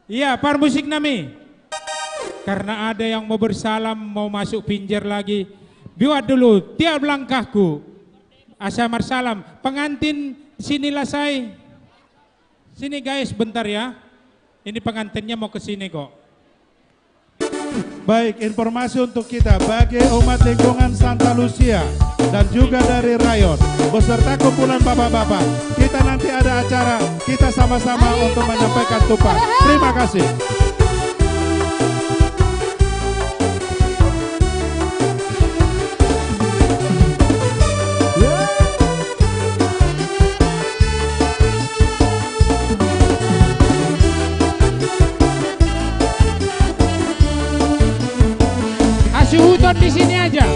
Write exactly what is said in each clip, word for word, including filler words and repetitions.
Iya, parmusik nami. Karena ada yang mau bersalam, mau masuk pinjer lagi. Buat dulu, tiap langkahku. Asa marsalam. Pengantin sini lah, say. Sini, guys, bentar ya. Ini pengantinnya mau ke sini kok. Baik, informasi untuk kita bagi umat lingkungan Santa Lucia dan juga dari Rayon beserta kumpulan bapak-bapak. Kita nanti ada acara, kita sama-sama untuk menyampaikan tumpang. Terima kasih. Hasuhuton di sini aja.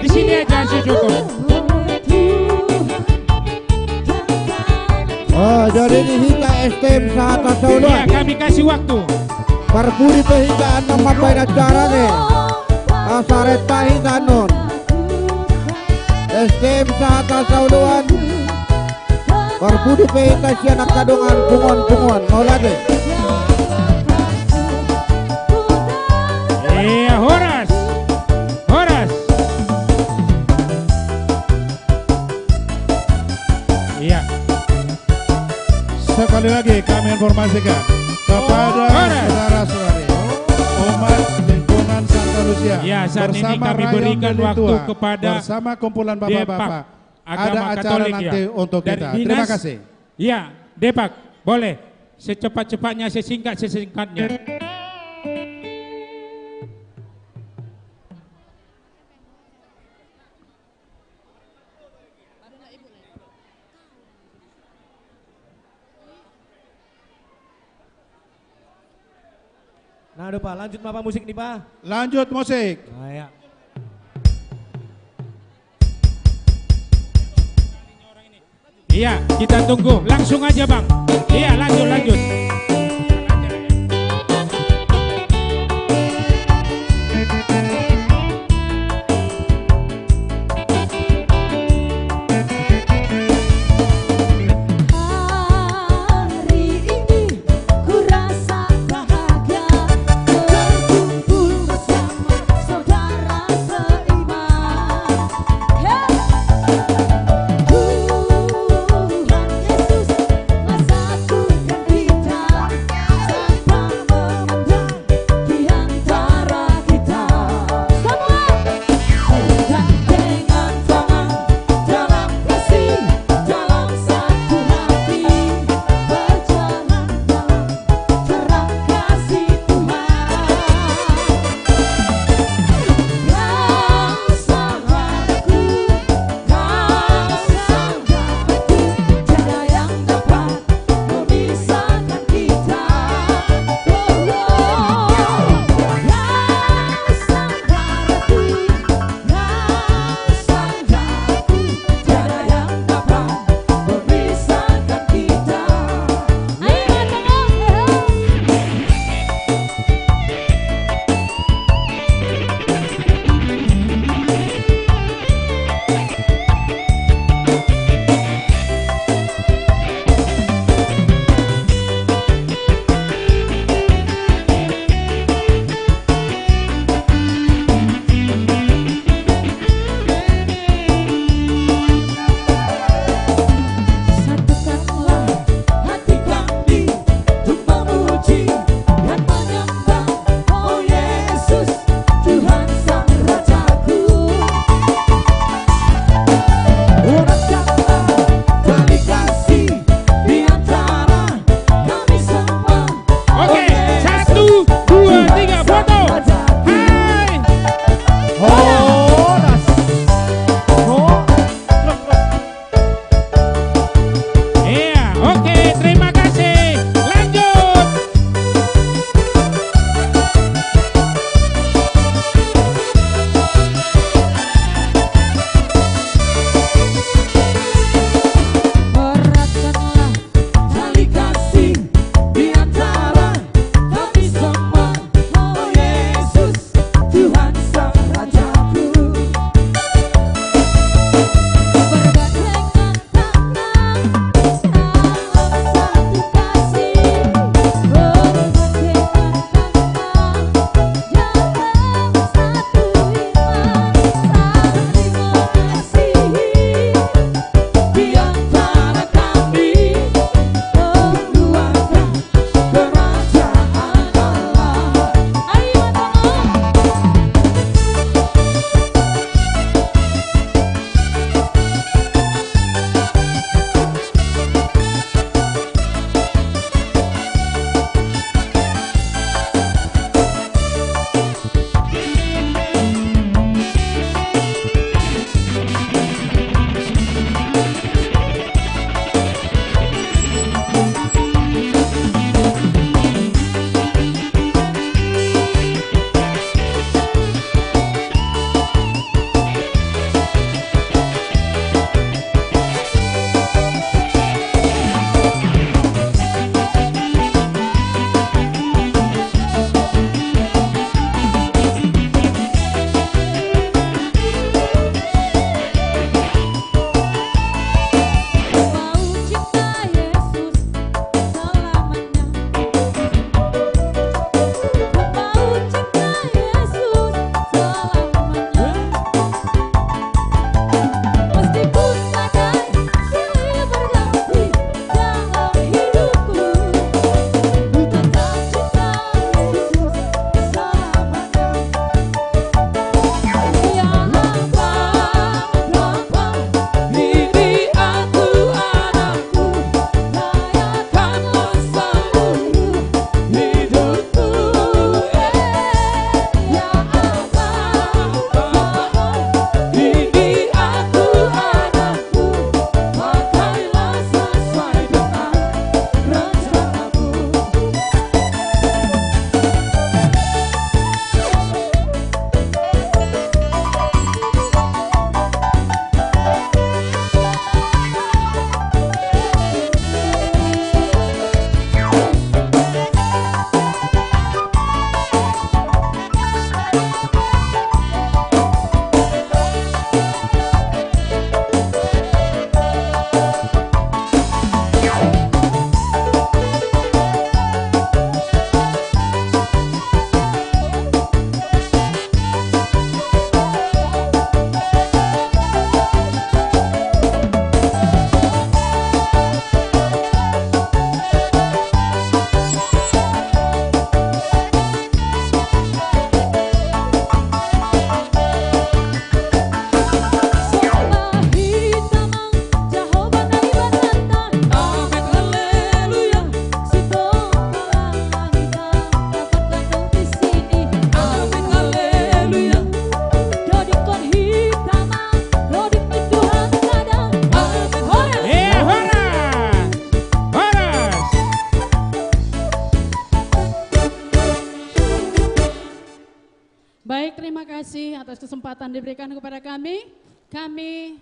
Di sini aja hasuhuton. Oh, jadi di hita S T M Sahata Saoloan. Iya, kami kasih waktu. Parpudi pe hita annon mambaen acara ne. Asa renta hita annon. S T M Sahata Saoloan. Parpudi pe hita sian angka dongan punguan-punguan. Mauliate. Iya, horas. Horas. Iya. Sekali lagi kami informasikan kepada saudara-saudari umat lingkungan Santa Lucia, ya, saat ini bersama kami Rayon berikan Deli waktu Tua, kepada bersama kumpulan bapak-bapak, ada acara nanti untuk kita. Terima kasih. Iya, Depak, boleh. Secepat-cepatnya, sesingkat-sesingkatnya. Nah, do, Pa, lanjut ma, Pa, musik ni, Pa. Lanjut musik. Nah, ya. Iya, kita tunggu. Langsung aja, Bang. Iya, lanjut, lanjut. kasih atas kesempatan diberikan kepada kami. Kami,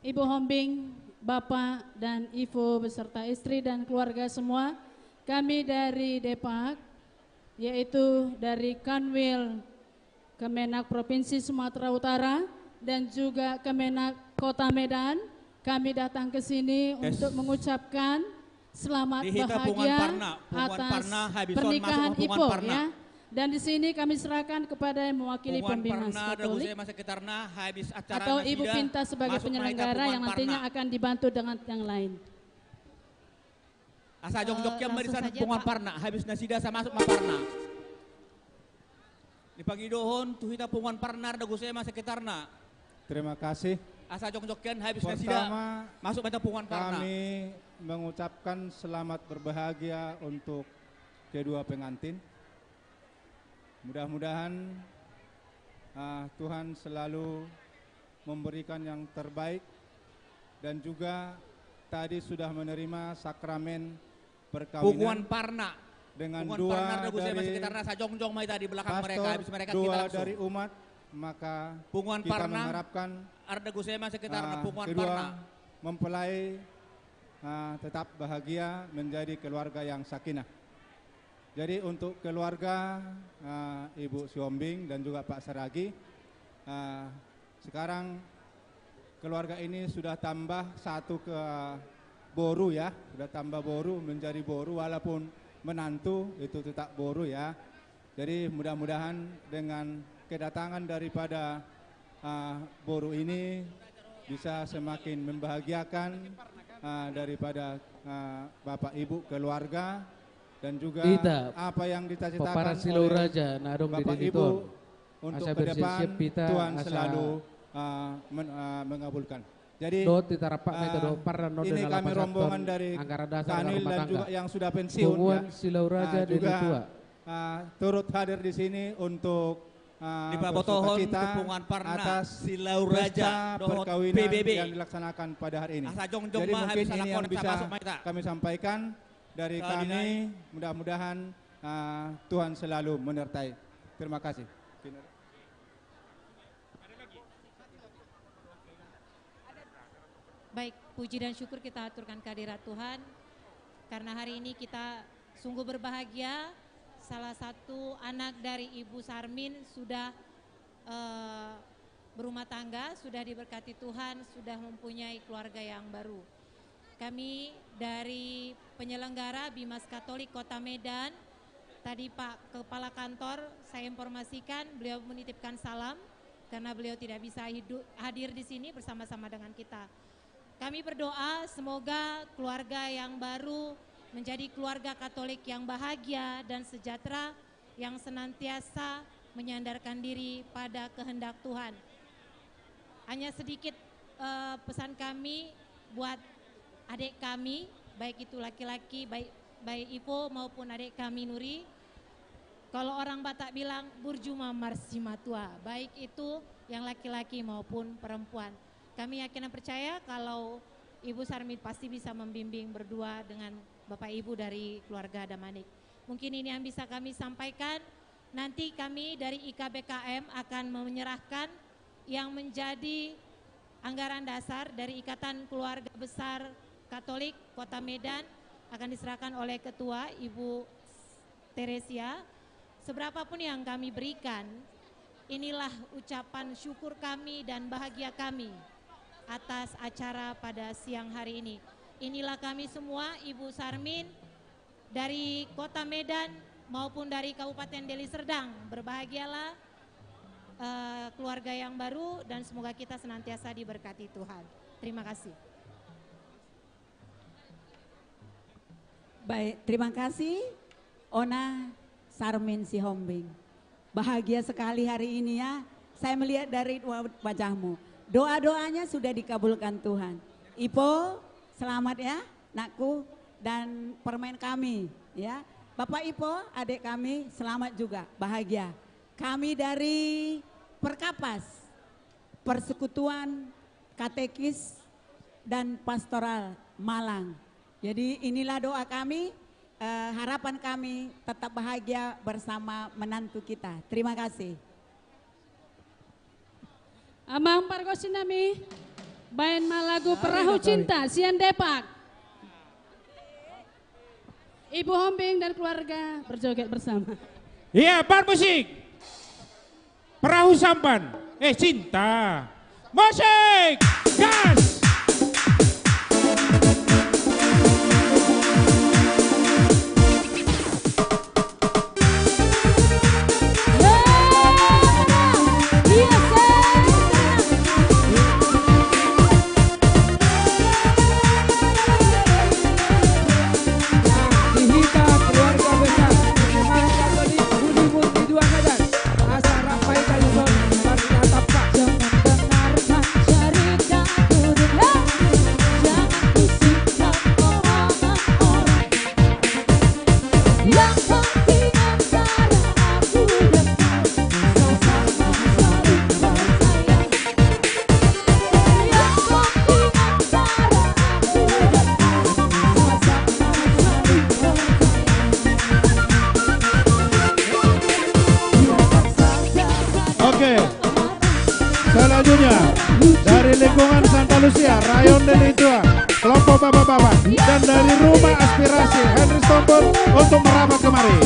Ibu Hombing, Bapak dan Ibu beserta istri dan keluarga semua, kami dari Depak, yaitu dari Kanwil Kemenag Provinsi Sumatera Utara dan juga Kemenag Kota Medan, kami datang ke sini untuk mengucapkan selamat bahagia atas pernikahan Ipo, ya. Dan di sini kami serahkan kepada yang mewakili Pembina Katolik atau Ibu Pinta sebagai penyelenggara yang nantinya akan dibantu dengan yang lain. Asa jongjong ma di sana punguan Parna, habis nasida asa masuk ma Parna. Dipangidohon tu hita punguan Parna, arda guse ma sekitarna. Terima kasih. Asa jongjong habis nasida, masuk ma hita punguan Parna. Kami mengucapkan selamat berbahagia untuk kedua pengantin. Mudah-mudahan, ah, Tuhan selalu memberikan yang terbaik dan juga tadi sudah menerima sakramen perkawinan dengan dua dari pastor, dua dari umat, maka kita mengharapkan, ah, kedua mempelai, ah, tetap bahagia menjadi keluarga yang sakinah. Jadi untuk keluarga, ah, Ibu Sihombing dan juga Pak Saragi, ah, sekarang keluarga ini sudah tambah satu ke boru, ya, sudah tambah boru, menjadi boru, walaupun menantu itu tetap boru, ya. Jadi mudah-mudahan dengan kedatangan daripada, ah, boru ini bisa semakin membahagiakan, ah, daripada, ah, Bapak Ibu keluarga dan juga apa yang dicita-citakan oleh Bapak Ibu untuk ke depan, Tuhan selalu, ah, men-, ah, mengabulkan. Jadi, ah, ini kami rombongan dari Kanwil dan juga yang sudah pensiun, ya, ah, juga, ah, turut hadir di sini untuk, ah, bersukacita atas pesta perkawinan yang dilaksanakan pada hari ini. Jadi mungkin ini yang bisa kami sampaikan dari kami. Mudah-mudahan, ah, Tuhan selalu menyertai. Terima kasih. Baik, puji dan syukur kita aturkan kehadirat Tuhan, karena hari ini kita sungguh berbahagia. Salah satu anak dari Ibu Sarmin sudah, eh, berumah tangga, sudah diberkati Tuhan, sudah mempunyai keluarga yang baru. Kami dari penyelenggara Bimas Katolik Kota Medan, tadi Pak Kepala Kantor, saya informasikan, beliau menitipkan salam karena beliau tidak bisa hidu-, hadir di sini bersama-sama dengan kita. Kami berdoa semoga keluarga yang baru menjadi keluarga Katolik yang bahagia dan sejahtera, yang senantiasa menyandarkan diri pada kehendak Tuhan. Hanya sedikit, eh, pesan kami buat adik kami, baik itu laki-laki, baik, baik Ipo maupun adik kami Nuri. Kalau orang Batak bilang, burju ma marsimatua, baik itu yang laki-laki maupun perempuan. Kami yakin dan percaya kalau Ibu Sarmin pasti bisa membimbing berdua dengan Bapak Ibu dari keluarga Damanik. Mungkin ini yang bisa kami sampaikan. Nanti kami dari I K B K M akan menyerahkan yang menjadi anggaran dasar dari Ikatan Keluarga Besar Katolik Kota Medan, akan diserahkan oleh Ketua, Ibu Teresia. Seberapapun yang kami berikan, inilah ucapan syukur kami dan bahagia kami atas acara pada siang hari ini. Inilah kami semua, Ibu Sarmin, dari Kota Medan maupun dari Kabupaten Deli Serdang. Berbahagialah, eh, keluarga yang baru, dan semoga kita senantiasa diberkati Tuhan. Terima kasih. Baik, terima kasih, Ona Sarmin Sihombing. Bahagia sekali hari ini, ya. Saya melihat dari wa-, wajahmu. Doa-doanya sudah dikabulkan Tuhan. Ipo, selamat, ya, nakku, dan permen kami, ya. Bapak Ipo, adik kami, selamat juga, bahagia. Kami dari Perkapas, Persekutuan Katekis dan Pastoral Malang. Jadi inilah doa kami, eh, harapan kami tetap bahagia bersama menantu kita. Terima kasih. Amang pargonsi nami, baen ma lagu Perahu Cinta sian Depak. Ibu Hombing dan keluarga berjoget bersama. Iya, bar musik. Perahu sampan. Eh, cinta. Musik. Gas. Oke. Selanjutnya, dari lingkungan Santa Lucia, Rayon Deli Tua, kelompok bapak-bapak, dan dari Rumah Aspirasi, Henry Stompel, untuk merapat kemari.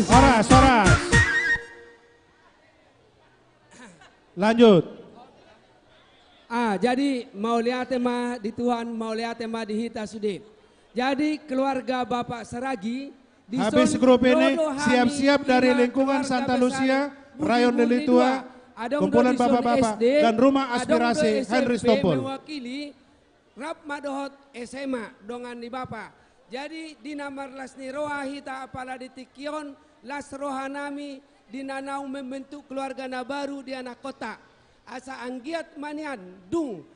Horas, horas. Lanjut. Ah, jadi mauliate ma di Tuhan, mauliate ma di hita sude. Jadi keluarga Bapak Saragi, habis grup ini, siap-siap dari lingkungan Santa Lucia, Rayon Deli Tua, kumpulan bapak-bapak, dan Rumah Aspirasi Henry Stompel. Rap ma dohot S M A dongan ni bapa. Jadi di na marlas ni roha hita apala di tingki on, las roha nami di na naung membentuk keluarga na baru di anakkonta. Asa anggiat ma nian dung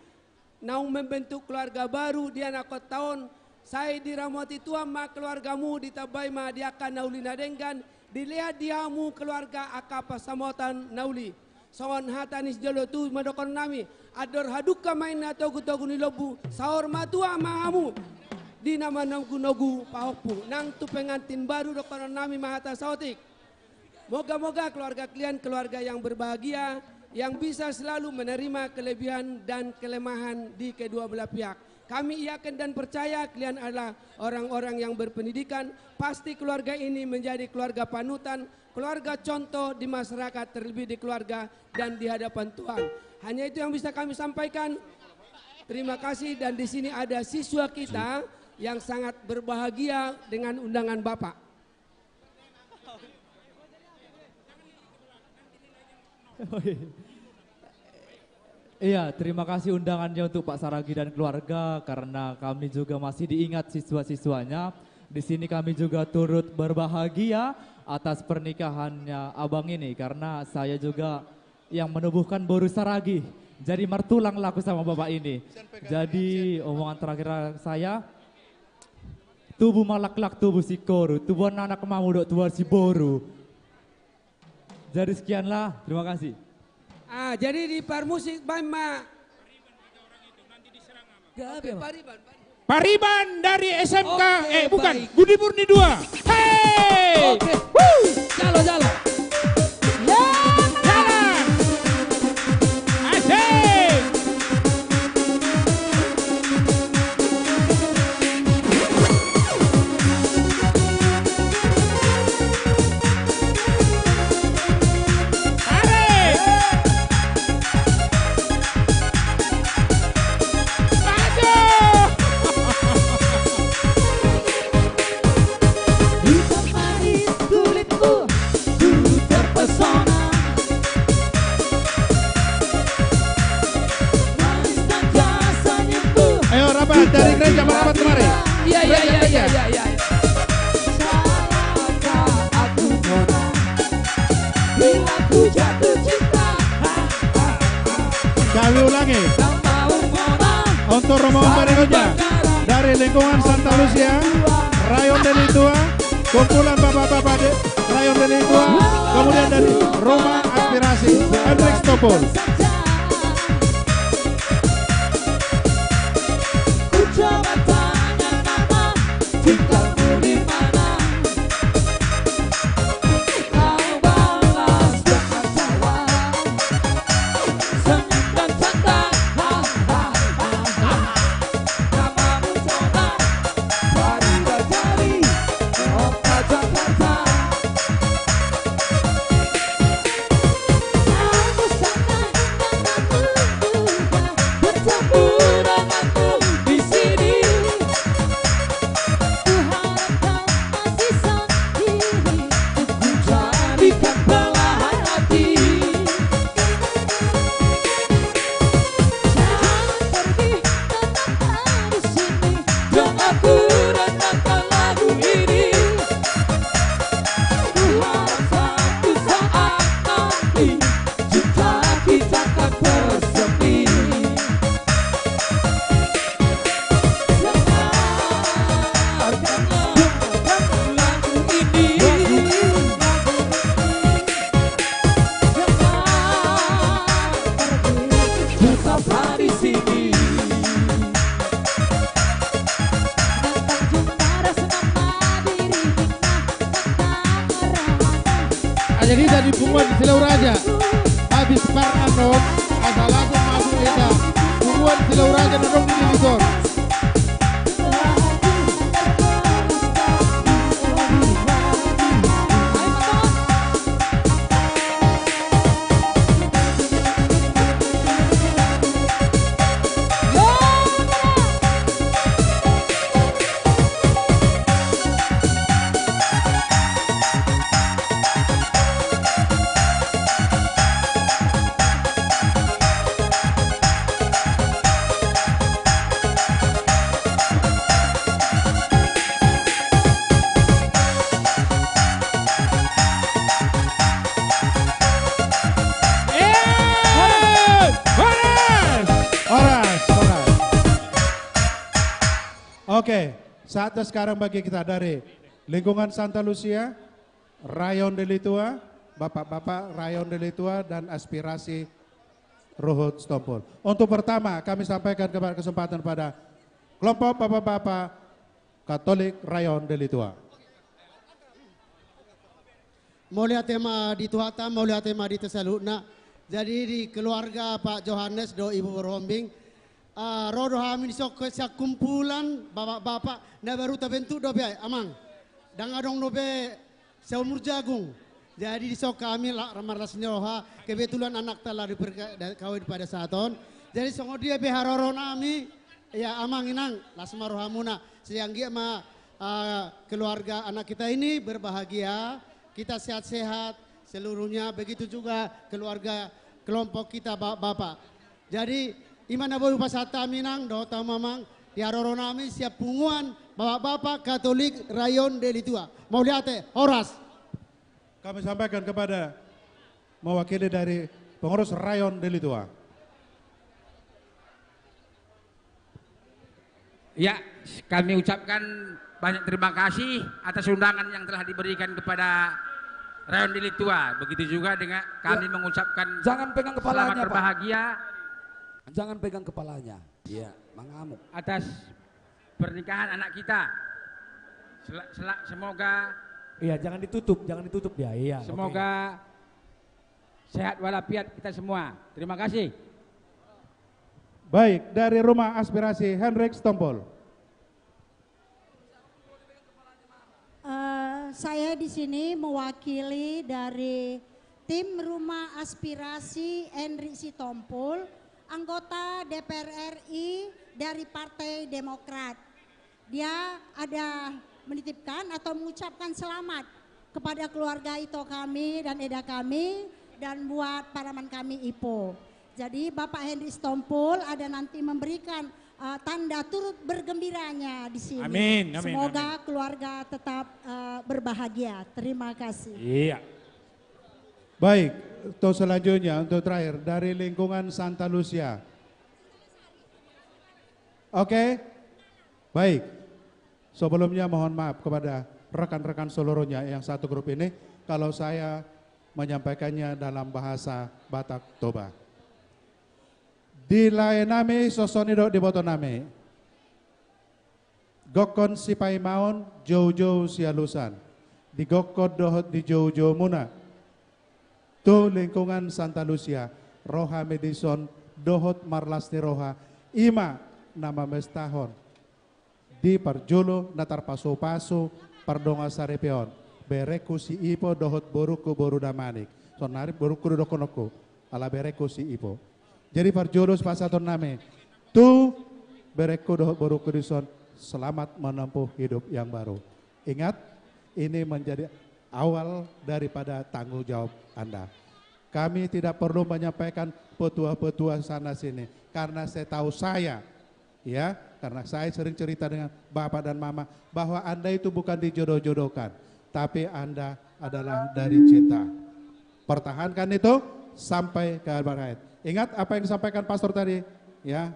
naung membentuk keluarga baru di anakkonta on, sai diramoti Tuhan ma keluargamu, ditambai ma di angka na uli na denggan, dilehon di hamu keluarga angka pansamotan na uli. Songon hata ni sijolo tubu ma dohonon nami, andor hadungka ma inna togu-togu ni lombu, saur matua ma hamu di na manogu-nogu pahompu. Nang tu pengantin baru dohonon nami ma hata saotik. Moga-moga keluarga kalian keluarga yang berbahagia, yang bisa selalu menerima kelebihan dan kelemahan di kedua belah pihak. Kami yakin dan percaya kalian adalah orang-orang yang berpendidikan, pasti keluarga ini menjadi keluarga panutan, keluarga contoh di masyarakat, terlebih di keluarga dan di hadapan Tuhan. Hanya itu yang bisa kami sampaikan. Terima kasih, dan di sini ada siswa kita yang sangat berbahagia dengan undangan Bapak. Iya, terima kasih undangannya untuk Pak Saragi dan keluarga, karena kami juga masih diingat siswa-siswanya. Di sini kami juga turut berbahagia atas pernikahannya abang ini, karena saya juga yang menubuhkan boru Saragi. Jadi martulang lah aku sama bapak ini. Jadi omongan terakhir saya, tubu ma laklak tubu singkoru, tubuan anak ma mudok tubuan siboru. Jadi sekianlah, terima kasih. Ah, jadi di parmusik baen ma. Pariban dari S M K, eh bukan, Budi Murni dua. Hei! Oke. Jalo, jalo. Jalan. Asik. Ayo rapat dari gereja merapat kemari. Iya iya iya iya iya. Kami ulangi. Untuk rombongan berikutnya dari lingkungan Santa Lucia, Rayon Deli Tua, kumpulan bapak-bapak de, Rayon Deli Tua, kemudian dari Rumah Aspirasi Hendrik Stopul. Jadi dari punguan Silau Raja, habis parna ro, asa langsung masuk eda punguan Silau Raja na dong di Deli Tua. Oke, saatnya sekarang bagi kita dari lingkungan Santa Lucia, Rayon Deli Tua, bapak-bapak Rayon Deli Tua dan aspirasi Ruhut Sitompul. Untuk pertama kami sampaikan kepada kesempatan pada kelompok bapak-bapak Katolik Rayon Deli Tua. Mauliate ma di Tuhanta, mauliate ma di hita saluhutna. Jadi di keluarga Pak Johannes dohot Ibu Berhombing, ah, ro do hami dison sian kumpulan bapak-bapak na baru tabentuk dope, amang. Ndang adong dope seumur jagung. Jadi dison hami la-, marlas ni roha, kebetulan anakta laho diperka-, da-, kawin pada saat on. Jadi songon dia pe haroro nami, ya amang inang, las ma rohamuna. Sai anggiat ma, ah, keluarga anak kita ini berbahagia, kita sehat-sehat seluruhnya, begitu juga keluarga kelompok kita, ba-, bapak. Jadi, i ma na boi hupasahat hami inang, dohot hamu amang, di haroro nami sian punguan bapak-bapak Katolik Rayon Deli Tua. Mauliate, horas. Kami sampaikan kepada mewakili dari pengurus Rayon Deli Tua. Ya, kami ucapkan banyak terima kasih atas undangan yang telah diberikan kepada Rayon Deli Tua. Begitu juga dengan kami mengucapkan selamat berbahagia. Ya. Jangan pegang kepalanya, Pak. Jangan pegang kepalanya. Iya, mengamuk. Atas pernikahan anak kita. Sel-, sel-, semoga Iya, jangan ditutup, jangan ditutup dia. Iya, oke. Semoga sehat walafiat kita semua. Terima kasih. Baik, dari Rumah Aspirasi Hendrik Sitompul. Eh, saya di sini mewakili dari tim Rumah Aspirasi Hendrik Sitompul, anggota D P R R I dari Partai Demokrat. Dia ada menitipkan atau mengucapkan selamat kepada keluarga ito kami dan eda kami dan buat paman kami Ipo. Jadi Bapak Hendrik Sitompul ada nanti memberikan, eh, tanda turut bergembiranya di sini. Amin, amin, amin. Semoga keluarga tetap, eh, berbahagia. Terima kasih. Iya. Baik, untuk selanjutnya, untuk terakhir, dari lingkungan Santa Lucia. Oke, baik. Sebelumnya mohon maaf kepada rekan-rekan seluruhnya yang satu grup ini, kalau saya menyampaikannya dalam bahasa Batak Toba. Di lae nami, songon i do di boto nami. Gokhon sipaimaon, joujou sialusan. Di gokhon dohot di joujoumuna tu lingkungan Santa Lucia, ro hami dison dohot marlas ni roha, i ma na mamestahon di parjolo na tarpasupasu pardongan saripeon, berengku si Ipo dohot borungku boru Damanik. Saonari borungku do dohononku, ala berengku si Ipo. Jadi parjolo sipasahaton nami tu berengku dohot borungku dison, selamat menempuh hidup yang baru. Ingat, ini menjadi awal daripada tanggung jawab Anda. Kami tidak perlu menyampaikan petua-petua sana sini, karena setahu saya, ya, karena saya sering cerita dengan bapak dan mama, bahwa Anda itu bukan dijodoh-jodohkan, tapi Anda adalah dari cinta. Pertahankan itu sampai ke akhirat. Ingat apa yang disampaikan pastor tadi, ya.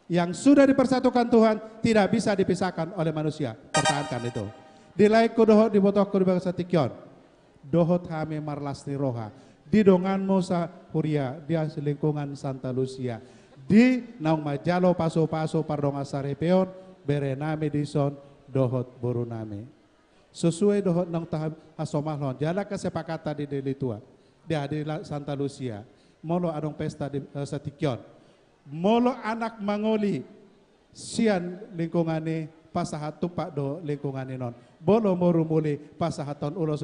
Yang sudah dipersatukan Tuhan tidak bisa dipisahkan oleh manusia. Pertahankan itu. Di laengku dohot di botoku di bagasan tingki on, dohot hami marlas ni roha di donganmu sahuria di lingkungan Santa Lucia, di naung manjalo pasupasu pardongan saripeon bere nami dison dohot boru nami. Sesuai dohot naung taha-, hasomalhon jala kesepakatan di Deli Tua, di, di la-, Santa Lucia. Molo adong pesta di, eh, satingki on, molo anak mangoli sian lingkungan i, pasahat tumpak do lingkungan i non. Molo boru muli, pasahathon ulos.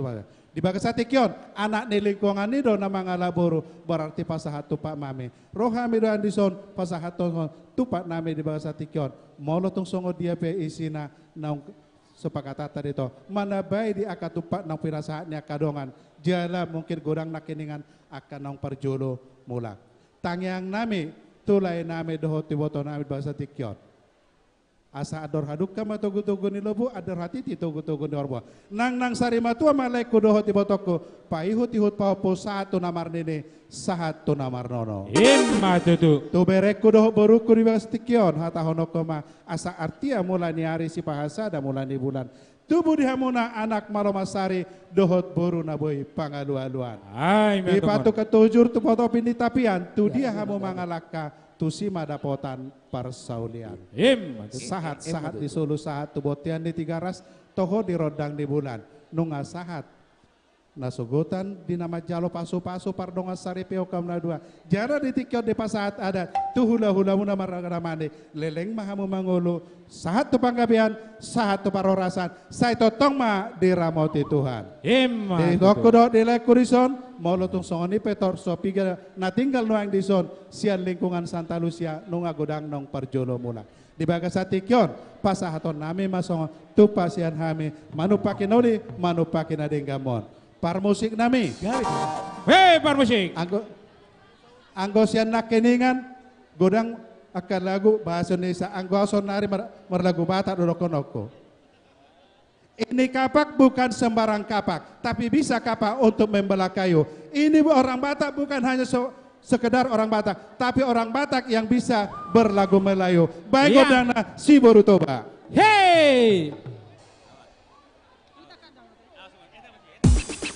Di bagasan tingki on, anak ni lingkungan i do na mangalap boru, berarti pasahat tumpak ma hami. Ro hami do dison pasahathon tumpak nami di bagasan tingki on. Molo tung songon dia pe isina naung sepakatanta do i, manambai di angka tumpak naung pinasahat ni angka dongan, jala mungkin godang nangkiningan angka naung parjolo mulak. Tangiang nami tu lae nami dohot iboto nami di bagasan tingki on, asa andor hadungka ma togutogu ni lombu, andor hatiti togutogu ni horbo. Nang, nang sari matua ma laengku dohot ibotongku, paihutihut pahompu sahat tu na marnini, sahat tu na marnono. Ima tutu. Tu berengku dohot borungku di bagasan tingki on, hatahononku ma, asa artia mula ni ari, sipahasada mula ni bulan, tubu di hamuna anak malo mansari dohot boru na boi pangalualuan. Ima tutu. Dipatuk tu hujur tu potopin ni tapian, tu dia hamu mangalangka, tusi ma dapotan parsaulian. Ima tutu. Sahat, sahat di solu, sahat tu bontean ni Tigaras, toho di rondang ni bulan. Nunga sahat Na sogot di na manjalo pasupasu pardongan saripeon hamu na dua. Jala di tingki on dipasahat adat tu hulahulamuna marga Damani. Leleng ma hamu mangolu, sahat tu panggabean, sahat tu parhorasan, sai tongtong ma diramoti Tuhan. Ima tutu. Di laengku dison, molo tung songon i pe torus so piga na tinggal nuaeng dison, sian lingkungan Santa Lucia, nunga godang naung parjolo mulak. Di bagasan tingki on, pasahatonnami ma songon tupa sian hami, manumpahi na uli, manumpahi na denggan on. Parmusiknami. Hei, parmusik. Anggo, anggo sian nangkiningan, godang angka lagu bahasa Indonesia, anggo ahu saonari mar-, marlagu Batak do dohononku. Ini kapak bukan sembarang kapak, tapi bisa kapak untuk membelah kayu. Ini orang Batak bukan hanya se-, sekedar orang Batak, tapi orang Batak yang bisa berlagu Melayu. Baik, iya. Godangna si boru Toba. Hei!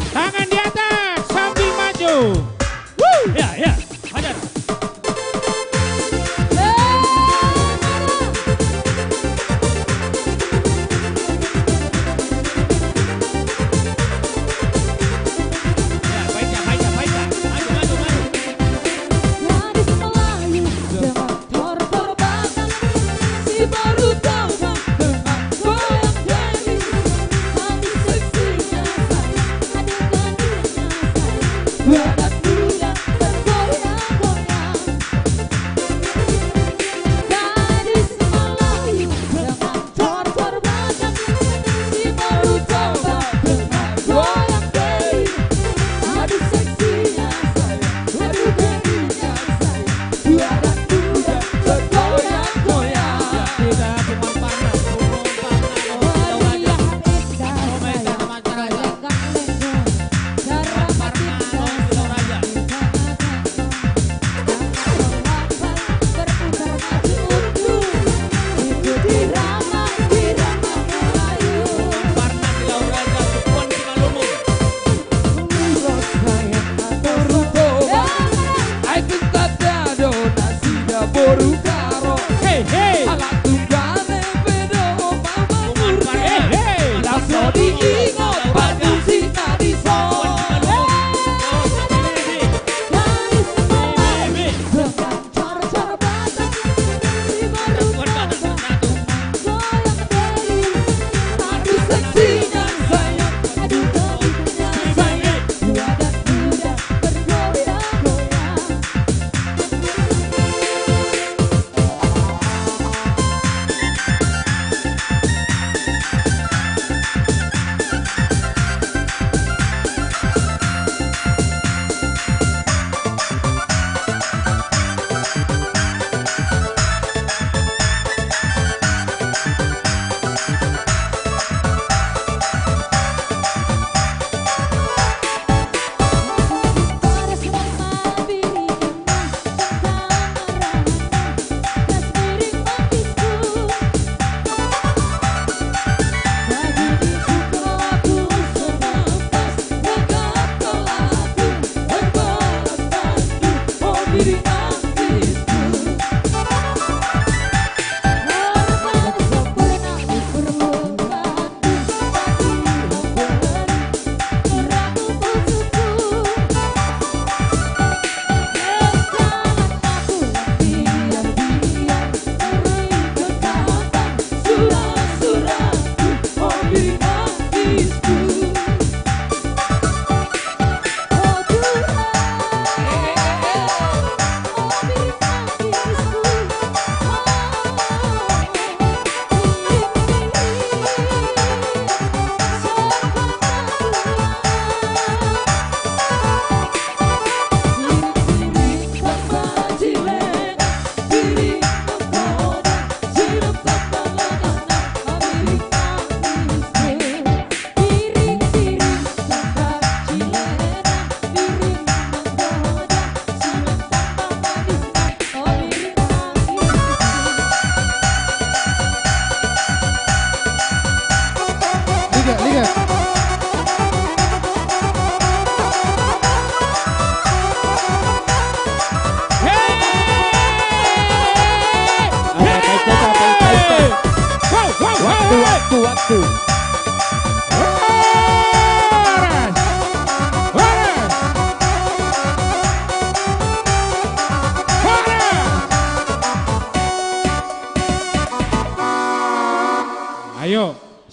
Tangan di atas, samping maju. Wuh! Ya, ya. Hajar. Ya, baik ya, baik ya, baik ya. Maju, maju, maju.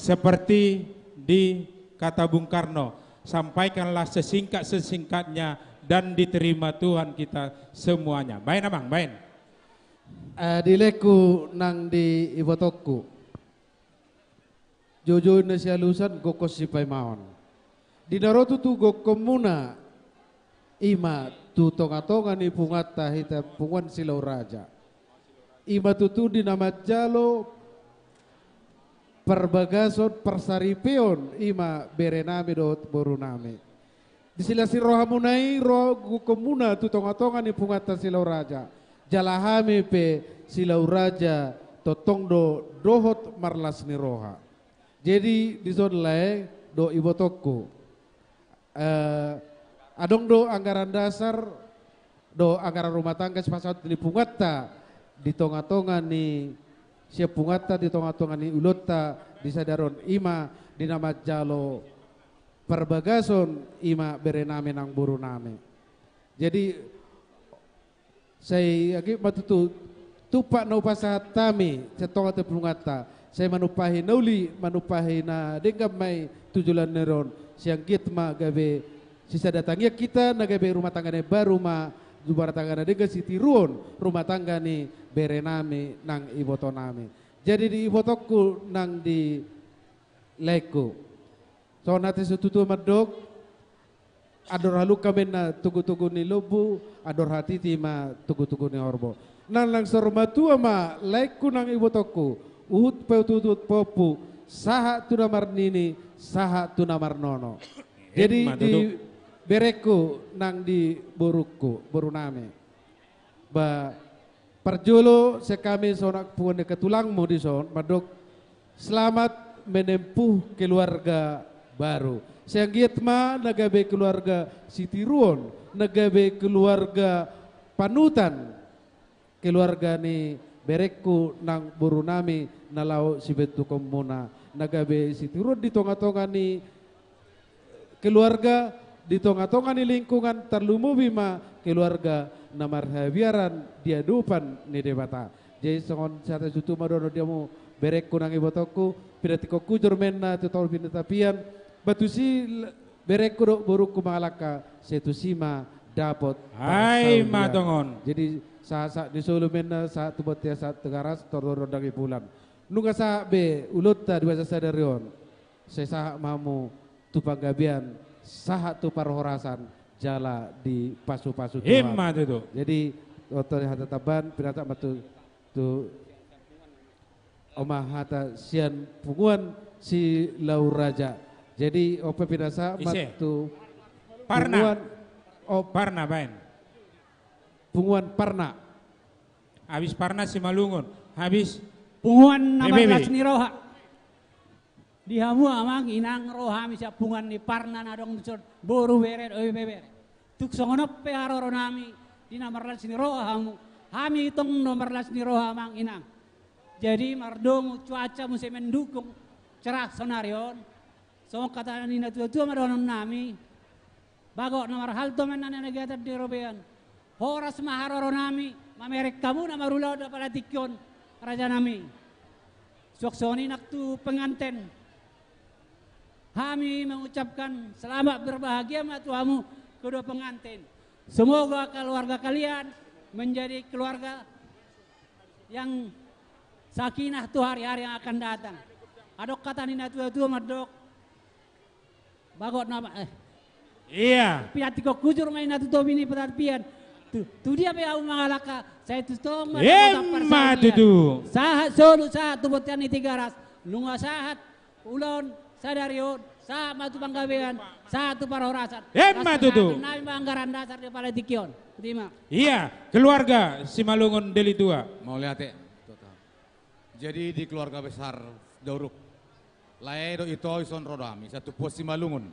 Seperti di kata Bung Karno, sampaikanlah sesingkat-sesingkatnya dan diterima Tuhan kita semuanya. Baen, Amang, baen. Eh, di laengku nang di ibotongku. Joujou na sialusan, gokhon sipaimaon. Di na ro tutu gokhonmuna, i ma tu tonga-tonga ni punguanta hita punguan Silau Raja. I ma tutu di na manjalo parbagason parsaripeon, i ma berenami dohot borunami. Di silas ni rohamuna i ro gokhonmuna tu tonga-tonga ni punguanta Silau Raja. Jala hami pe Silau Raja tongtong do dohot marlas ni roha. Jadi, dison lae dohot ibotongku. Eh, adong do anggaran dasar dohot anggaran rumah tangga sipasaut ni punguanta di tonga-tonga ni, sian punguanta di tonga-tonga ni ulaonta di sadari on, i ma di na manjalo parbagason, i ma berenami nang borunami. Jadi, sai anggiat ma tutu tumpak na hupasahat hami sian tonga-tonga ni punguanta, sai manumpahi na uli, manumpahi na denggan ma i tu joloan ni ari on, sai anggiat ma gabe sisada tangiang hita, na gabe rumah tangga na imbaru ma, rumah tangga na denggan, sitiruon rumah tangga ni berenami nang ibotonami. Jadi di ibotongku nang di laengku. Songon hata ni situatua mandok, andor halumpang ma inna togu-togu ni lombu, andor hatiti ma togu-togu ni horbo. Nang, nang saur matua ma laengku nang ibotongku, huhut paihut-ihut pahompu, sahat tu na marnini, sahat tu na marnono. Jadi, emma tutu, di berengku nang di borungku, borunami. Ba, parjolo sian hami songon punguan ni hatulangmu dison, mandok selamat menempuh keluarga baru. Sai anggiat ma na gabe keluarga sitiruon, na gabe keluarga panutan, keluarga ni berengku nang borunami na laho sibentukonmuna, na gabe sitiruon di tonga-tonga ni keluarga, di tonga-tonga ni lingkungan, tarlumobi ma keluarga na marhabiaran di adopan ni Debata. Jadi songon hata ni situatua ma dohonon di hamu berengku nang ibotongku, pinantikhon hujur ma inna tu toru ni tapian, ba tusi l-, berengku dohot borungku mangalangka, sai tusi ma dapot parsaulian. Ai ma tongon. Jadi sahat-sahat ni solu ma inna, sahat tu bontean, sahat tu Tigaras, toru-toru Dondangipulan. Nunga sahat be ulaonta di bagasan sadari on. Sai sahat ma hamu tu panggabean, sahat tu parhorasan, jala dipasu-pasu Tuhan. Emma tutu. Jadi, oto ni hata tambahan, pinatap ma tu, tu oma hata sian punguan Silau Raja. Jadi, ope pinatap ma tu Parna. Punguan, op-, Parna, baen. Punguan Parna. Habis Parna Simalungun. Habis punguan na marlas ni roha. Di hamu amang inang ro hami sian punguan ni Parna na adong dison, boru, bere, dohot ibebere. Tung songon on pe haroronami, di na marlas ni roha hamu, hami tong do marlas ni roha amang inang. Jadi mardomu cuaca muse mendukung, cerah sonari on. Songon hata ni na tua-tua ma dohononnami. Bagot na marhalto ma inna na nagatan di robean. Horas ma haroronami, mamereng hamu na marulaon di apala tingki on, rajanami. Suang songon i nang tu penganten. Hami mengucapkan selamat berbahagia ma tu hamu kedua pengantin. Semoga keluarga kalian menjadi keluarga yang sakinah tu hari-hari yang akan datang. Adong hata ni na tua-tua mandok, Bagot nama, eh. Iya. Pinantikhon hujur ma inna tu topi ni partapian. Tu, tu dia pe ahu mangalangka, sai tu tong ma, emma tutu, parsaulian. Sahat solu, sahat tu bontean ni Tigaras. Nunga sahat ulaon sadari on, sahat ma tu panggabean, sahat tu parhorasan. Emma tutu. Nami ma anggaran dasar di apala tingki on. Terima. Iya, keluarga Simalungun Deli Tua. Mauliate. Jadi di keluarga besar Dauruk. Lae dohot ito, dison ro do hami, sahat tu punguan Simalungun.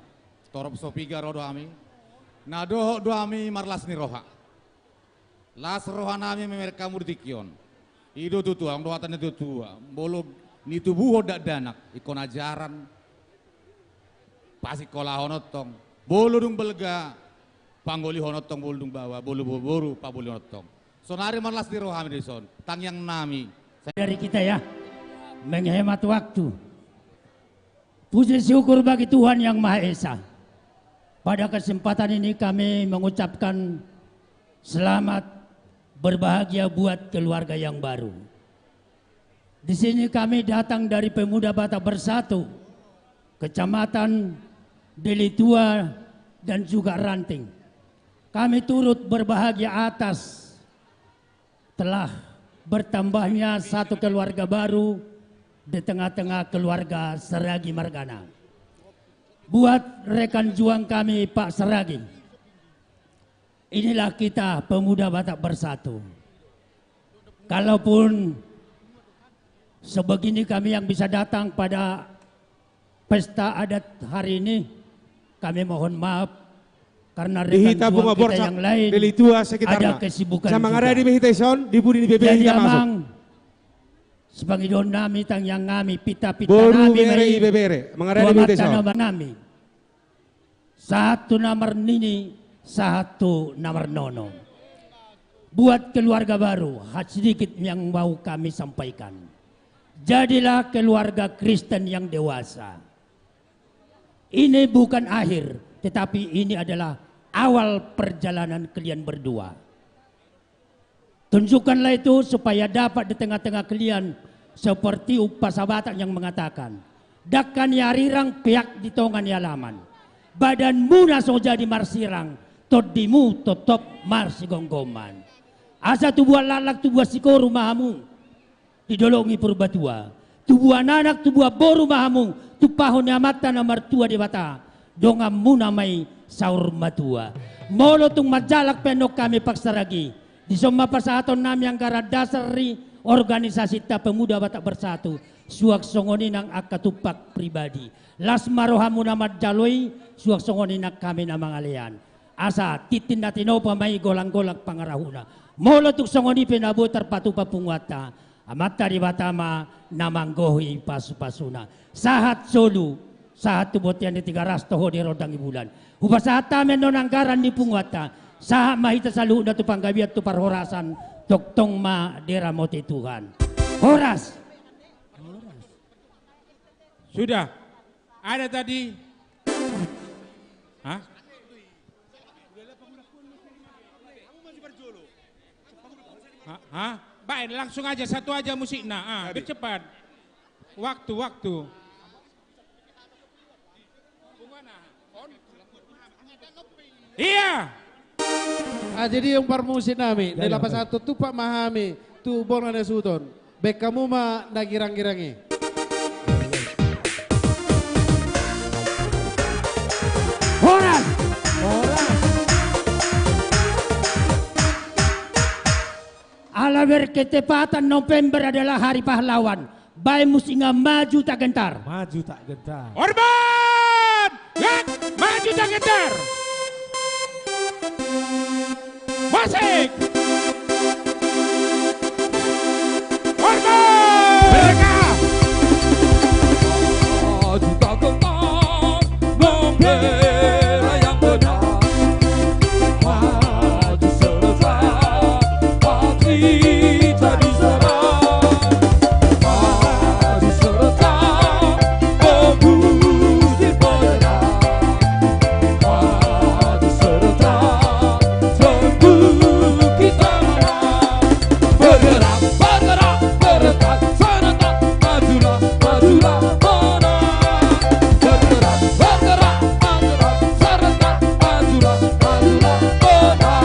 Torop so piga ro do hami. Na dohot do hami marlas ni roha. Las rohanami mamereng hamu di tingki on. I do tutu, adong do hata ni na tua-tua. Molo nitubuhon dakdanak, ingkon ajaran. Pasingkolahon tong. Molo dung balga, panggolihon tong, molo dung baoa, molo boru-boru, pabolihon tong. Sonari marlas ni roha hami dison. Tangiangnami. Dari kita ya, menghemat waktu. Puji syukur bagi Tuhan Yang Maha Esa. Pada kesempatan ini kami mengucapkan selamat berbahagia buat keluarga yang baru. Di sini kami datang dari Pemuda Batak Bersatu, Kecamatan Deli Tua dan juga Ranting. Kami turut berbahagia atas telah bertambahnya satu keluarga baru di tengah-tengah keluarga Saragi margana. Buat rekan juang kami, Pak Saragi, inilah kita Pemuda Batak Bersatu. Kalaupun sebegini kami yang bisa datang pada pesta adat hari ini, kami mohon maaf karena rekan juang kita yang lain ada kesibukan juga. Jadi, Amang, sepangidoan nami, tangiang nami, pita-pita nami ma i, tu Amanta na marnini, sahat tu na marnono. Buat keluarga baru, hanya sedikit yang mau kami sampaikan. Jadilah keluarga Kristen yang dewasa. Ini bukan akhir, tetapi ini adalah awal perjalanan kalian berdua. Tunjukkanlah itu supaya dapat di tengah-tengah kalian, seperti umpasa Batak yang mengatakan, dangka ni arirang, peak di tonga ni alaman. Badanmuna so jadi marsirang, tondimu totop marsigomgoman. Asa tubuan laklak, tubuan sikoru ma hamu di dolok ni Purbatua. Tubuan anak, tubuan boru ma hamu tumpahon ni Amanta na martua Debata, donganmuna ma i saur matua. Molo tung manjalang pe annon hami Pak Saragi, dison ma pasahaton nami anggaran dasar ni organisasinta Pemuda Batak Bersatu, suang songon i nang angka tumpak pribadi. Las ma rohamuna manjalo i, suang songon i nang hami na mangalean. Asa tintin na tinopa ma i, golang-golang pangarahutna. Molo tung songon i pe na boi tarpatupa punguanta, Amanta Debata ma na manggohi pasu-pasuna. Sahat solu, sahat tu bontean ni Tigaras, toho di rondang ni bulan. Hupasahat hami annon anggaran ni punguanta. Sahat ma hita saluhutna tu panggabean, tu parhorasan. Tongtong ma diramoti Tuhan. Horas. Sudah. Ada tadi? Hah? Hah? Hah? Baik, langsung aja, satu aja musikna. Ah, biar cepat. Waktu, waktu. Iya. Ah, jadi yang parmusik nami, na lapasahathon tumpak ma hami tu bona na suhuton. Baen hamu ma na girang-girang i. Horas! Horas! Ala berketepatan November adalah Hari Pahlawan. Baen musik nga, Maju Tak Gentar. Maju Tak Gentar. Hormat! Maju Tak Gentar. Musik. Hormat! Mereka. Maju Tak Gentar, membela yang benar. Maju serentak, pasti jadi serang. Maju serentak, mengusir penjara. Maju serentak, sungguh kita menang. Bergerak, bergerak, serentak, serentak. Majulah, majulah, menang. Bergerak, bergerak, majulah, serentak. Majulah, majulah, menang.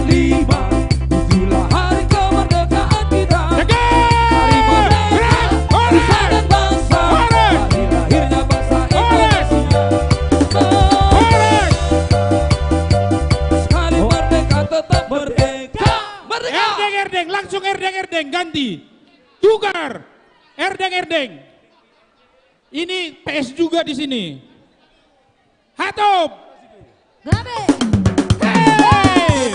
Lima, itulah hari kemerdekaan kita. Tegar! Hari merdeka, horas! Horas! Hari lahirnya bangsa Indonesia. Horas! Sekali merdeka, tetap merdeka. Merdeka! Erdeng, erdeng, langsung erdeng, erdeng, ganti. Tukar. Erdeng, erdeng. Ini P S juga di sini. Hatop. Gabe. Hei!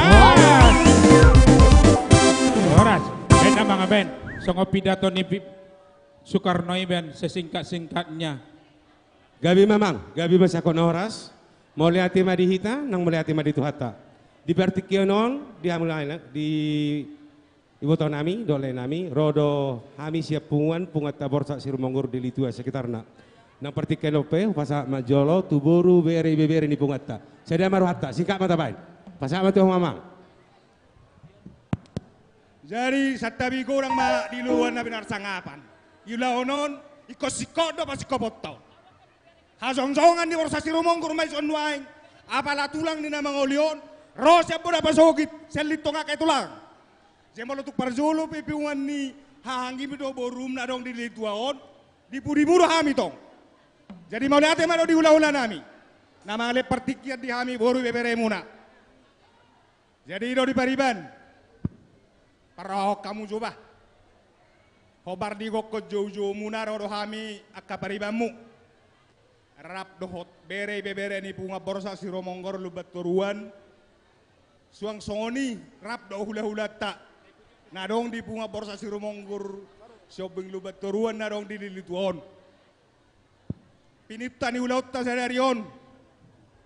Horas. Horas. Baen amang, baen. Songon pidato ni Pi-, Soekarno i, baen sesingkat-singkatnya. Gabe ma amang, gabe ma, sangkot na horas. Mauliate ma di hita, nang mauliate ma di Tuhanta. Di partingkian on, di hamu lae, di iboto nami, dohot lae nami, ro do hami sian punguan, punguanta Borsak Sirumonggur di Litua sekitarna. Nang partingkian on pe, hupasahat ma jolo tu boru, bere, ibebere ni punguanta. Sada ma rohanta, singkat ma tabaen. Pasahat ma tu hamu amang. Jadi, santabi godang ma di luluan na pinarsangapan. Di ulaon on, ingkon singkop do pasingkoponta on. Hasonggongan ni Borsak Sirumonggur ma i sian nuaeng, apala tulang ni na mangoli on, ro sian bona pasogit, sian lintong angka tulang. Jadi molo tung parjolo pe punguan ni hahanggi do borum na adong di Litua on, di pudi muna hami tong. Jadi mauliate ma do di hulahula nami, na mangalehon partingkian di hami boru, ibebere muna. Jadi i do di pariban, parrohahon hamu jo bah. Hombar di gokhon joujou muna ro do hami angka paribanmu. Rap dohot bere, ibebere ni punguan Borsak Sirumonggur Lumban Toruan. Suang songon i rap do hulahulanta na adong di punguan Borsak Sirumonggur Siombing Lumban Toruan na adong di Litua on. Pinta ni ulaonta sadari on,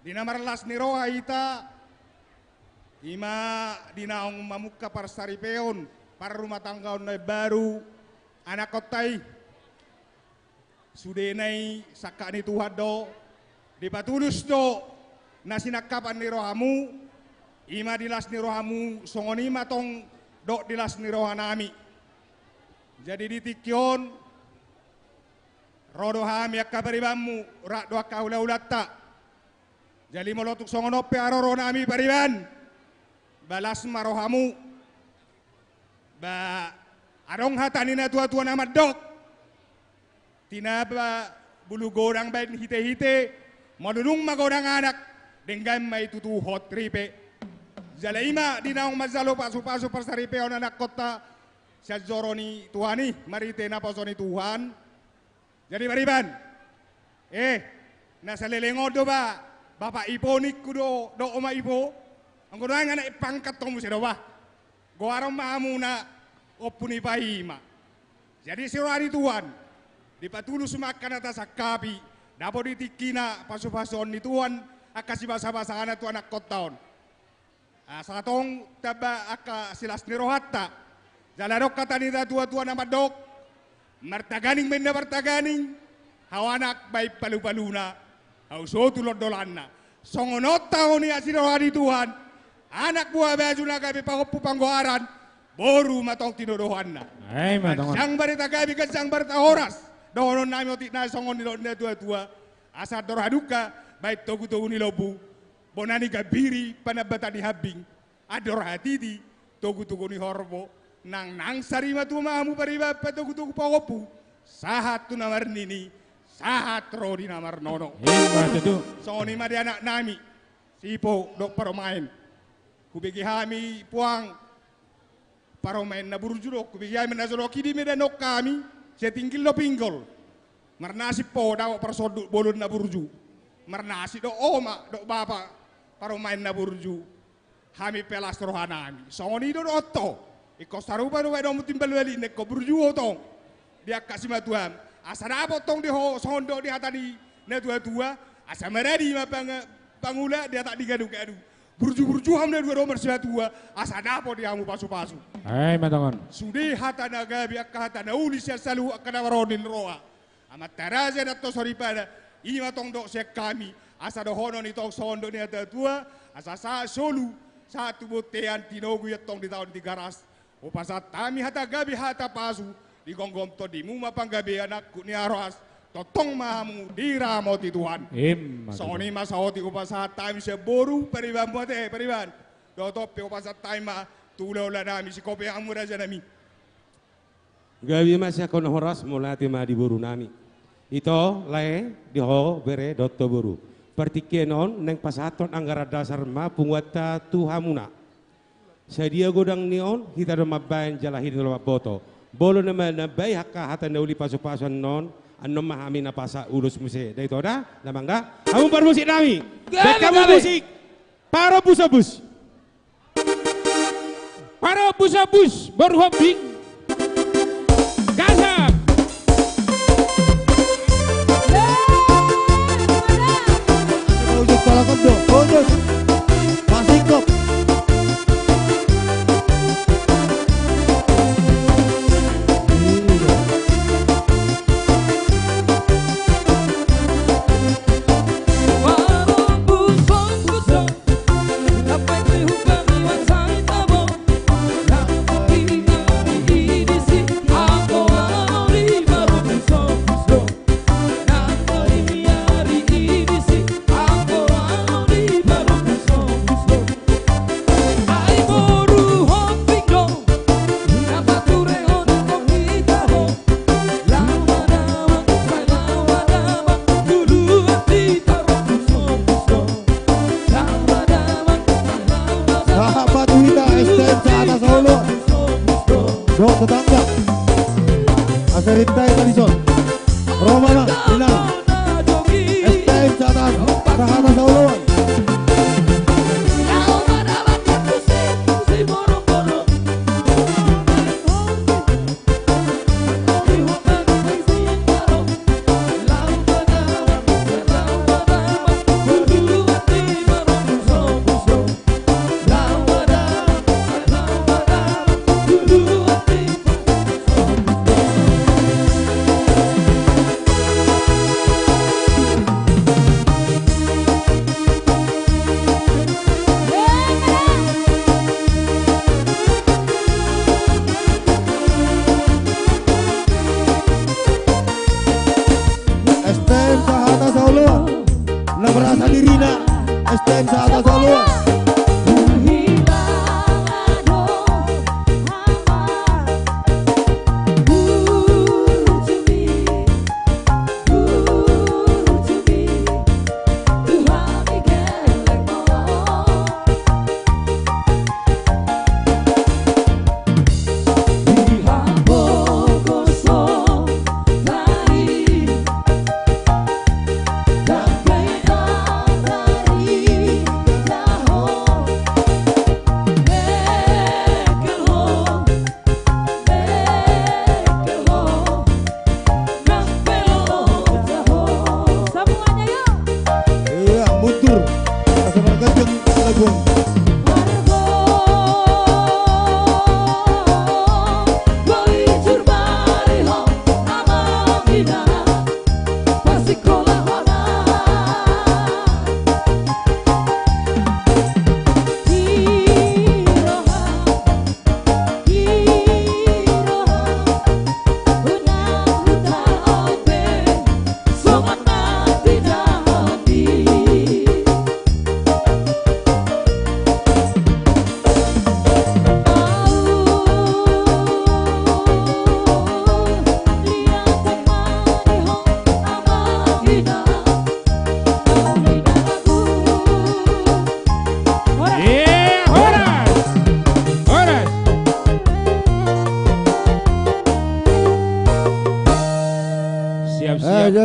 di na marlas ni roha hita, i ma di naung mamungka parsaripeon, parrumatanggaon na imbaru anakkonta i. Sudena i sangkap ni Tuhan do, dipatulus do na sinangkapan ni rohamu, i ma di las ni rohamu, songon i ma tong dohot di las ni roha nami. Jadi di tingki on, ro do hami angka paribanmu, rap do angka hulahulanta. Jadi molo tung songon on pe haroro nami pariban, ba las ma rohamu. Ba adong hata ni natuatua na mandok: Tinaba bulu godang baen hitehite, molo dung magodang anak, denggan ma i tutu hot ripe. Jala i ma di naung manjalo pasupasu parsaripeon anakkonta sian joro ni Tuhan i, marhite naposo ni Tuhan. Jadi pariban, eh, na saleleng on do ba, Bapak Ipo ningku do, dohot Oma Ipo. Anggo nuaeng anak pangkat ho muse do ba. Goaron ma hamuna Ompu ni Paima. Jadi siroha ni Tuhan, dipatulus ma angka na tasangkapi, dapot di tingkina pasupasuon ni Tuhan angka sibasabasana tu anakkonta on. Asa tong tamba angka silas ni rohanta. Jala adong hata ni natuatua na mandok: Martaganing ma inna martaganing, hau anak baen palupaluna, hau sotu londolanna. Songon on tangihon ni siroha ni Tuhan, anak buha baju na gabe pahompu panggoaran, boru ma tong tinodohanna. Ai ma tong. Ganjang barita gabe, ganjang barita horas. Dohonon nami otik nai songon nidok ni natuatua: Asa andor hadungka baen togutogu ni lombu, bona ni gambiri panambatan ni hambing, andor hatiti togutogu ni horbo. Nangnang sari ma tutu ma hamu pariban patogutogu pahompu, sahat tu na marnini. Ahat ro di na marnono. Ima tutu. Songon i ma di anak nami, Sipo dohot Parumaen. Hubege hami puang Parumaen na burju do, hubege hami na jolo hidi ma i, danon hami, sai tinggil do pinggol. Marnasib ho dapot parsonduk bolon na burju. Marnasib do oma dohot bapa Parumaen na burju. Hami pe las roha nami. Songon i do dohot ho. Ingkon sarupa do baen domu timbal balik, ingkon burju ho tong di angka simatuam. Asa dapot tong di ho, songon dohot di hata ni na tua-tua. Asa maradi ma pang-, pangula di atas di gadu-gadu. Burju-burju hamu na dua do marsimatua, asa dapot di hamu pasu-pasu. Ai ma tangan. Sude hata na gabe, angka hata na uli sian saluhut angka na marhon ni roha. Amanta raja na tos soripada, i ma tong dohot sian hami, asa dohonon i tong songon dohot ni na tua-tua, asa sahat solu, sahat tu bontean, tinogu i tong di taon Tigaras. Hupasahat hami hata gabe hata pasu, di gomgom tondimu ma panggabean angkup ni haroas, tongtong ma hamu diramoti Tuhan. Ima tutu. Songon i ma saotik hupasahat hami sian boru, paribanmu ate, pariban. Dohot on pe hupasahat hami ma tu hula-hula nami, sikope hamu raja nami. Gabe ma sian ho na horas, mauliate ma di boru nami. Ito, lae, di ho bere dohot ho boru. Partingkian on naeng pasahathon anggaran dasar ma punguanta tu hamuna. Sadia godang ni on, hita do mambaen jala hita do mamboto. Molo na manambai angka hata na uli pasu-pasu annon, annon ma hami na pasahat ulos muse. Da ito da, na mangga. Hamu parmusik nami. Gabe, gabe. Baen hamu musik. Parombu-ombu. Parombu-ombu, boru Hombing. Gasak. Ujung pala kondok, ujung. Masingkop. Sahat ma tu hita S T M Sahata Saoloan dohot tetangga. Asa rintai tadi son. Ro ma, Inang. S T M Sahata, Sahata Saoloan. S T M Sahata Saoloan. Na merasa dirina, S T M Sahata Saoloan.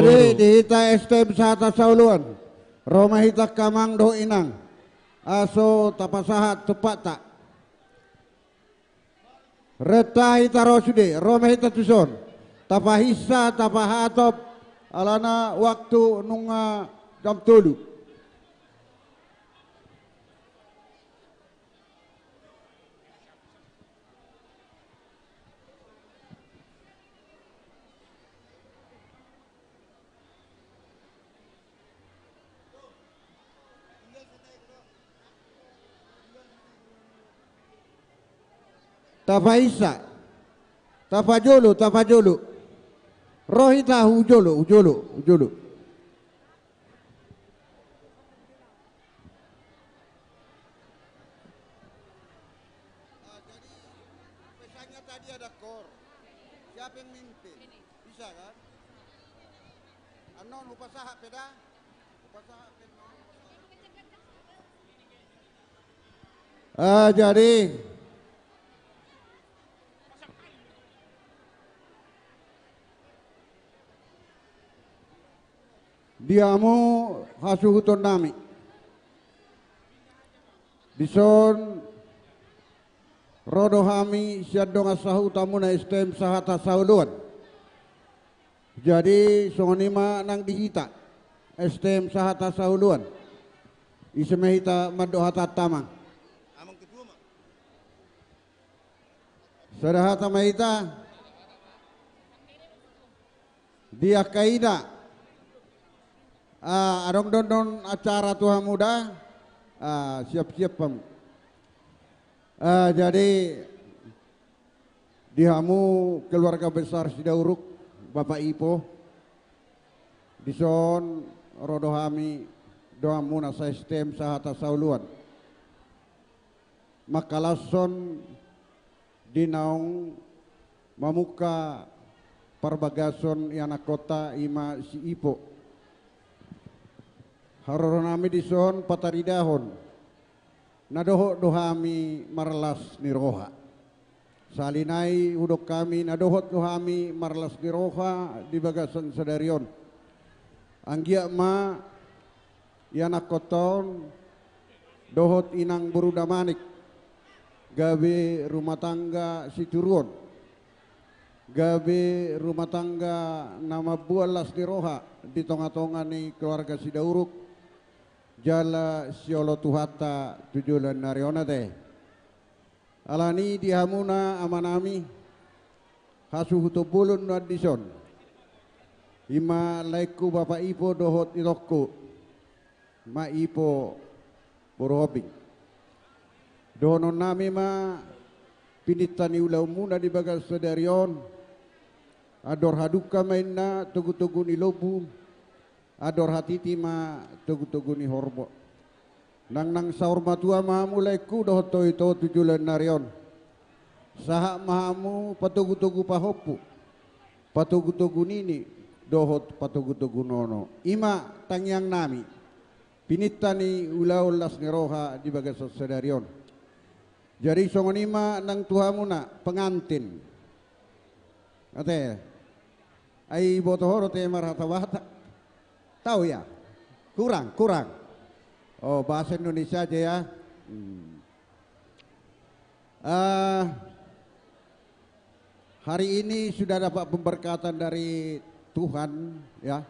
Di hita S T M Sahata Sauluan. Ro ma hita angka amang dohot inang. Aso tapasahat tumpakta. Renta hita ro sude, ro ma hita tuson. Tapahinsa, tapahatop, alana waktu nunga jam tolu. Tapahinsa. Tapajolo, tapajolo. Ro hita hu jolo, hu jolo, hu jolo. Ah, jadi pesannya tadi ada kor. Siapa yang mimpin? Bisa kan? Annon hupasahat pe da. Hupasahat pe annon. Ah, jadi di hamu hasuhuton nami. Dison ro do hami sian dongan sahuta muna S T M Sahata Sauluan. Jadi songon i ma nang di hita S T M Sahata Sauluan. Ise ma hita mandok hatanta, amang? Sada hata ma hita. Di angka ina. Ah, adong do annon acara tu hamu da. Ah, siap-siap hamu. Ah, jadi di hamu keluarga besar Sidauruk, Bapak Ipo, dison ro do hami dongan muna sa-S T M Sahata Sauluan. Mangkalashon di naung mamungka parbagason ianakkonta i ma si Ipo. Haroro nami dison pataridahon na dohot do hami marlas ni roha. Sahali nai hudok hami na dohot do hami marlas ni roha di bagasan sadari on. Anggiat ma ianakkonta on dohot inang boru Damanik gabe rumah tangga situruon, gabe rumah tangga na mambuat las ni roha di tonga-tonga ni keluarga Sidauruk, jala siolo Tuhanta tu joloan ni ari on ate. Alani di hamuna amanami, hasuhuton bolon nuaeng dison, i ma laengku Bapak Ipo dohot itongku ma Ipo boru Hombing. Dohonon nami ma pininta ni ulaonmuna di bagasan sadari on, andor hadungka ma inna togu-togu ni lombu, andor hatiti ma togu-togu ni horbo. Nang, nang saur matua ma hamu laengku dohot ito-ito tu joloan ni ari on. Sahat ma hamu patogu-togu pahompu, patogu-togu nini, dohot patogu-togu nono. I ma tangiang nami, pininta ni ulaon las ni roha di bagasan sadari on. Jadi songon i ma nang tu hamuna pengantin. Ate, ai boto ho do ate marhata Batak? Tau ya? Kurang, kurang. Oh, bahasa Indonesia aja ya. Hmm. Ah, hari ini sudah dapat pemberkatan dari Tuhan, ya,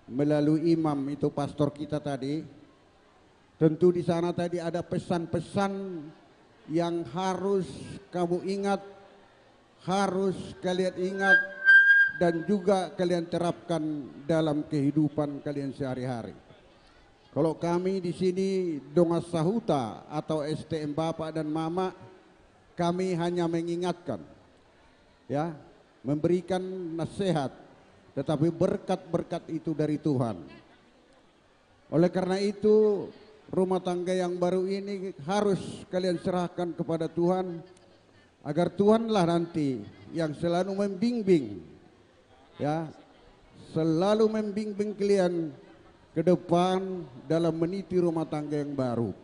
melalui imam itu, pastor kita tadi. Tentu di sana tadi ada pesan-pesan yang harus kamu ingat, harus kalian ingat, dan juga kalian terapkan dalam kehidupan kalian sehari-hari. Kalau kami di sini, dongan sahuta atau S T M bapak dan mama, kami hanya mengingatkan, ya, memberikan nasihat, tetapi berkat-berkat itu dari Tuhan. Oleh karena itu, rumah tangga yang baru ini harus kalian serahkan kepada Tuhan, agar Tuhanlah nanti yang selalu membimbing, ya, selalu membimbing kalian ke depan dalam meniti rumah tangga yang baru.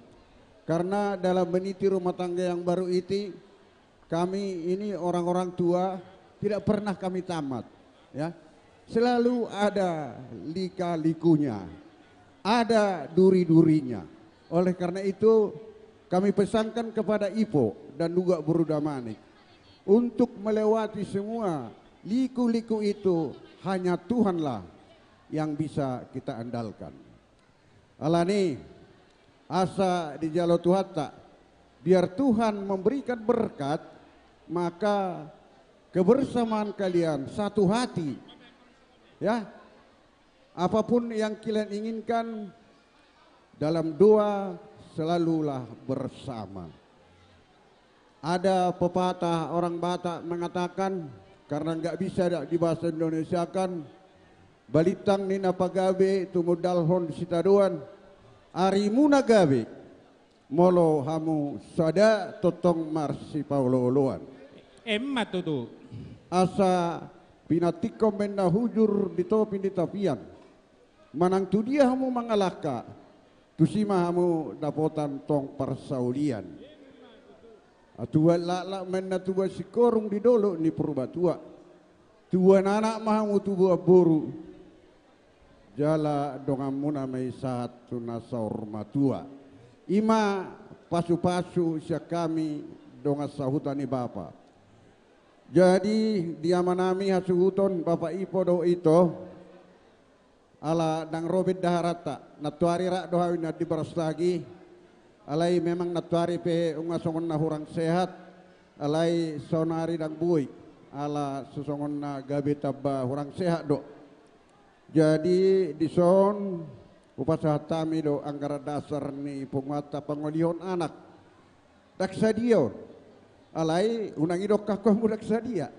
Karena dalam meniti rumah tangga yang baru itu, kami ini orang-orang tua tidak pernah kami tamat, ya. selalu ada lika-likunya, ada duri-durinya. Oleh karena itu, kami pesankan kepada Ipo dan juga Boru Damanik untuk melewati semua liku-liku itu, hanya Tuhanlah yang bisa kita andalkan. Alani, asa dijalo Tuhanta, biar Tuhan memberikan berkat, maka kebersamaan kalian satu hati, ya. Apapun yang kalian inginkan, dalam doa selalulah bersama. Ada pepatah orang Batak mengatakan, karena nggak bisa da-, dibahasa Indonesiakan, balintang ni na pagabe tumundalhon sitadoan, arimuna gabe, molo hamu sada tongtong marsipaolo-oloan. Emma tutu. Asa pinantikhon baen na hujur di topi ni tapian. Manang tu dia hamu mangalangka, tusi ma hamu dapotan tong parsaulian. Atuan laklak ma inna tubuan singkoru di dolok ni Purbatua. Tubuan anak ma hamu tubuan boru. Jala donganmuna ma i sahat tu na saur matua. I ma pasu-pasu sian hami dongan sahuta ni bapa. Jadi, di amanami hasuhuton, Bapak Ipo dohot ito, ala ndang ro bendaharanta, nantuari rap do hami na di Brastagi, alai memang nantuari pe nunga songon na hurang sehat, alai saonari ndang boi, ala so songon na gabe tamba hurang sehat do. Jadi, dison hupasahat hami do anggaran dasar ni punguanta pangolihon anak. Ndang sadia on. Alai unang didok hamu ndang sadia.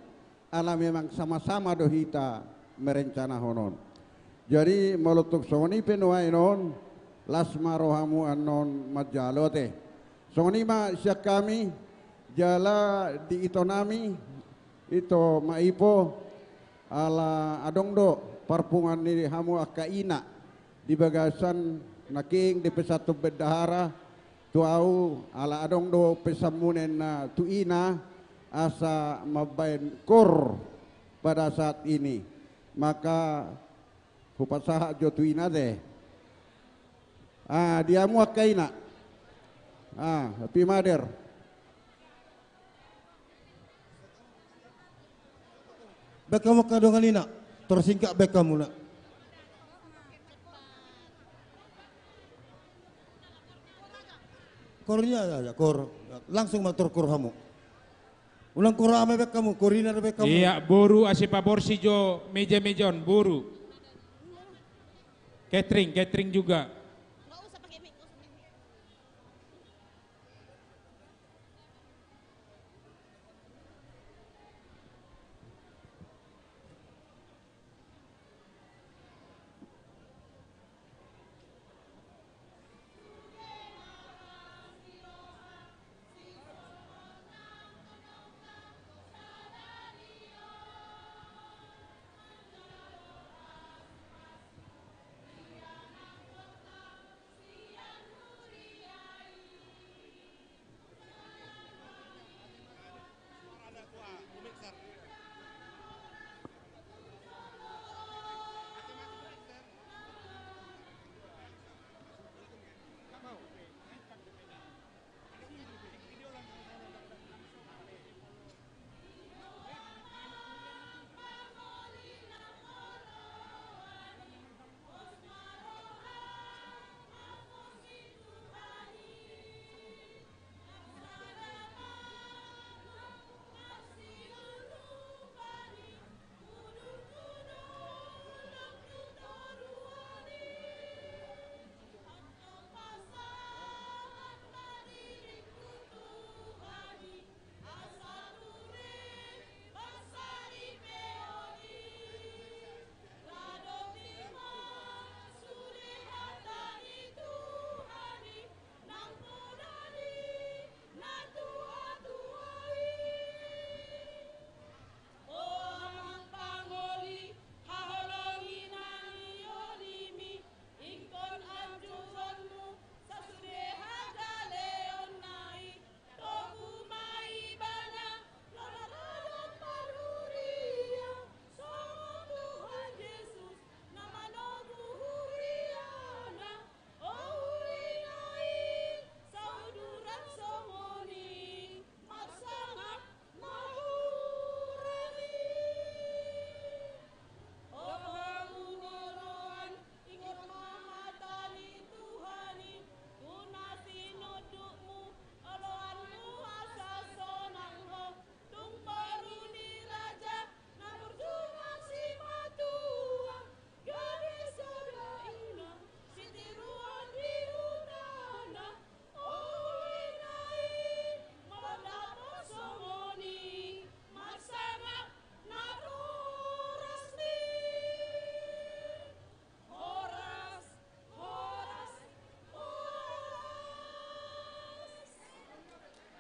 Ala memang sama-sama do hita merencanahon on. Jadi molo tung songon i pe nuaeng on, las ma rohamu annon manjalo ate. Songon i ma sian hami, jala di itonami, ito ma Ipo, ala adong do parpunguan ni hamu angka ina di bagasan nangkin dipesanhon bendahara tu ahu, ala adong do pesanmuna na tu ina asa mambaen kor pada saat ini. Maka hupasahat jo tu ina ate. Ah, di hamu angka ina. Ah, happy mother. Baen hamu angka dongan ina, tor singkat baen hamu na. Kornya ada, ada, kor. Langsung ma tor kor hamu. Unang kor ama baen hamu, kor ina do baen hamu. Iya, boru asa paborsi jo meja-meja on, boru. Catering, catering juga.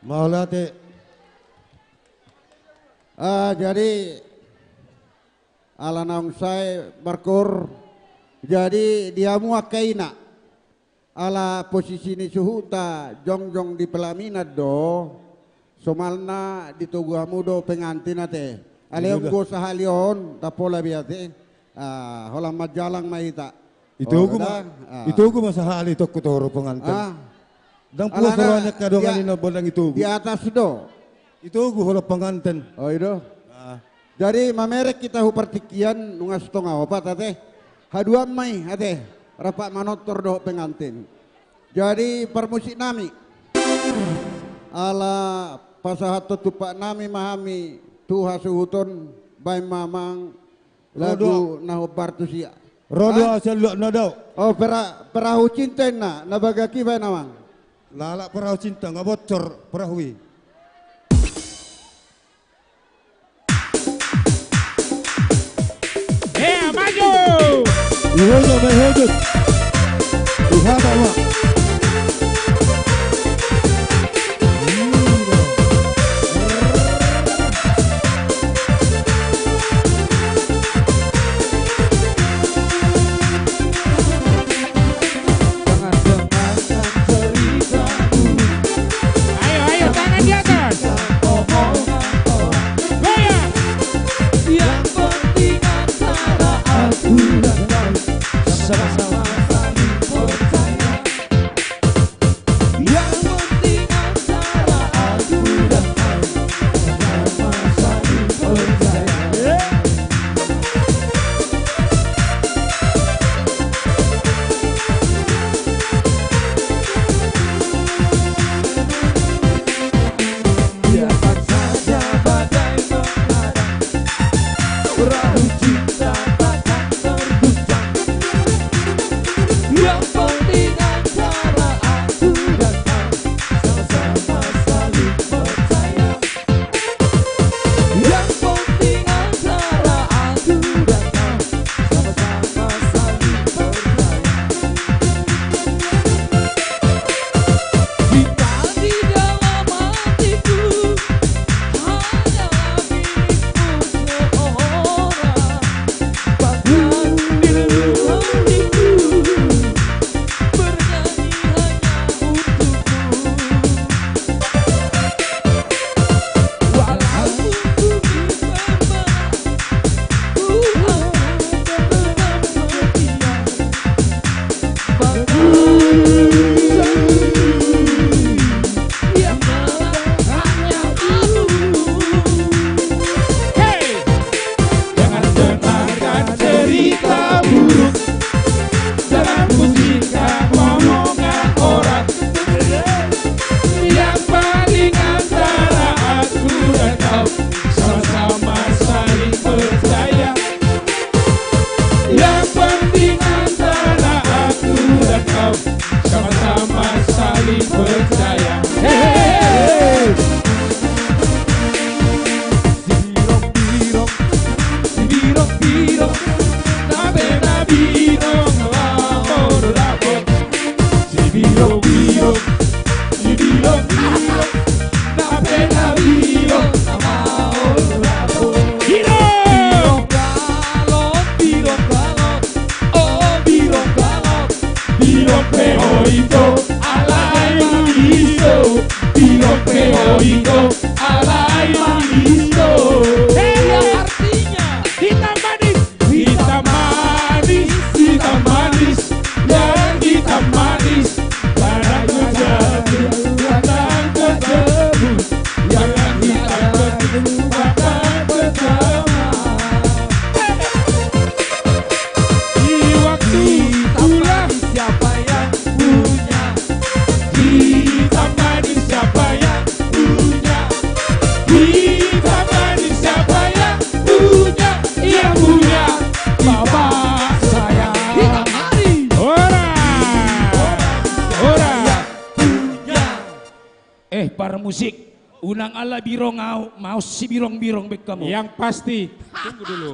Mauliate. Ah, jadi, ala naung sae markoor, jadi di hamu angka ina, ala posisi ni suhutna jongjong di pelaminan do, somalna ditogu hamu do pengantin ate. Alai anggo sahali on, tapola be ate. Ah, holan manjalang ma hita. Itogu ma, itogu ma sahali tongku tu haroa pengantin. Ah. Ndang puas rohana, kadongan i na bodang itogu. Di atas do. Itogu holan pengantin. Oh, i do. Ah. Jadi mamereng hita tu partingkian, nunga sitongah opat ate. Haduan ma i ate, rap manortor dohot pengantin. Jadi parmusik nami, ala pasahathon tumpak nami ma hami tu hasuhuton, baen ma amang lagu na hombar tusi. Ro do au sian luat na dao. Oh, pera-, perahu cinta inna, na bagak i baen amang. Lalap perahu cinta, nga bocor perahu i. Hea, maju! Ihujut ma, ihujut. Ihata ma. Ayo, ayo, tangan di atas. Goyang. Yang penting antara aku dan kau sama-sama saling percaya. Yang penting antara aku dan kau sama-sama saling percaya. Biarkan saja badai mengadang, perahu cinta takkan terguncang. Yang penting antara aku dan kau sama-sama saling percaya. Yang penting antara aku dan kau sama-sama saling percaya. Cinta di dalam hatiku hanyalah milikmu seorang. Bahkan di lubuk hatiku bernyanyi hanya untukmu. Walaupun ku diperberat, ku akan tetap setia. Bahkan di lubuk hatiku yang ada hanya aku. Hey! Jangan dengarkan cerita buruk dalam musik dan omongan orang. Yang penting antara aku dan kau sama-sama saling percaya. Yang penting antara aku dan kau sama-sama saling percaya. Hehehe. Sibirong-birong, sibirong-birong, na pe na birong, laho do dapot. Sibirong-birong, sibirong-birong, na pe na birong, laho do dapot. Birong! Birong galon, birong galon, o birong galon. Birong pe ho ito, alai mangiso. Birong pe ho ito, alai mangiso. Hei, artinya, hitam manis. Hitam manis, hitam manis, yang hitam manis, barang terjatuh, batang tercabut, yang hitam manis, batang tercabut. Di waktu itulah siapa yang punya. Hitam manis siapa yang punya? Hitam manis siapa yang punya? Yang punya bapak saya. Hitam manis. Ora. Ora. Punya. Eh, parmusik, unang ala birong au, maos sibirong-birong be hamu. Yang pasti. Tunggu dulu.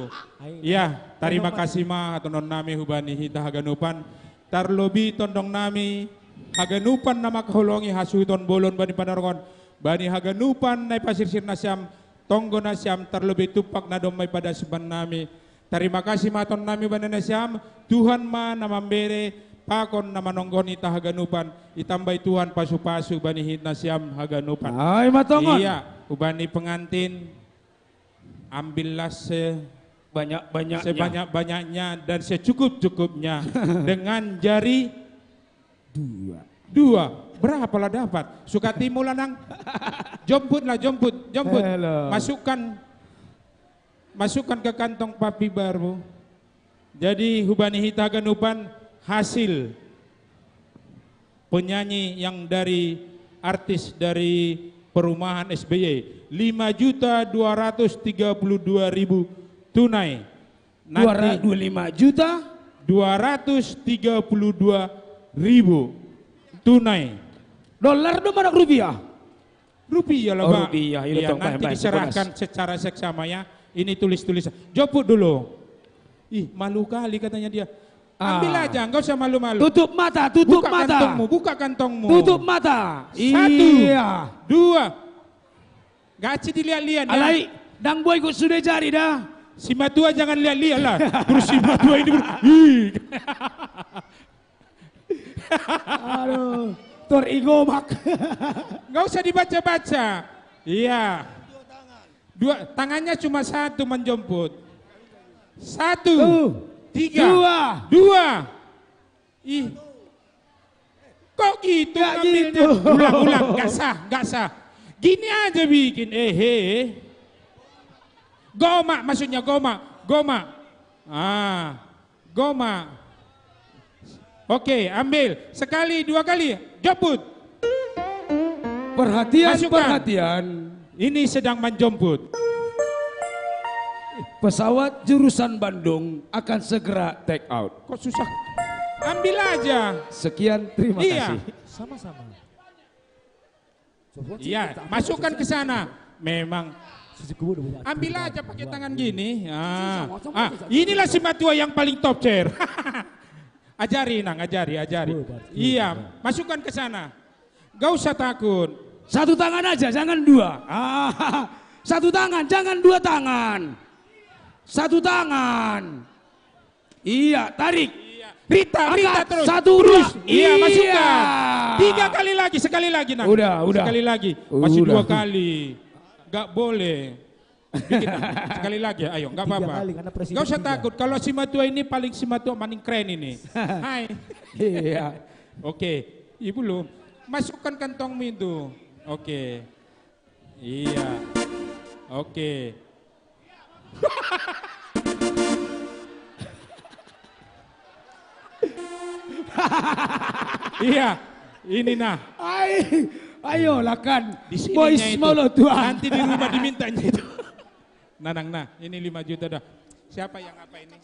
Iya, tarima kasih ma hatonon nami hubani hita haganupan. Tarlobi tondong nami haganupan na mangkaholongi hasuhuton bolon bani Panorgon. Bani haganupan na ipasirsir nasiam, tonggo nasiam, tarlobi tumpak na domma ipadas bannami. Tarima kasih ma hatahononnami bani nasiam, Tuhan ma na mambere, pakon na manonggohon hita haganupan, itambai Tuhan pasupasu bani hita nasiam haganupan. Ai ma tongon. Ia, hubani pengantin, ambillah se- Banyak-banyaknya. Sebanyak-banyaknya dan secukup-cukupnya. Dengan jari dua. Dua. Berapa lah dapat? Suka timu lah nang. Jomput lah, jomput, jomput. Halo. Masukkan, masukkan ke kantong papi baru. Jadi hubani hita haganupan hasil penyanyi yang dari artis dari perumahan S B Y, lima juta dua ratus tiga puluh dua ribu tunai. Nanti dua ra-, dua lima juta? Dua ratus tiga puluh dua ribu tunai. Dolar do manang rupiah? Rupiah lah, oh, Pak. Rupiah, iya. Iya, tong, nanti diserahkan secara seksama ya. Ini tulis-tulisan. Jomput dulu. Ih, malu kali katanya dia. Ah. Ambil aja, nggak usah malu-malu. Tutup mata, tutup mata. Buka kantongmu, buka kantongmu. Tutup mata. Satu, iya, dua. Gaci dilihat-lihat, ya. Alai, ndang boi ikut sude jari dah. Si matua jangan lihat-lihat lah. Terus si matua ini ber-, ih. Aduh, tor igomak. Nggak usah dibaca-baca. Iya. Dua, tangannya cuma satu menjemput. Satu, tuh, tiga, dua. Dua. Ih. Kok gitu ngambilnya? Nggak gitu. Ulang, ulang. Nggak sah, nggak sah. Gini aja bikin. Eh, eh. Goma, maksudnya goma. Goma. Ah. Goma. Oke, ambil. Sekali, dua kali. Jemput. Perhatian, masukkan. Perhatian. Ini sedang menjemput. Pesawat jurusan Bandung akan segera take out. Kok susah? Ambil aja. Sekian, terima kasih. Iya. Sama-sama. Iya, masukkan ke sana. Memang. Ambil aja pakai tangan gini. Ah. Ah, inilah si matua yang paling top, Cer. Ajari, Nang, ajari, ajari. Iya, masukkan ke sana. Gak usah takut. Satu tangan aja, jangan dua. Ah, satu tangan, jangan dua tangan. Satu tangan. Iya, tarik. Iya. Rita, Rita terus. Angkat, satu, dua. Terus. Iya, masukkan. Iya. Tiga kali lagi, sekali lagi, Nang. Udah, udah. Sekali lagi. Masih dua kali. Nggak boleh. Bikin, Nang. Sekali lagi, ayo, nggak apa-apa. Tiga kali, karena presiden tiga. Nggak usah takut. Kalau si matua ini paling si matua paling keren ini. Hai. Iya. Oke. Ibu lu, masukkan kantongmu itu. Oke. Iya. Oke. Iya, ini nah. Ai, ayo lah kan. Di sininya itu. Boys molo tuan. Nanti di rumah dimintanya itu. Nah, Nang, nah, ini lima juta dah. Siapa yang apa ini?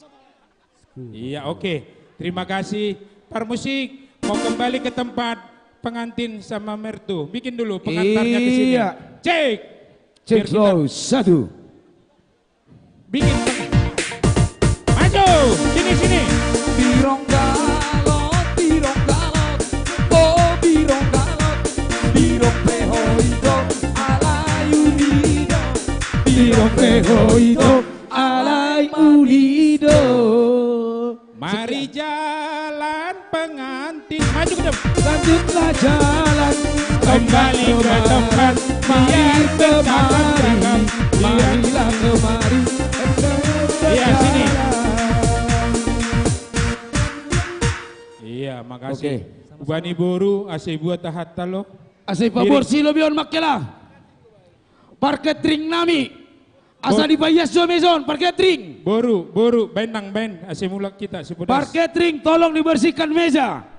Iya, oke. Terima kasih. Parmusik, mau kembali ke tempat pengantin sama mertu. Bikin dulu pengantarnya di sini. Iya. Cek. Cek, biar kita slow, satu. Bikin. Maju. Sini, sini. Birong galot, birong galot. Oh, birong galot. Birong pe ho i do, alai uli do. Birong pe ho i do, alai uli do. Mari jalan pengantin. Maju ke depan. Lanjutlah jalan kembali ke tempat. Mari kemari. Marilah kemari. Iya, sini. Iya, makasih. Oke. Hubani boru, asa dibuat tahatta lo. Asa dipaborsi lobi on ma hela. Parketring nami. Asa dipaias jo meja on, parketring. Boru, boru, baen Nang, baen. Asa mulak hita, si podas. Parketring, tolong dibersihkan meja.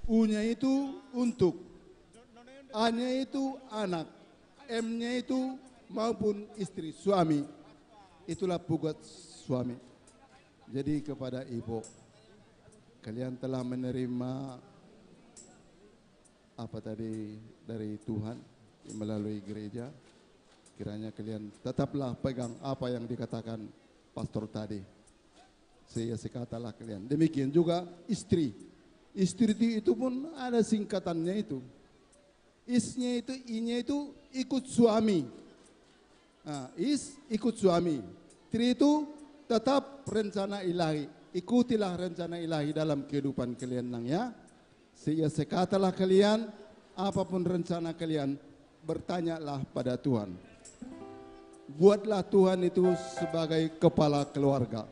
U-nya itu untuk, A-nya itu anak, M-nya itu maupun istri, suami. Itulah tugas suami. Jadi kepada ibu, kalian telah menerima apa tadi dari Tuhan melalui gereja, kiranya kalian tetaplah pegang apa yang dikatakan pastor tadi. Seia sekatalah kalian. Demikian juga istri. Istri itu, itu pun ada singkatannya itu. Is-nya itu, I-nya itu ikut suami. Nah, is ikut suami. Tri itu tetap rencana ilahi. Ikutilah rencana ilahi dalam kehidupan kalian, nang, ya. Seia sekatalah kalian, apapun rencana kalian, bertanyalah pada Tuhan. Buatlah Tuhan itu sebagai kepala keluarga.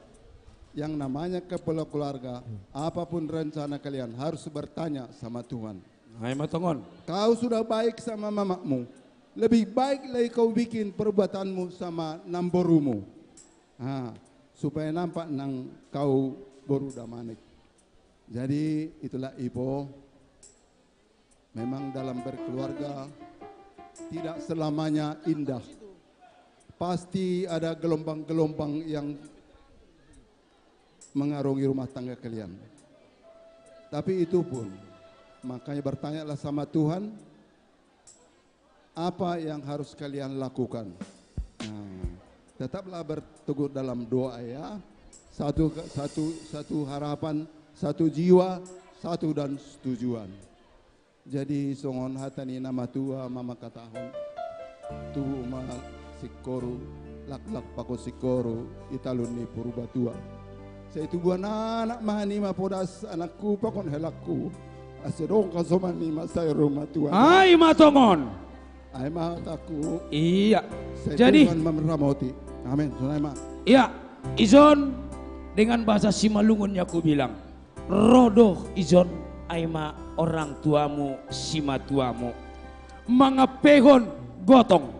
Yang namanya kepala keluarga, apapun rencana kalian, harus bertanya sama Tuhan. Ai ma tongon. Kau sudah baik sama mamamu, lebih baik lagi kau bikin perbuatanmu sama namborumu. Nah, supaya nampak nang kau boru damanik. Jadi itulah, Ipo, memang dalam berkeluarga tidak selamanya indah. Pasti ada gelombang-gelombang yang mengarungi rumah tangga kalian. Tapi itu pun, makanya bertanyalah sama Tuhan, apa yang harus kalian lakukan. Nah, tetaplah berteguh dalam doa, ya. Satu, satu, satu harapan, satu jiwa, satu dan tujuan. Jadi songon hata ni na matua ma mangkatahon, tubu ma singkoru, laklak pakon singkoru di talun ni Purbatua. Sai tubuan anak ma hanima podas, anakku, pakon helangku, asa dong hasoman ni ma sai rumah tua. Ai ma tongon. Ai ma hatangku. Iya. Sai jadi Tuhan ma meramoti. Amin. Sonai ma. Iya. Ijon, dengan bahasa Simalungun ya ku bilang. Ro do ijon, ai ma orang tuamu, simatuamu, mangampehon gotong.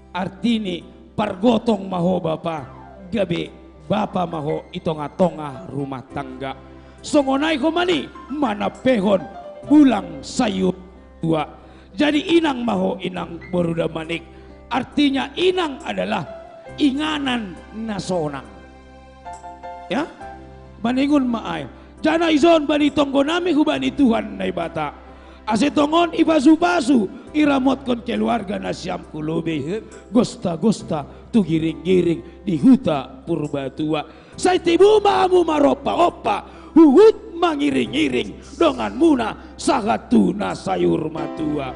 Artini, pargotong ma ho bapa, gabe bapa ma ho i tonga-tonga rumah tangga. Songon ai ho ma ni manampehon bulang sayur tua. Jadi inang ma ho, inang boru damanik. Artinya inang adalah inganan na sonang. Ya? Maningon ma ai. Jana ijon bani tonggo nami hubani Tuhan Naibata. Ase tongon ipasu-pasu, iramotkon keluarga nasiam hu lobei. Gosta-gosta tu giring-giring di huta Purbatua. Sai tibu ma hamu marompa-ompa, huhut mangiring-iring donganmuna sahat tu na sayur matua.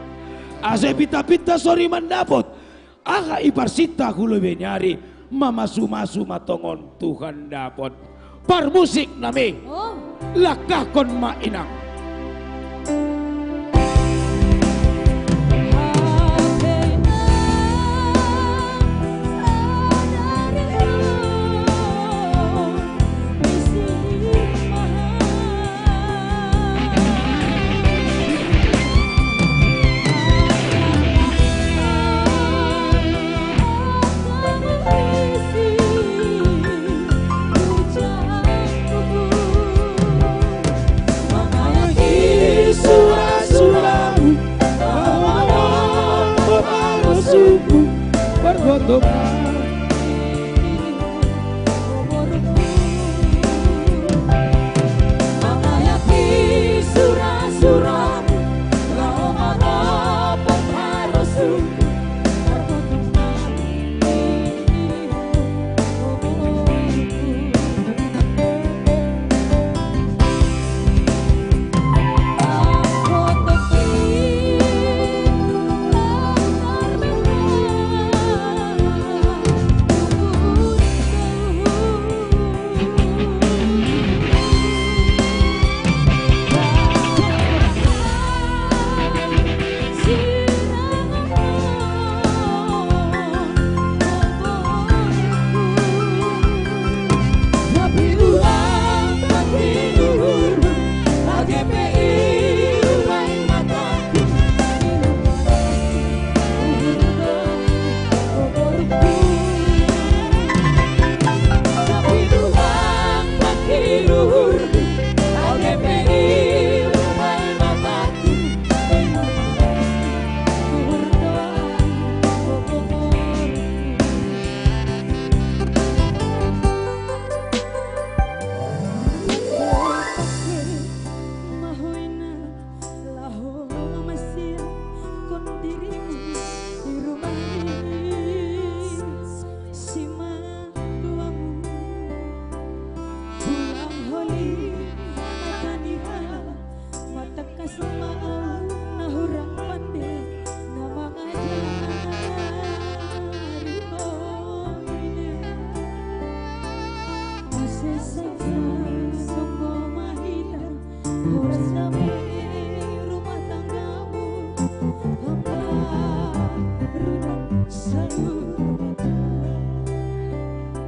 Ase pinta-pinta sori mandapot, aha i parsinta hu lobei ni ari, mamasu-masu ma tongon Tuhan dapot. Parmusik nami, langkahkon ma inang.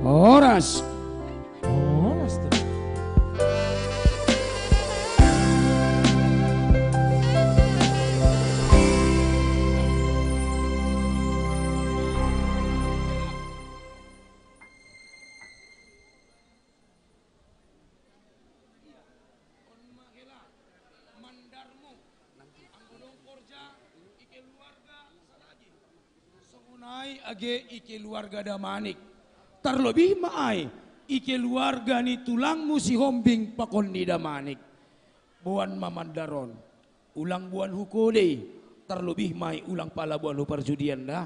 Horas. Horas tu. Ia, on ma hela mandarmu. Anggo dong horja i keluarga salagi. Songon i age i keluarga Damanik. Tarlobih ma ai i keluarga ni tulangmu Sihombing pakon ni Damanik. Boan ma mandar on. Ulang boan hu kode i, tarlobih ma i ulang pala boan hu parjudian da.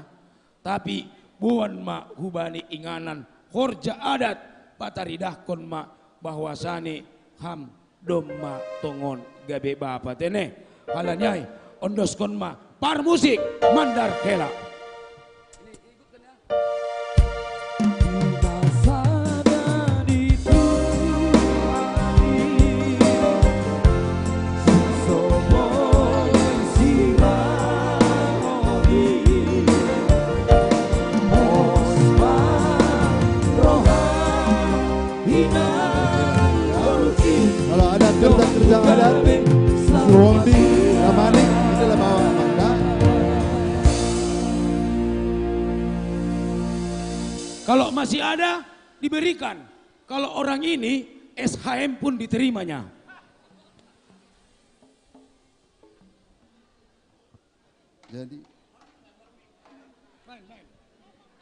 Tapi boan ma hubani inganan horja adat, pataridahkon ma bahwasani ham domma tongon gabe bapa tene. Alani ai, ondoskon ma parmusik mandar hela. Kalau ada kerja-kerja adat, Sihombing, Damanik, ini lah bawa Amanda. Kalau masih ada, diberikan. Kalau orang ini, S H M pun diterimanya. Jadi,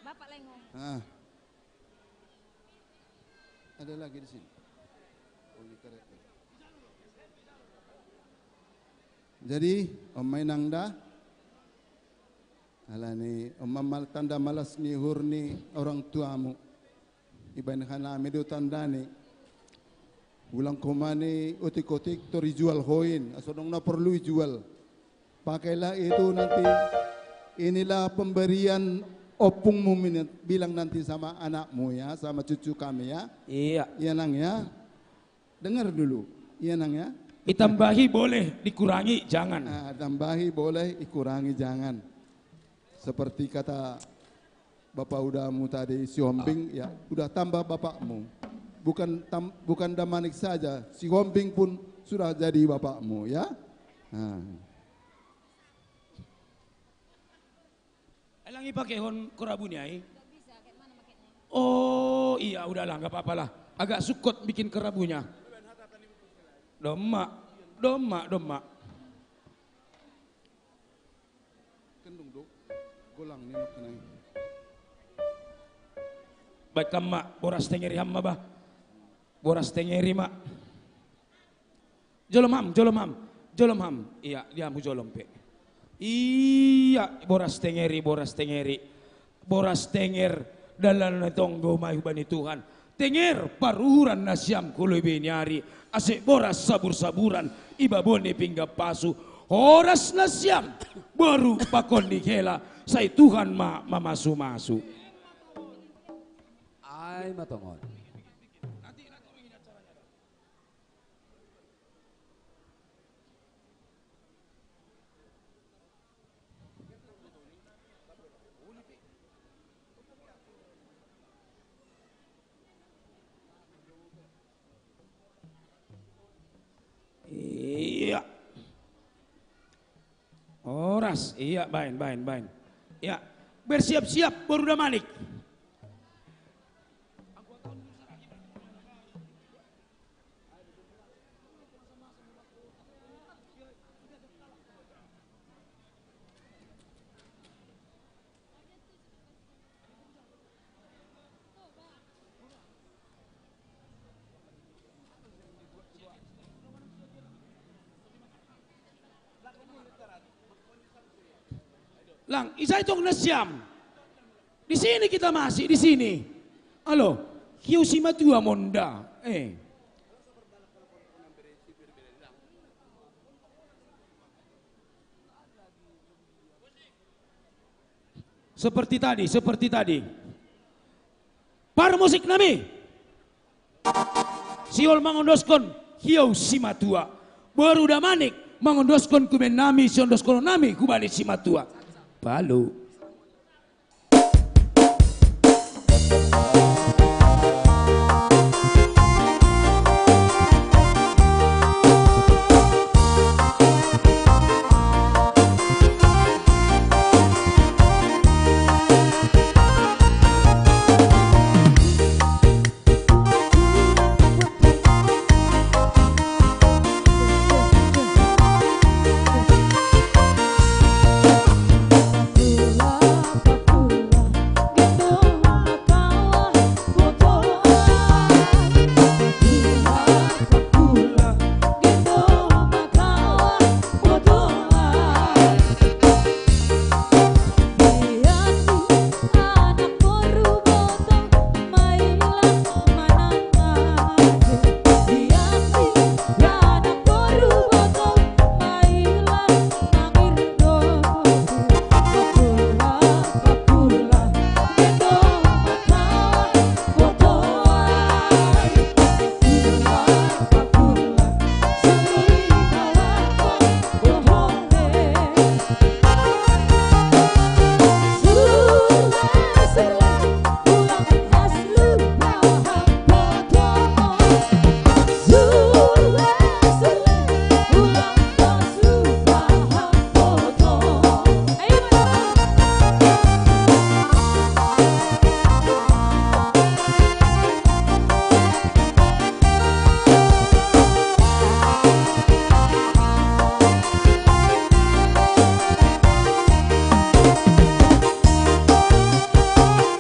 Bapak Lengo. Ah. Ada lagi di sini. Oh, ini karet. Jadi, on ma inang da. Alani, on ma mal-, tanda malas ni uhur ni orang tuamu. Dibaen hanami do tandani. Ulang ho ma ni otik-otik tor ijual ho i, asa dong na porlu ijual. Pakailah itu nanti, inilah pemberian opungmu, bilang nanti sama anakmu ya, sama cucu kami ya. Iya. Iya, Nang ya. Dengar dulu. Iya, Nang ya. Ditambahi boleh, dikurangi jangan. Ah, tambahi boleh, dikurangi jangan. Seperti kata Bapak udamu tadi, Sihombing, ya, udah tambah bapakmu. Bukan tam-, bukan Damanik saja, Sihombing pun sudah jadi bapakmu, ya. Nah. Ai lang i pakehon korabu ni ai. Oh, iya, udahlah, nggak apa-apa lah. Agak sukot bikin korabunya. Domma, domma, domma. Kendung do, golang ni makana i. Baik, ham ma, boras tenger i ham ma, bah. Boras tenger i ma. Jolom ham, jolom ham, jolom ham. Iya, di ham hujolom pe. Iya, boras tenger i, boras tenger i. Boras tenger, dalan na tonggo ma i hubani Tuhan. Tenger, paruhuran nasiam hu lobi ni ari, ase boras sabur-saburan, i babo ni pinggan pasu, horas nasiam, boru pakon ni hela, sai Tuhan ma mamasu-masu. Ai ma tongon. Iya. Horas, iya, baen, baen, baen. Ya, bersiap-siap, boru Damanik. Lang, ise tong nasiam? Di sini kita masih, di sini. Alo, kiu si matua monda. Eh. Seperti tadi, seperti tadi. Parmusik nami. Sihol mangondoskon hiou simatua. Boru Damanik mangondoskon kumen nami, siondoskon nami hubani simatua. Palu.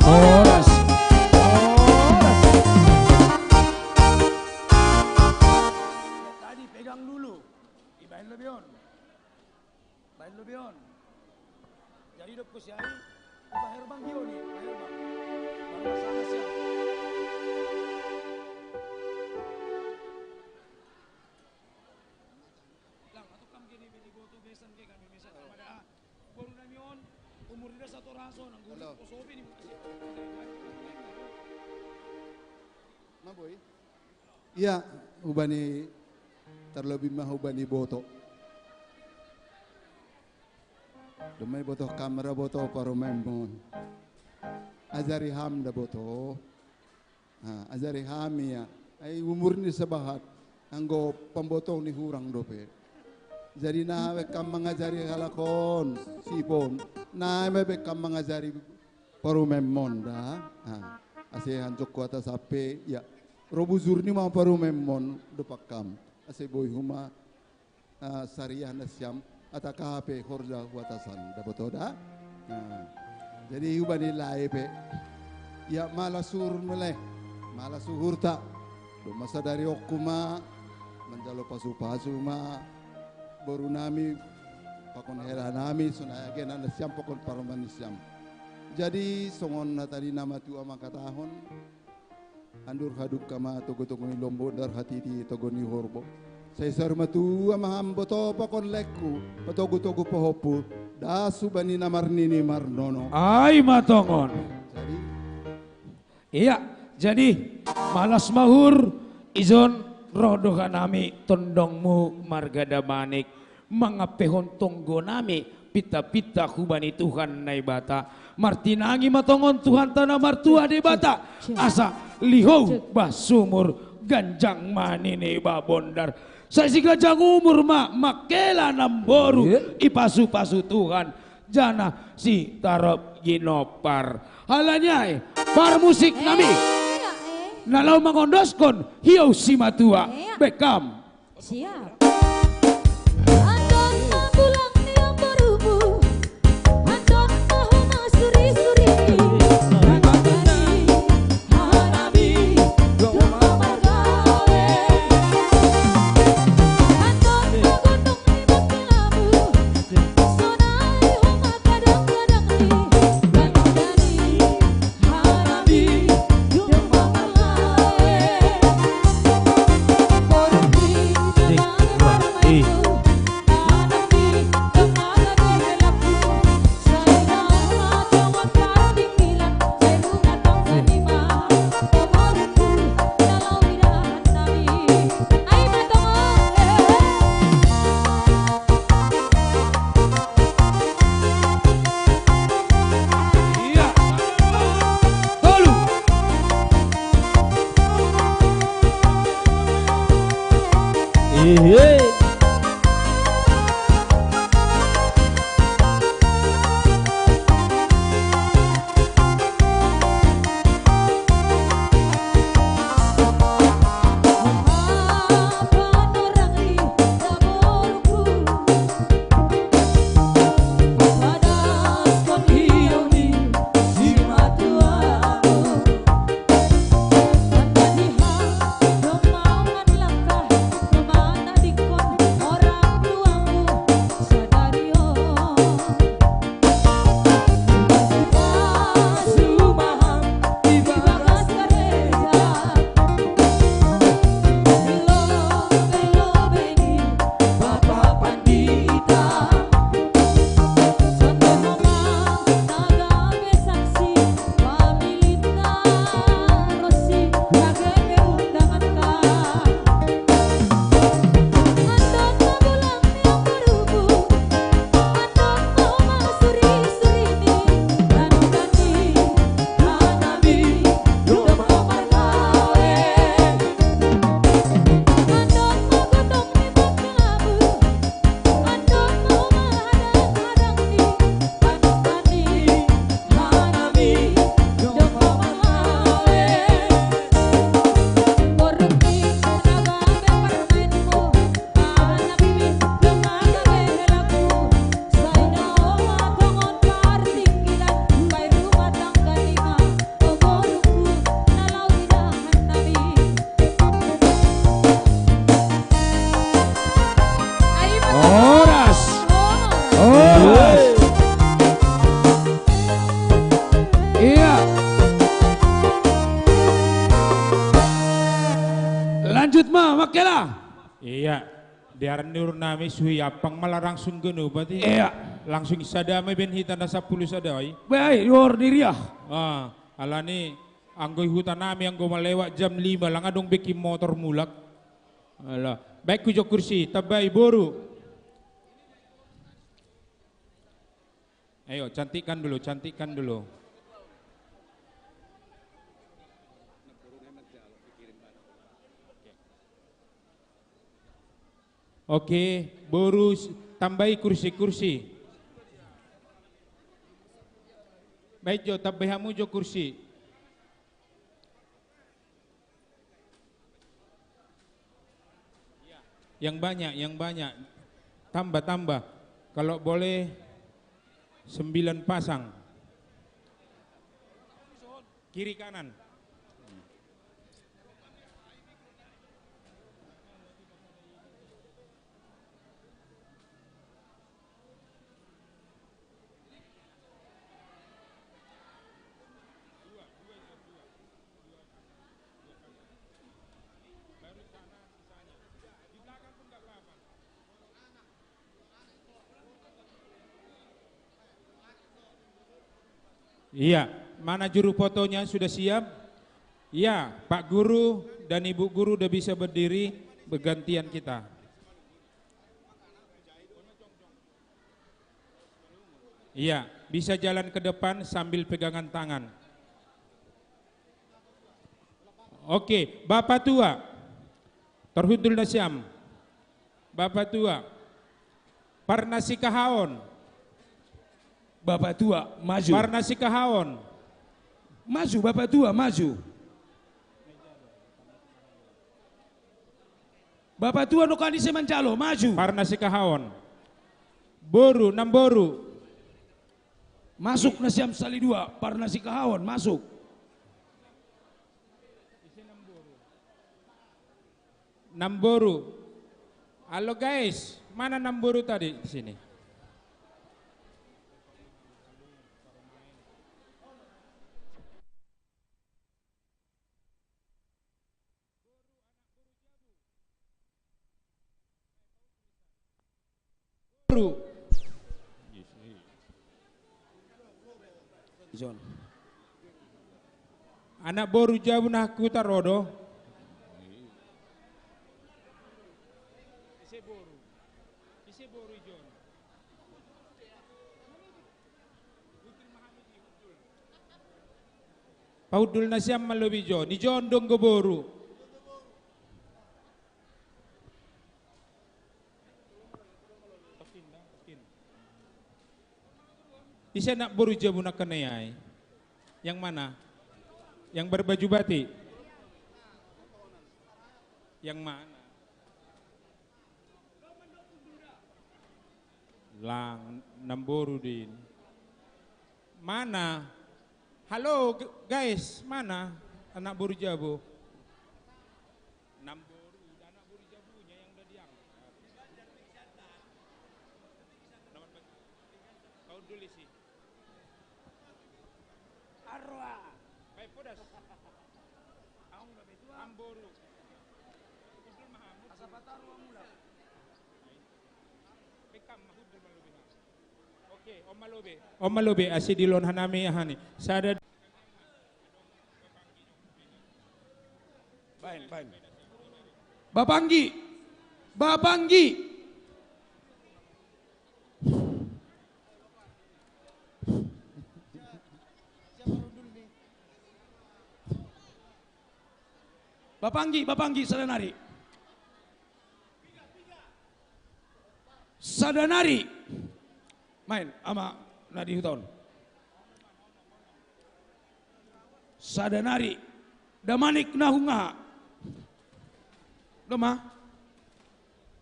Horas. Horas. Tadi pegang dulu. Ibaen lobi on. Baen lobi on. Jadi dok ku si ai, baher bang gio ni, baher bang. Baru masalah siap. Lang, atau kam gini bini boto besan ke kami, besan sama dah. Boru nami on, umur dia satu raso, nang guru. Halo. Posopi ni. Ma boy. Ia, hubani, tarlobi ma hubani boto. Domai boto kamera boto parumaenmon. Ajari ham da boto. Ha, ajari ham ia. Ai umur ni sabahat. Anggo pambotong ni hurang dope. Jadi na bekam mangajari halak on, sipon. Na bekam mangajari parumaenmon da. Ha. Ase hanjok kuata sape, ia. Ro bujur ni ma parumaenmon dopak kam. Ase boi huma, ah, sariah nasiam, ataka pe horja huatasan. Da boto da? Nah. Jadi hubani lae pe. Ia malas uhur male. Malas uhurta. Domma sadari on huma. Manjalo pasu-pasu ma. Boru nami. Pakon hela nami. Sonai age na nasiam pakon parumaen nasiam. Jadi, songon na tadi na matua mangkatahon, andur hadungka ma togu-togu ni lombu, andur hatiti togu ni horbo. Sai saur matua ma ham boto pakon laengku, patogu-togu pahompu, das hubani na marnini marnono. Ai ma tongon. Jadi. Ia, jadi, malas ma uhur, ijon ro do hanami tondongmu marga Damanik. Mangampehon tonggo nami, pinta-pinta hubani Tuhan Naibata. Martinangi ma tongon Tuhanta na martua Debata. Asa lihou bah sumur ganjang ma nini bah bondar. Sai siganjang umur ma mangkela namboru. Ipasu-pasu Tuhan jala sitarop ginompar. Alani i, parmusik nami. Na laho mangondoskon hiou simatua. Bekam. Siap. Anton ma tulang ni amborumu. Anton ma homa suri-suri. Anton ma homa suri-suri. Hehe. Horas. Horas. Iya. Lanjut ma, Mangkela. Iya. Diaran ni uhur nami suhi ampang ma langsung ganup berarti. Iya. Langsung sada ma baen hita na sampulu sada i. Baik, luar diri ya. Ah, alani anggo i huta nami anggo malewat jam lima lang adong bekin motor mulak. Alah, baen hujou kursi, tambai boru. Ayo, cantikkan dulu, cantikkan dulu. Oke, boru s-, tambai kursi, kursi. Baen jo, tambai hamu jo kursi. Yang banyak, yang banyak. Tambah, tambah. Kalau boleh, sembilan pasang. Kiri kanan. Iya, mana juru fotonya, sudah siap? Iya, Pak Guru dan Ibu Guru udah bisa berdiri, bergantian kita. Iya, bisa jalan ke depan sambil pegangan tangan. Oke, Bapak Tua. Tarhundul nasiam. Bapak Tua. Parnasikahaon. Bapak Tua, maju. Parnasikahaon. Maju, Bapak Tua, maju. Bapak Tua, nunga ise manjalo, maju. Parnasikahaon. Boru, namboru. Masuk nasiam sali dua, Parnasikahaon, masuk. Namboru. Halo guys, mana namboru tadi? Di sini. Boru. John. Anak boru jabu na hangkuta ro do. Ise boru? Ise boru i John? Pahundul nasiam ma lobi jo. Ni John do anggo boru. Ise anak boru jabu nangkin i ai? Yang mana? Yang berbaju batik? Yang mana? Lang, namboru din. Mana? Halo, g-, guys, mana anak boru jabu? Namboru, anak boru jabunya yang udah diangkat. Nomor be-, kau dulu sih. Arwah. Baik, podas. Namboru. Asa patar uang mula. Oke, on ma lobe. On ma lobe, asa dilehon hanami aha ni. Sada. Baen, baen. Bapanggi. Bapanggi. Bapanggi, bapanggi, sada nari. Sada nari. Maen, ama na di huta on. Sada nari. Damanik Nahungaha. Doma.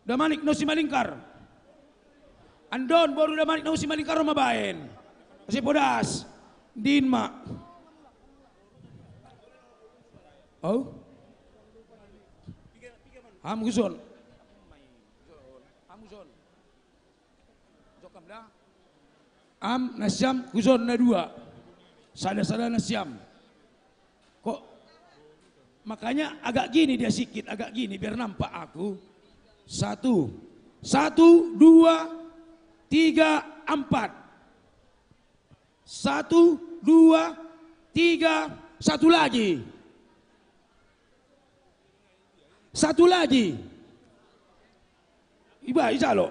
Damanik Nahu Simalingkar. Andon boru Damanik Nahu Simalingkar, on ma baen. Asa podas. Din ma. Au? Ham huson. Ham huson. Am nasiam huson na dua. Sada-sada nasiam. Kok makanya agak gini dia sikit, agak gini biar nampak aku. Satu. Satu, dua, tiga, empat. Satu, dua, tiga, satu lagi. Satu lagi. Iba, ijalo.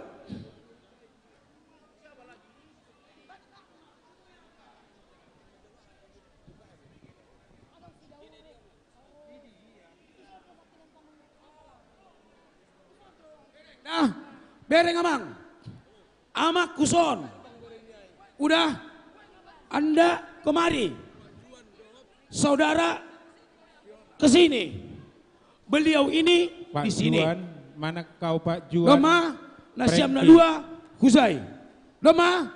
Nah, bereng amang. Amak huson. Udah. Anda kemari. Saudara ke sini. Beliau ini di sini. Pak Juan, mana kau, Pak Juan? Doma, nasiam na dua, husai. Doma,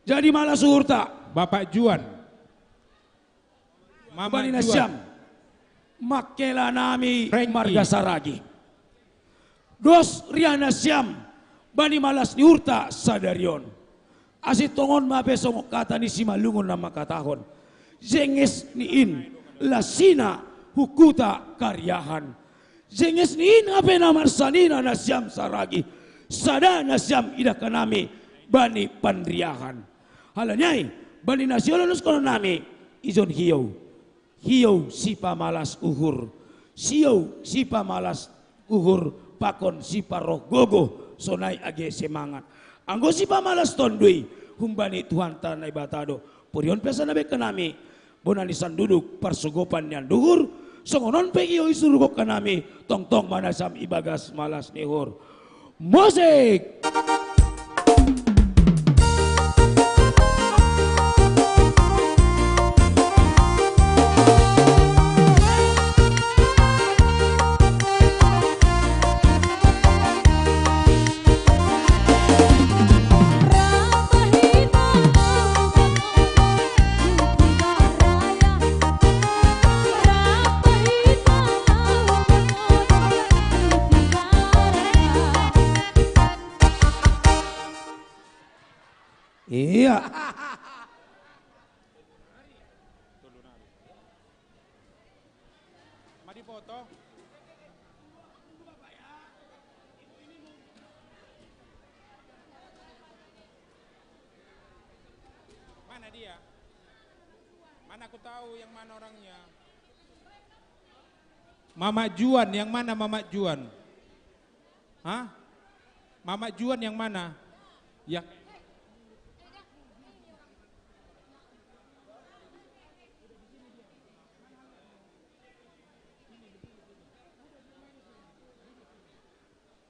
jadi malas uhurta. Bapak Juan. Mama Juan. Bani nasiam. Mangkela nami marga Saragi. Dos riah nasiam bani malas ni uhurta sadari on. Asi tongon ma pe songon hata ni Simalungun na mangkatahon: Jenges ni in, lasina hungkuta kariahan. Jenges ni in hape na marsanina nasiam Saragi. Sada nasiam idahkan nami bani panriahan. Alani i, bani na sioloan uskon nami, ijon hiou. Hiou sipamalas uhur. Hiou sipamalas uhur, pakon siparoh gogo, sonai age semangat. Anggo sipamalas tondu i, humbani Tuhanta Naibata do. Purion pe asa na baen nami, bona ni sanduduk parsogopan ni anduhur, songon on pe hiou i suruhon nami, tongtong ma nasiam ibagas malas ni uhur. Musik. Iya. Ma dipoto. Mana dia? Mana aku tahu yang mana orangnya? Mamak Juan, yang mana Mamak Juan? Hah? Mamak Juan yang mana? Ya.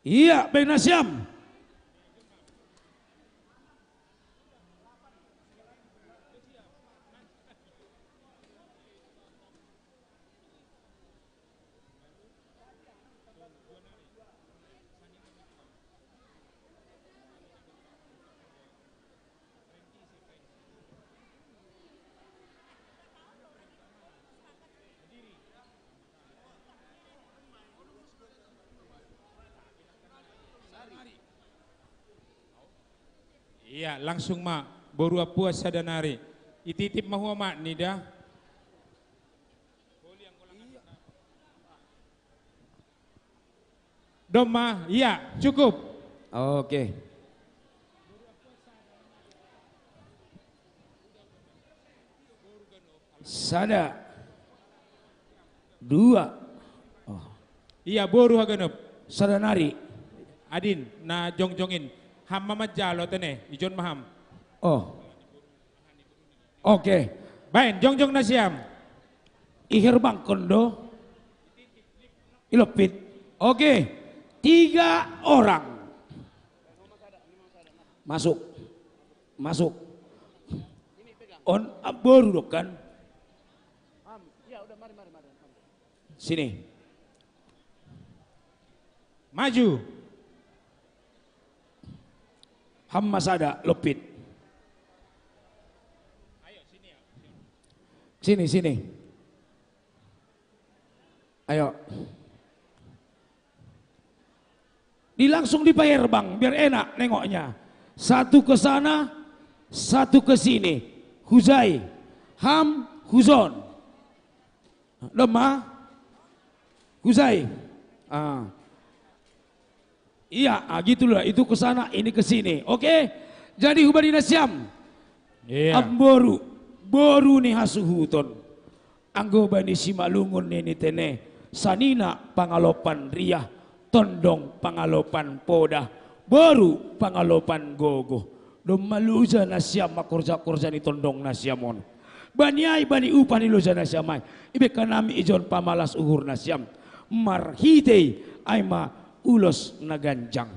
Iya, baen nasiam. Ya, langsung ma, boru ampuan sada nari. Ititip ma hu amak ni da. Domma, iya, cukup. Oke. Sada. Dua. Oh. Iya, boru haganup. Sada nari. Adin, na jongjong in. Ham ma manjalo tene, ijon ma ham. Oh. Oke. Baen, jongjong nasiam. Iherbangkon do. Ilompit. Oke. Tiga orang. Masuk. Masuk. On, ah, boru do kan? Sini. Maju. Ham ma sada, lompit. Sini, sini. Ayo. Di langsung dipaherbang, biar enak nengoknya. Satu ke sana, satu ke sini. Hujai, ham, hujon. Domma? Hujai. Ah. Iya, ah, gitu lah. Itu ke sana, ini ke sini. Oke? Jadi hubani nasiam. Iya. Amboru, boru ni hasuhuton. Anggo bani Simalungun nini tene, sanina pangalopan riah, tondong pangalopan poda, boru pangalopan gogo. Domma loja nasiam ma korja-korja ni tondong nasiam on. Bani ai bani upah ni loja nasiam ai. Ibaen hami ijon pamalas uhur nasiam. Marhite ai ma ulos na ganjang.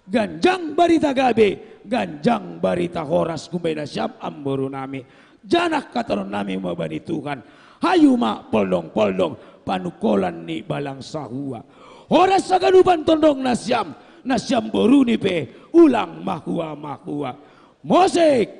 Ganjang barita gabe, ganjang barita horas humbani nasiam amboru nami. Janah hatahonon nami ma bani Tuhan. Hayu ma poldong-poldong panungkolan ni balang sahua. Horas haganupan tondong nasiam, nasiam boru ni pe ulang mahua-mahua. Musik.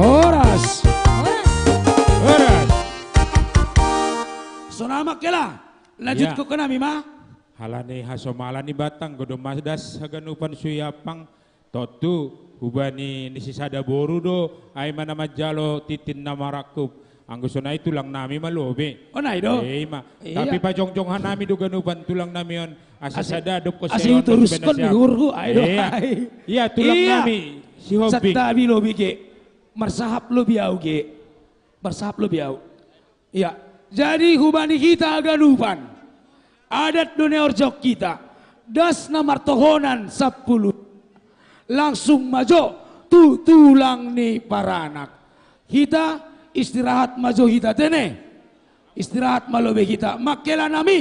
Horas. Horas. Songon i ma hela. Lanjuthon hami ma. Alani hasomalan ni batang, godang ma das haganupan suhi ampang. Tontu, hubani ni sisada boru do, ai ma na manjalo tintin na marangkup. Anggo sonai tulang nami ma lobi. O, nai do. Iya, i ma. Iya. Tapi pajongjong hanami do ganupan tulang nami on, asa, asa, sada dohot asa hutorushon di uhurhu, ai do. Iya. Iya, tulang nami, Sihombing. Santabi lobi ge. Marsahap lobi au ge. Marsahap lobi au. Iya. Jadi hubani hita haganupan, adat do na niorjahon hita, das na martohonan sampulu. Langsung ma jo tu tulang ni paranak. Hita istirahat ma jo hita tene. Istirahat ma lobi hita. Mangkelanami.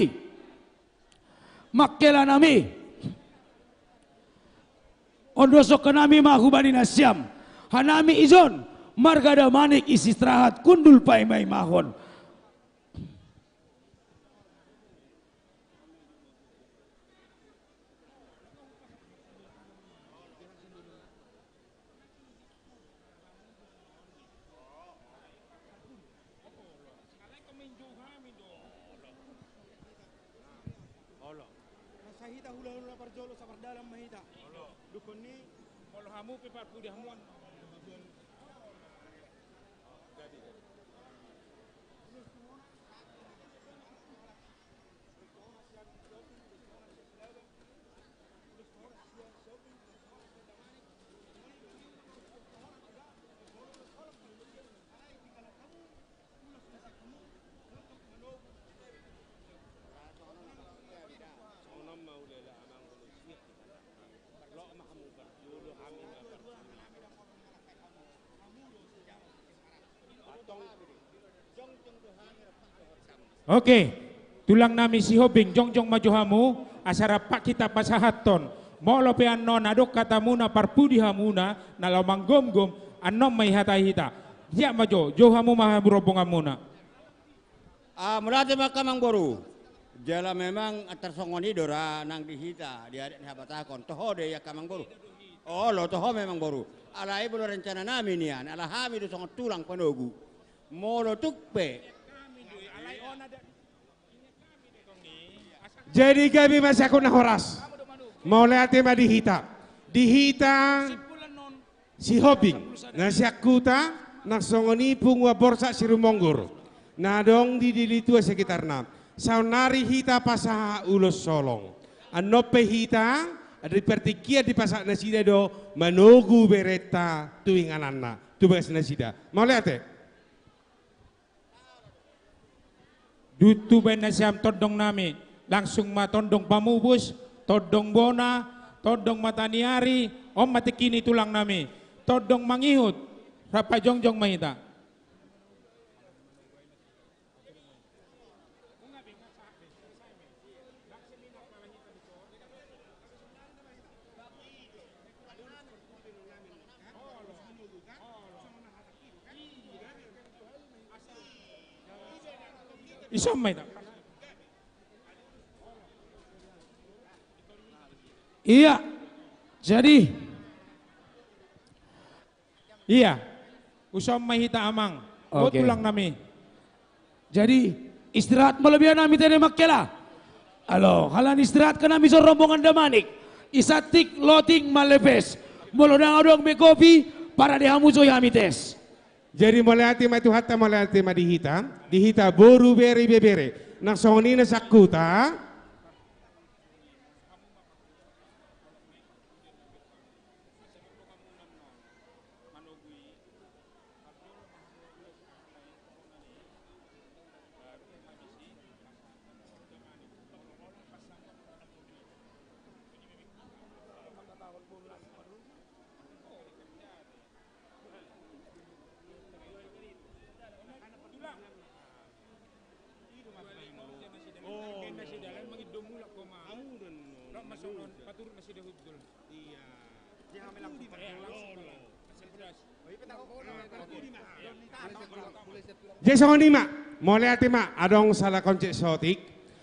Mangkelanami. Ondoshon hanami ma hubani nasiam. Hanami ijon marga Damanik, istirahat hundul paimaimahon. Olo. Na sai hita hulahula parjolo sapardalan ma hita. Olo. Dungkon ni. Molo hamu pe parpudi hamu an. Jadi, jadi. Oke, tulang nami Sihombing, jongjong ma jo hamu, asa rap hita pasahathon Molo pe annon adong hatamuna parpudi hamuna na laho manggomgom, annon ma ihatai hita. Siap ma jo, jou hamu ma hamu rombonganmuna. Ah, mauliate ma angka amangboru. Jala memang tarsongon i do ra nang di hita, di adat ni habatahon. Toho do i angka amangboru. Olo, toho memang boru. Alai molo rencana nami nian, ala hami do songon tulang panogu. Molo tuk pe. Jadi gabe ma sian hita na horas. Mauliate ma di hita. Di hita Sihombing, na sian huta, nang songon i punguan Borsak Sirumonggur, na adong di Dilitua sekitarna. Saonnari hita pasahat ulos holong. Annon pe hita, di partingkian dipasahat nasida do, manogu berenta tu ingananna, tu bagas nasida. Mauliate. Dung tubu nasiam tondong nami, langsung ma tondong pamupus, tondong bona, tondong mata ni ari, on ma tingki ni tulang nami, tondong mangihut, rap jongjong ma hita. Ison ma hita. Iya. Jadi. Iya. Uson ma hita amang. Oke. Tulang nami. Jadi, istirahat ma lobi hanami tene mangkela. Alo, halani istirahat hanami songon rombongan damanik. Isantik loting malepes. Molo ndang adong be kopi, parade hamu jo i hami tes. Jadi mauliate ma Tuhanta, mauliate ma di hita, di hita boru bere ibebere. Nang songon i na sian huta. Jadi songon i ma, mauliate ma, adong sahalak oncek saotik,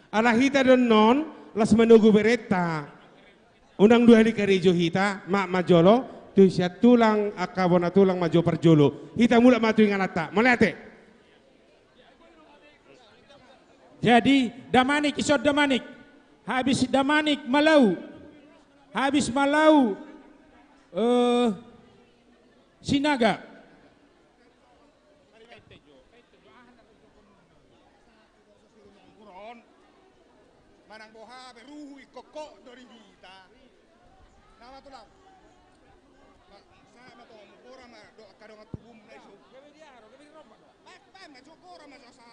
ala hita do annon, las manogu berenta. Unang dua hali karejo hita, ma, ma jolo, tu sian tulang, angka bona tulang ma jo parjolo. Hita mulak ma tu ingananta. Mauliate. Jadi, damanik, ison damanik. Habis damanik, malau. Habis malau, eh, Sinaga. Manang boha be ruhu ingkon do di hita. Nama tulang. Sa ma to mukora ma do angka dongan tubum na iso. Baen ma jo mukora ma jo sa.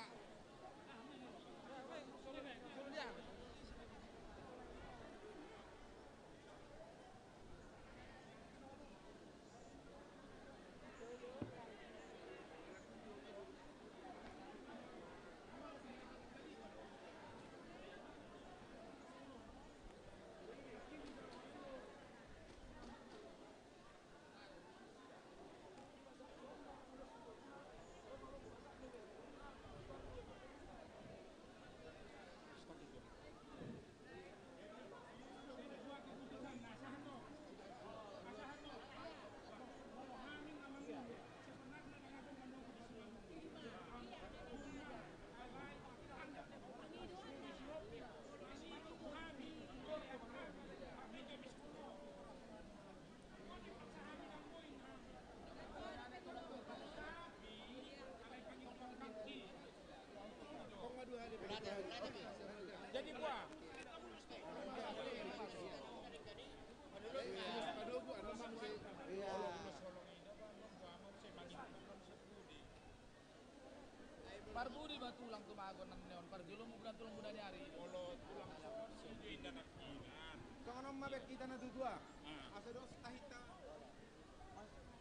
Parbudi ma tulang tu mago nang neon, parjolo ma bulan tulang bulan ni ari. Olo tulang so, so inda nangkinan. Songon on ma baen hita na tutua. Ah. Asa dos tahinta.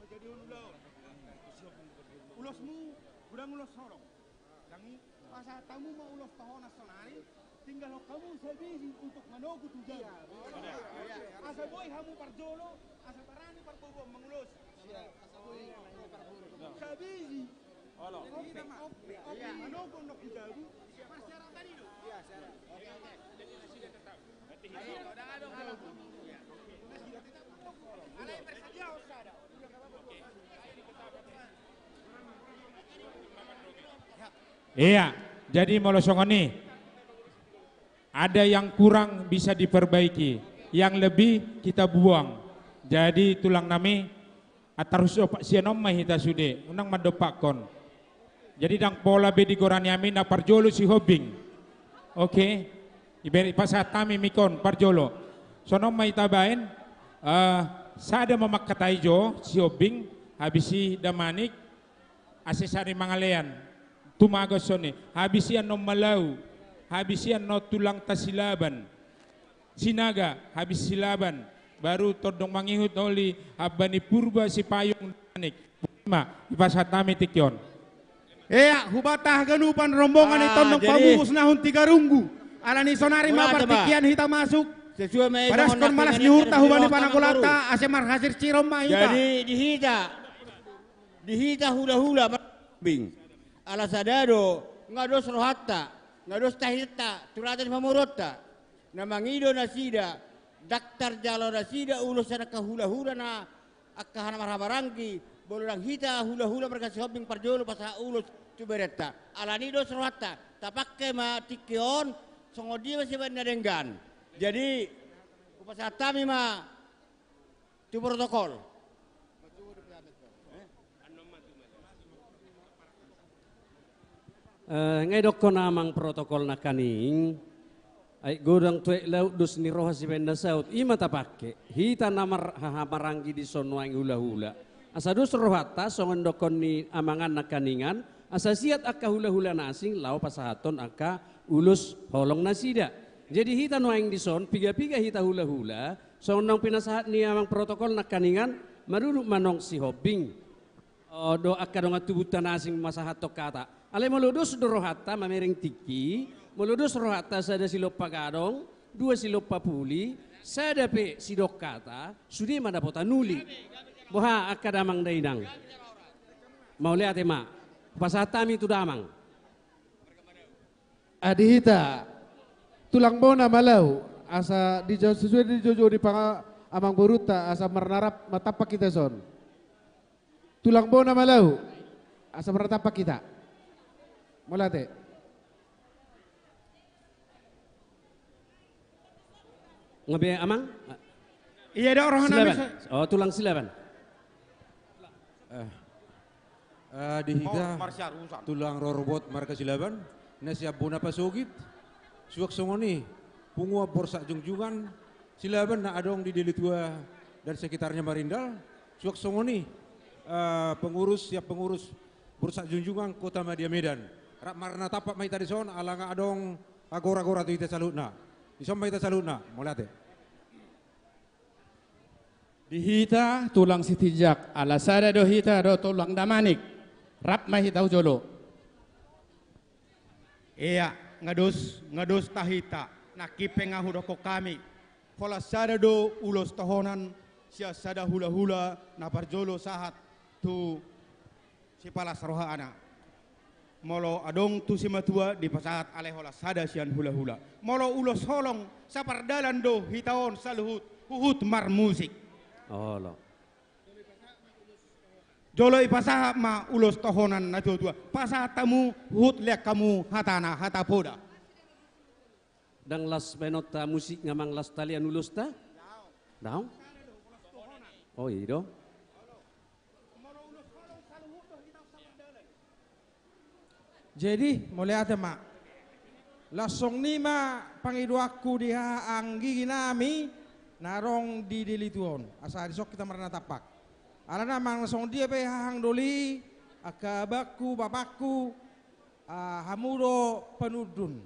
Manjadihon ulaon. Ulosmu godang ulos holong. Ndang i pasahat hamu ma ulos tohonan sonari. Tinggalhon hamu sabiji untuk manogu tu jabu. Asa boi hamu parjolo, asa barani parboruon mangulosi. Sabiji. Manogu tu jabu. Iya, jadi molo songon i, ada yang kurang bisa diperbaiki, yang lebih kita buang. Jadi tulang nami, antar husopat sian on ma hita sude, unang mandompakkon. Jadi ndang pola be digorani hami, na parjolo Sihombing. Oke. Ibe-, ipasahat hami mik on parjolo. Songon on ma hita baen, eh, sada ma mangkatai jo Sihombing, habis i Damanik, asa sari mangalean. Tumagon songon i, habis i annon Malau, habis i annon tulangta Silaban. Sinaga, habis Silaban, baru tondong mangihut oli, Hamba ni Purba, Sipayung, Damanik. Ima, ipasahat hami tingki on. Ea, hubanta haganupan rombongan ni tondong pamumus na hun Tigarunggu. Alani sonari ma partingkian hita masuk. Padaskon malas ni uhurta hubani panangkolanta, asa marhasirsiron ma hita. Jadi di hita, di hita hulahula, bing. Ala sada do, nga dos rohanta, nga dos tahitanta, tu rata ni pamoruonta. Na mangido nasida, ndang tarjalo nasida ulos sian angka hulahula na angka hana marhahamaranggi, molo ndang hita hulahula marga Sihombing parjolo pasahat ulos tu berenta. Alani dos rohanta, tapangke ma tingki on, songon dia ma sibaen na denggan. Jadi, hupasahat hami ma tu protokol. Eh, nga idokkon amang protokol nangkaning. Aek godang tu aek laut, dos ni roha sibaen na saut, ima tapangke. Hita na marhahamaranggi dison nuaeng hulahula. Asa dos rohanta, songon dokkon ni amangan nangkaningan, asa siat angka hulahula na asing, laho pasahathon angka ulos holong nasida. Jadi hita nuaeng dison, piga-piga hita hulahula, songon naung pinasahat ni amang protokol nangkaningan, marudut ma annon Sihombing. O, do angka dongan tubunta na asing masahathon hata. Alai molo dos do rohanta mamereng tingki, molo dos rohanta sada silompa gadong, dua silompa puli, sada pe sidok hata, sude ma dapotan uli. Boha angka damang dainang. Mauliate ma. Pasahat hami tu damang. Adi hita, tulang bona Malau, asa dijou, sesuai dijou-jou di panga-, amang borunta, asa marnarap martampak hita son. Tulang bona Malau, asa marnarap hita. Mauliate. Nga be amang? Iya, do roha nami Silaban. Oh, tulang Silaban. Eh, eh, di hita, tulang rorobot marga Silaban, na sian bona pasogit, suang songon i, punguan Borsak Jungjungan, Silaban na adong di Deli Tua dan sekitarnya Marindal, suang songon i, eh, pengurus, siap pengurus Borsak Jungjungan Kota Madya Medan. Rap marnatampak ma hita dison, ala nga adong agora-gora tu hita saluhutna. Dison ma hita saluhutna, mauliate. Di hita tulang Sitinjak, ala sada do hita dohot tulang Damanik. Rap ma hita tu jolo. Ea, nga dos, nga dos tahita, nangkin pe nga hudokkon hami. Holan sada do ulos tohonan sian sada hulahula na parjolo sahat tu sipalas rohana. Molo adong tu simatua dipasahat alai holan sada sian hulahula. Molo ulos holong, sapardalan do hita on saluhut, huhut marmusik. Olo. Jolo ipasahat ma ulos tohonan na tuatua. Pasahat hamu, huhut lean hamu hatana, hata poda. Ndang las baenonta musik nga amang, las talian ulosta? Daong? Oh, i do. Jadi, mauliate ma. Laos songon i ma pangidoanku di haha anggigi nami na adong di Deli Tua on. Asa dison hita marnatampak. Alana manang songon dia pe haha anggi doli, angka abangku, bapakku, ah, hamu do panundun.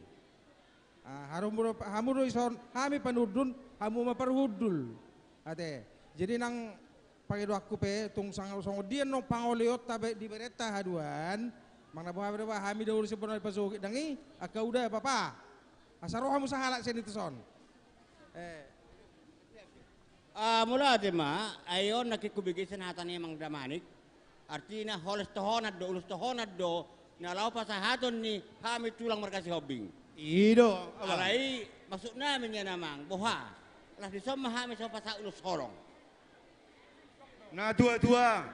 Ah, hamu do, hamu do dison, hami panundun, hamu ma parhundul. Ate. Jadi nang pangidoanku pe, tung sang-, songon dia annon pangoleonta be-, di berenta haduan, manang na boha be, hami do urusi bona di pasogit nang i, angka uda bapa. Asa ro hamu sahalak sian i tuson. Eh. Ah, mauliate ma, ai on nangkin hubege sian hata ni amang damanik. Artina holes tohonan do, ulos tohonan do, na laho pasahaton ni hami tulang marga Sihombing. I do, abang. Alai, maksudnami nian amang, boha. Las dison ma hami so pasahat ulos holong. Natuatua,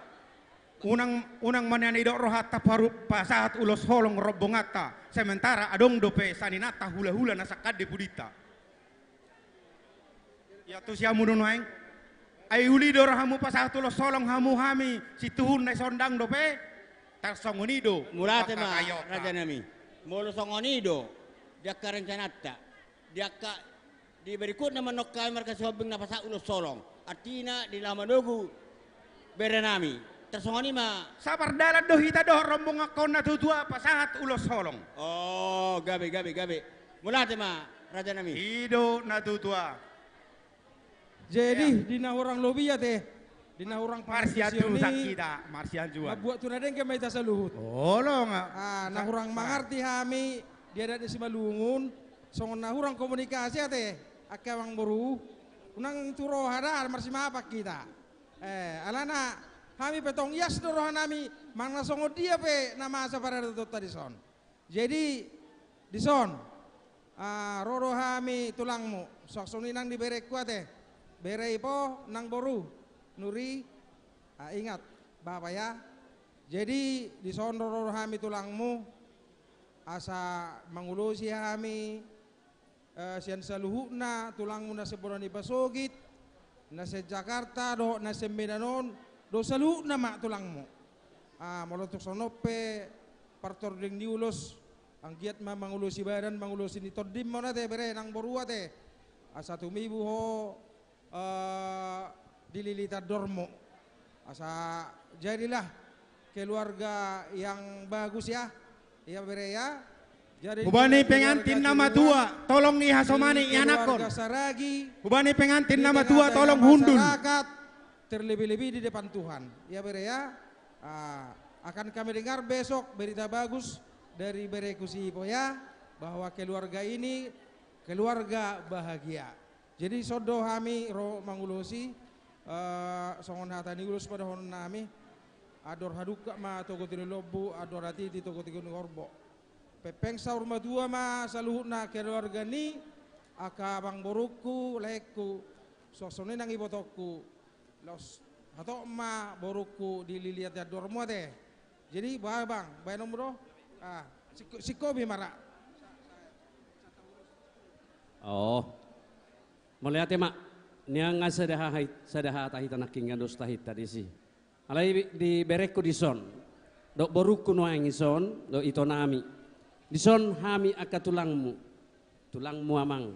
unang, unang ma nian didok rohanta paru-, pasahat ulos holong rombonganta, sementara adong dope saninanta hulahula na sangkan di pudinta. Ia tu siamun do nuaeng. Ai uli do rohamu pasahat ulos holong hamu hami, situhunna dison ndang dope, tarsongon i do. Mauliate ma, rajanami. Molo songon i do, di angka rencananta, di angka Di berikutna ma annon hami marga Sihombing na pasahat ulos holong. Artina di laho manogu berenami. Tarsongon i ma. Sapardalan do hita dohot rombongan on natuatua pasahat ulos holong. Oh, gabe, gabe, gabe. Mauliate ma, rajanami. I do natuatua. Jadi, ya, di na hurang lobi ate. Di na hurang pangantusion i. Marsianjuan hita, marsianjuan. Mambuat tu na denggan ma hita saluhut. Olo nga. Ah, na hurang mangarti hami di adat ni Simalungun, songon na hurang komunikasi ate, angka amangboru, unang tu roha da marsimapak hita. Eh, alana hami pe tong ias do rohanami, manang na songon dia pe na masa paradatonta dison. Jadi, dison, ah, ro do hami tulangmu, suang songon i nang di berengku ate, bere Ipo nang boru, Nuri, ah, ingat, bapa ya. Jadi, dison ro do hami tulangmu, asa mangulosi hami, eh, sian saluhutna tulangmu na sian bona ni pasogit, na sian Jakarta, dohot na sian Medan on, do saluhutna ma tulangmu. Ah, molo tung songon on pe partording ni ulos, anggiat ma mangulosi badan, mangulosi ni tondim ma on ate, bere nang boru ate. Asa tumibu ho, eh, di lilitan dormu. Asa jadilah keluarga yang bagus ya. Ya, bere ya. Jadi, hubani pengantin na matua, tolong i hasomani i anakkon. Keluarga saragi. Hubani pengantin na matua, tolong hundul. Terlebih-lebih di depan Tuhan. Ya, bere ya. Ah, akan kami dengar besok berita bagus dari bereku si Ipo ya, bahwa keluarga ini keluarga bahagia. Jadi, dison do hami ro mangulosi, eh, songon hata ni ulos ma dohononnami, andor hadungka ma togu tu ni lombu, andor hatiti togu tu ni horbo. Pengpeng saur matua ma saluhutna keluarga ni angka amangborungku, laengku, suang songon i nang ibotongku. Laos hatop ma borungku di lilitan dormu ate. Jadi, bah, bang, baenonmu do? Ah, singko-, singkopi ma ra. Oh. Mauliate ma, nian nga sada hahai-, sada hata hita nangkin nga dos tahinta disi. Alai di berengku dison, dohot borungku nuaeng dison, dohot itonami. Dison hami angka tulangmu. Tulangmu amang,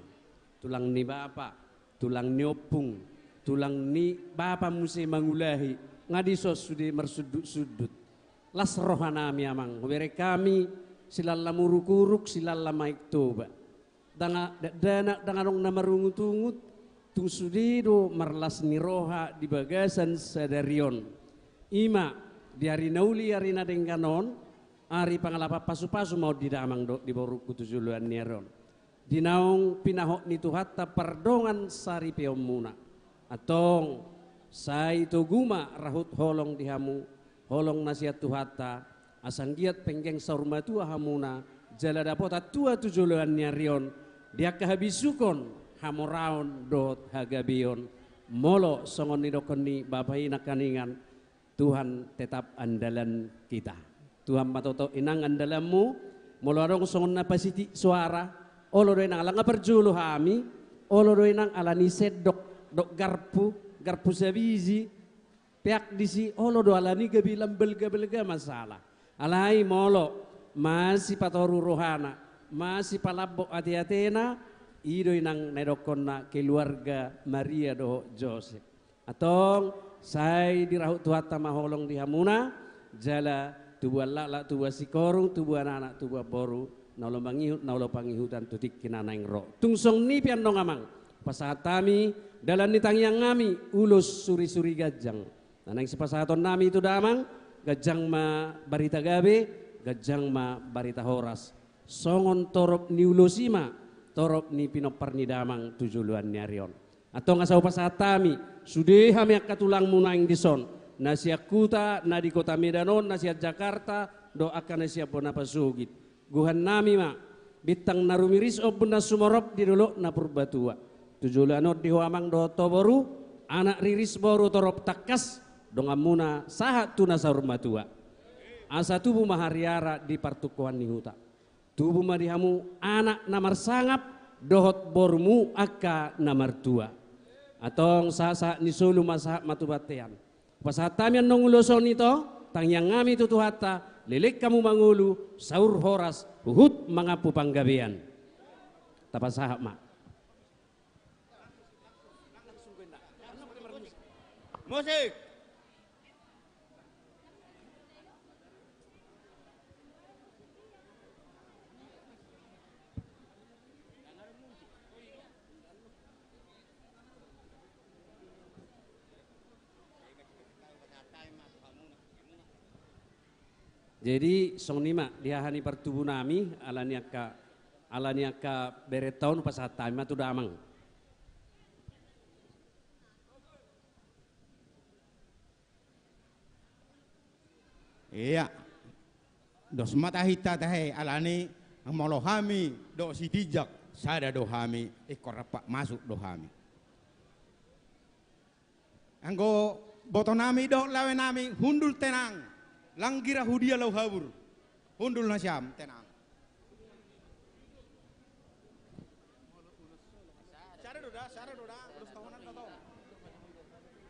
tulang ni bapa, tulang ni ompung, tulang ni bapa muse mangulahi, nga dison sude marsundut-sundut. Las rohanami amang, hubereng hami silala muruk-uruk, silala maek Toba. Dang a-, da-, dang a-, dang adong na marungut-ungut, tung sude do marlas ni roha di bagasan sadari on. I ma, di ari na uli, ari na denggan on, ari pangalapan pasu-pasu ma on di damang dohot di borungku tu joloan ni ari on. Di naung pinahot ni Tuhanta pardongan saripeonmuna. Antong, sai togu ma rahut holong di hamu, holong na sian Tuhanta, asa anggiat penggeng saur matua hamuna, jala dapotan tua tu joloan ni ari on, di angka habisukon, hamoraon dohot hagabeon, molo songon nidokkon ni bapa i nangkaningan, Tuhan tetap andalan kita. Tuhan ma toto inang andalanmu, molo adong songon na pasitik soara, olo do inang ala nga parjolo hami, olo do inang ala ni sendok, dohot garpu, garpu sabiji, peak disi, olo do ala ni gabe lambalga-balga masalah. Alai molo, masipatoru rohana, masipalambok ate-atena, i do inang na nidokkonna keluarga Maria dohot Josep. Antong, sai dirahut Tuhanta ma holong di hamuna, jala tubuan laklak, tubuan singkoru, tubuan anak, tubuan boru, na olo mangihut, na olo pangihutan tu tingki na naeng ro. Tung songon i pe annon amang, pasahat hami, dalan ni tangiangnami, ulos suri-suri ganjang. Na naeng sipasahatonnami tu damang, ganjang ma barita gabe, ganjang ma barita horas. Songon torop ni ulos i ma, torop ni pinompar ni damang tu joloan ni ari on. Antong asa hupasahat hami, sude hami angka tulangmu naeng dison, na sian huta, na di kota Medan on, na sian Jakarta, dohot angka na sian bona pasogit. Gohannami ma, bintang na rumiris ombun na sumorop di dolok na Purbatua. Tu joloan on di ho amang dohot ho boru, anak riris boru torop tangkas, donganmuna sahat tu na saur matua. Asa tubu ma hariara di partungkoan ni huta. Tubu ma di hamu anak na marsangap, dohot borumu angka na martua. Antong sahat-sahat ni solu ma sahat ma tu bontean. Pasahat hami annon ulos on ito, tangiang hami tu Tuhanta, leleng hamu mangolu, saur horas, huhut mangampu panggabean. Tapasahat ma. Musik. Jadi songon i ma di haha ni partubunami, ala ni angka, ala ni angka berenta on pasahat hami ma tu damang. Ia. Dos ma tahi tahe, ala ni molo hami dohot Sitinjak, sada do hami, ingkon rampak masuk do hami. Anggo botonami dohot lawenami, hundul tenang. Lang gira hudia laho habur. Hundul nasiam, tenang.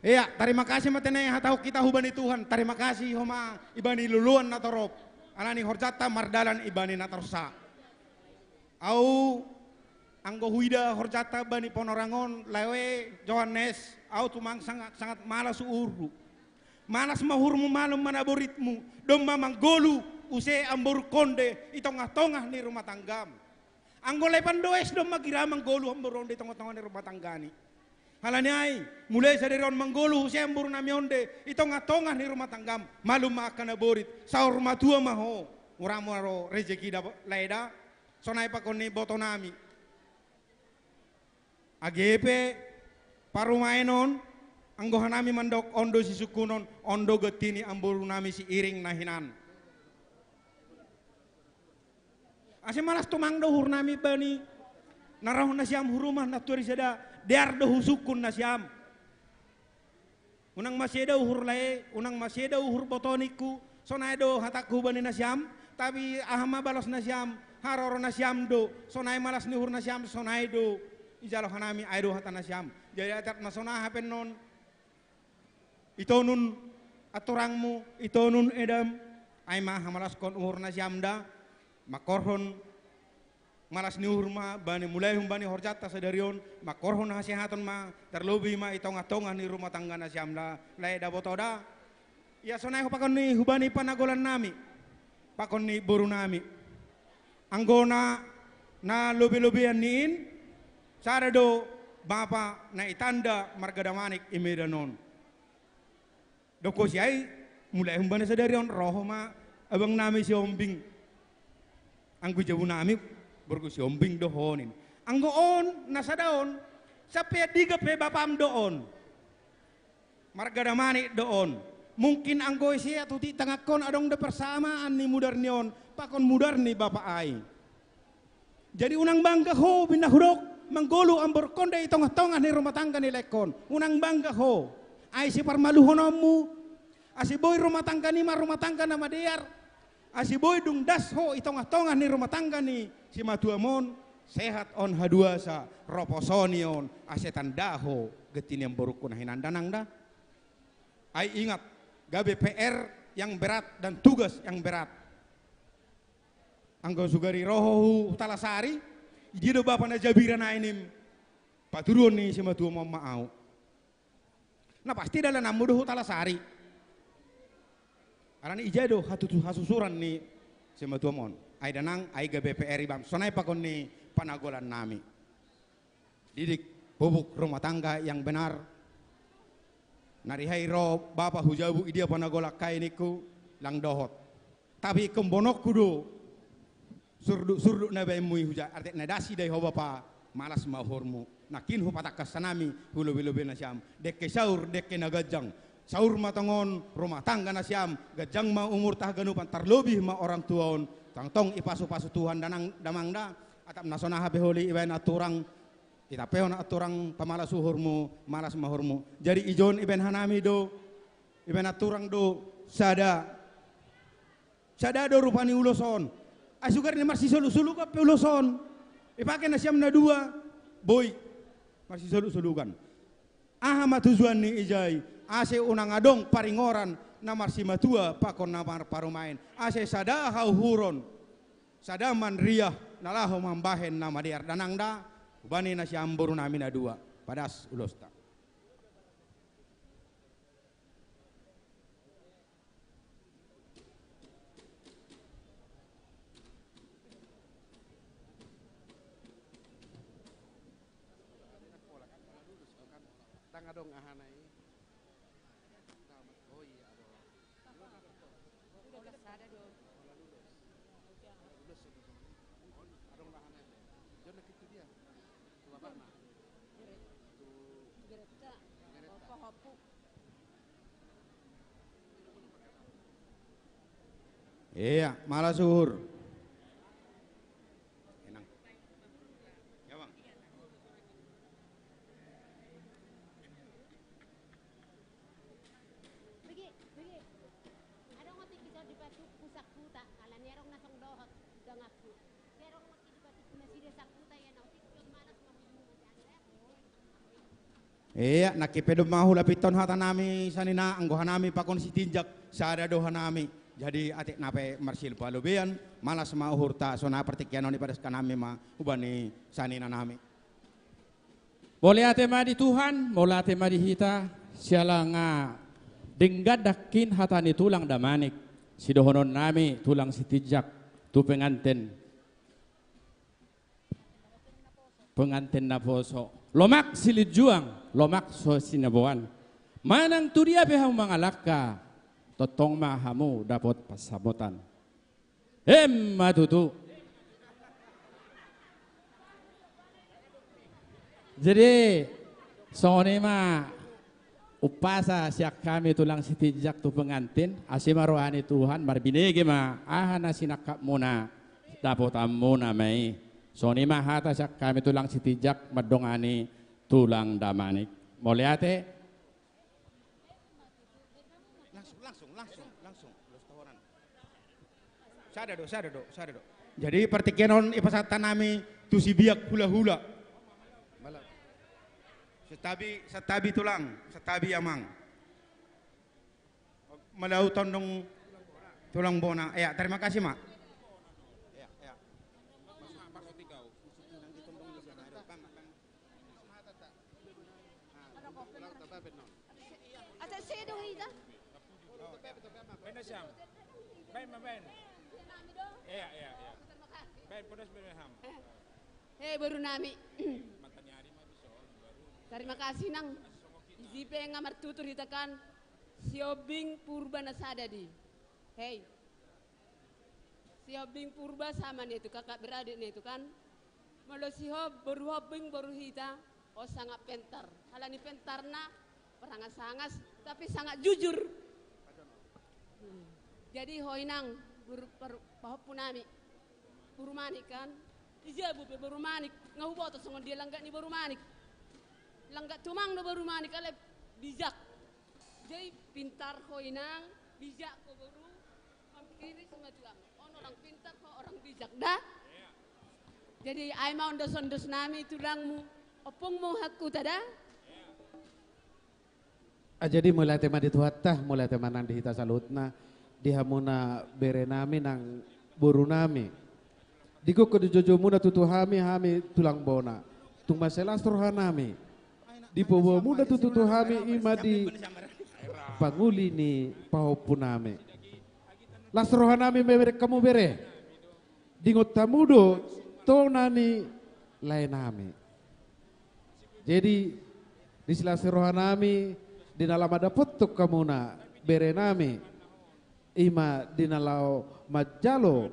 Ia, tarima kasih ma tene hatahon hita hubani Tuhan. Tarima kasih ho ma ibani loloan na torop. Ala ni horjanta mardalan ibani na torsa. Au anggo huida horjanta bani Ponorang on, lae Johannes, au tumang sangat, sangat malas uhurhu. Malas ma uhurmu, malum ma naboritmu, domma manggolu use amboru konde i tongah-tongah ni rumah tanggam. Anggo lepan do es domma gira manggolu amboru on di tongah-tongah ni rumah tanggani. Ala ni ai, mulai sadari on manggolu use amborunami on de i tongah-tongah ni rumah tanggam, malum ma angka naborit, saur matua ma ho, ura maro rezeki da lae da. Sonai pakon ni botonami. Age pe parumaen on, anggo hanami mandok on do sisungkunon, on do ganti ni amborunami si Iring na hinan. Ase malas tumang do uhurnami bani na rohannasiam hu rumah nantuari sada, dear do husungkun nasiam. Unang maseda uhur lae, unang maseda uhur boto ningku, sonai do hatangku bani nasiam, tapi aha ma balos nasiam, haroro nasiam do, sonai malas ni uhur nasiam, sonai do, ijalo hanami ai do hata nasiam. Jadi adat ma sonai hape non, itonun aturangmu, itonun edam, ai ma hamalaskon uhur nasiam da, mangkorhon malas ni uhur ma, bani mulai humbani horjanta sadari on, mangkorhon hasehaton ma, tarlobi ma i tongah-tongah ni rumah tangga nasiam da, lae da boto da. Ia sonai hupakon ni hubani panagolannami, pakon ni borunami. Anggona na lobe-lobean ni in, sada do bapa na itanda marga Damanik i Medan on. Dok ho si ai, mulai humbani sadari on, ro ho ma abangnami si Ombing. Anggo i jabunami, borgu si Ombing do ho nin. Anggo on, na sada on, sampe andigan pe bapam do on. Marga Damanik do on. Mungkin anggo ise atuti tanganhon adong do persamaan ni mudar ni on, pakon mudar ni bapa ai. Jadi unang bangga ho, bina hudok, manggolu amborhon de i tongah-tongah ni rumah tangga ni laengkon. Unang bangga ho. Ai siparmaluhononmu. Ase boi rumah tangga ni ma rumah tangga na madear. Ase boi dung das ho i tongah-tongah ni rumah tangga ni simatuam on. Sehat on haduasa, roposoni on. Ase tanda ho, ganti ni amborungku na hinan da nang da. Ai ingat, gabe P R yang berat dan tugas yang berat. Anggo sugari ro ho hu Talasari, i dia do bapa na jabiran ai nim, patuduhon ni simatuam on ma au. Na pasti dalananmu do hu Talasari. Alani i ja do hatutu hasusuran ni simatuam on. Ai da nang, ai gabe P R ibam. Sonai pakon ni panagolannami. Didik, pupuk rumah tangga yang benar. Nari hai ro bapa hu jabu, i dia panagolangkon ningku, lang dohot. Tapi ingkon boanonku do. surduk-surduk na baenmu i huja, artik na dasi dai ho bapa, malas ma uhurmu. Nangkin hupatangkas hanami hu lobi-lobi nasiam. Dengke saur, dengke na ganjang. Saur ma tongon rumah tangga nasiam, ganjang ma umurta haganupan, tarlobi ma orang tua on. Tongtong ipasu-pasu Tuhan damang, damang da. Atap na songon aha pe holi ibaen aturang, itampehon aturang pamalas uhurmu, malas ma uhurmu. Jadi ijon ibaen hanami do, ibaen aturang do, sada. Sada do rupa ni ulos on. Ai sugar ni marsisolu-solugan pe ulos on. Ipake nasiam na dua. Boi. Marsisolu-solugan. Aha ma tujuan ni ija i? Ase unang adong paringoran na marsimatua pakon na marparumaen. Ase sada hauhuron. Sada manriah na laho mambahen na madear damang da. Hubani nasiam boru nami na dua. Padas ulosta. Ndang adong ahana i. Oh iya, adong. Udah kelas sada dong. Adong ahana i. Jonna kitu dia. Coba mana? Geretta. Geretta. Apa hopu? Iya, malas uhur. Enang. Ya, Bang. Bege, bege. Adong otik bisa dipasuk pusat kuta, alani adong na song dohot, udah ngaku. Dia adong otik dipasuk nasida sakuta ya, na otik dia malas. Iya, nangkin pe domma hulapiton hata nami sanina, anggo hanami pakon Sitinjak, sada do hanami. Jadi atik na pe marsilpa lobean, malas ma uhurta, songon partingkian on ipadas hanami ma hubani sanina nami. Mauliate ma di Tuhan, mauliate ma di hita, siala nga denggan nangkin hata ni tulang damanik, sidohonon nami tulang Sitinjak, tu penganten. Penganten naposo. Lomak silinjuang, lomak so sinaboan. Manang tu dia pe hamu mangalangka, tongtong ma hamu dapot pansamotan. Emma tutu. Jadi, songon i ma umpasa sian hami tulang Sitinjak tu pengantin, asi ma roha ni Tuhan, marbinege ma aha na sinangkapmuna, dapotanmuna ma i. Songon i ma hata sian hami tulang Sitinjak mandongani tulang damanik. Mauliate. Langsung, langsung, langsung, langsung. Sada do, sada do, sada do. Jadi partingkian on ipasahat hanami tu si biak hulahula. Santabi, santabi tulang, santabi amang. Mauliate tondong tulang bona. Ya, terima kasih, Mak. Ya, ya. Asa sedo hita. Baen ma, baen. Iya, iya, iya. Baen, podas baen ham. Hei, boru nami. Tarima kasih, Nang. Isi pe nga martutur hita kan. Sihombing Purba na sada di. Hei. Sihombing Purba sama na itu, kakak beradik na itu kan. Molo si Hob-, boru Hombing boru hita, ho sangat pentar. Alani pentarna, parangas-angas, tapi sangat jujur. Hmm. Jadi ho inang, boru, paru-, pahompu nami. Boru Manik kan. Ija bope boru Manik, nga huboto songon dia langgat ni boru Manik. Langgat tumang do boru Manik, alai bijak. Jadi pintar ho inang, bijak ho boru. Mangkiris ma tulang. On orang pintar, ho orang bijak da. Jadi ai ma ondos-ondos nami tulangmu. Ompungmu hakku ta da. Ah, jadi mauliate ma di Tuhanta, mauliate ma nang di hita saluhutna, di hamuna bere nami nang boru nami. Digokhon di joujou muna tutu hami, hami tulang bona. Tung mansai las roha nami. Dipaboa muna tutu tu hami i ma di pangoli ni pahompu nami. Las roha nami mamereng hamu bere. Diingot hamu do tona ni lae nami. Jadi, di silas ni roha nami, di na laho mandapothon hamuna bere nami, i ma di na laho manjalo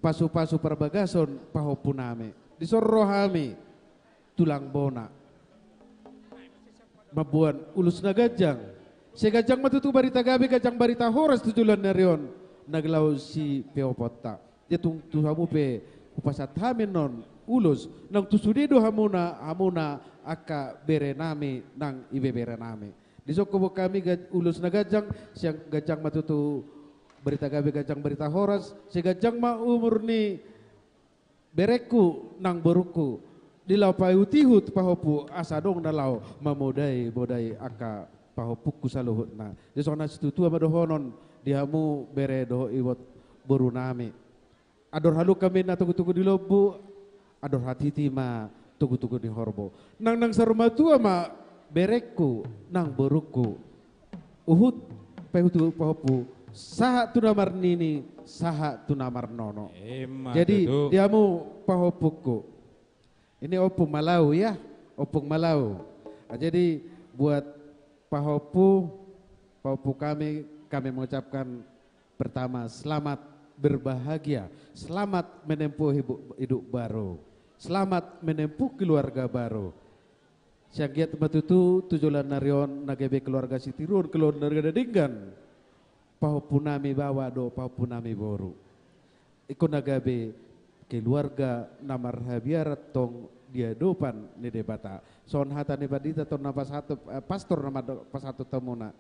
pasu-pasu parbagason pahompunami. Dison ro hami tulang bona mamboan ulos na ganjang. Sai ganjang ma tutu barita gabe, ganjang barita horas tu joloan ni ari on, na laho sipeoponta. Jadi tung tu hamu pe hupasahat hami annon ulos, nang tu sude do hamuna, hamuna angka berenami nang ibeberenami. Dison huboan hami ga-, ulos na ganjang, sai ganjang ma tutu barita gabe, ganjang barita horas, sai ganjang ma umur ni berengku nang borungku, di laho paihut-ihut pahompu asa adong na laho mamodai-modai angka pahompungku saluhutna. Jadi songon na situatua ma dohonon di hamu bere dohot iboto borunami. Andor halumpang ma togu-togu ni lombu, andor hatiti ma togu-togu ni horbo. Nang, nang saur matua ma berengku nang borungku. Huhut paihut-ihut pahompu, sahat tu na marnini, sahat tu na marnono. Ima tutu. Jadi di hamu pahompungku. Ini Ompung Malau ya, Ompung Malau. Nah, jadi buat pahompu, pahompu kami, kami mengucapkan pertama, selamat berbahagia, selamat menempuh hibu-, hidup baru, selamat menempuh keluarga baru. Sai anggiat ma tutu tu joloan ni ari on na gabe keluarga sitiruon, keluarga na denggan, pahompunami baoa dohot pahompunami boru. Ingkon na gabe keluarga na marhabiaran tong di adopan ni Debata. Songon hata ni pandita tong na pasahat, eh, pastor na mando-, pasahat tu hamuna.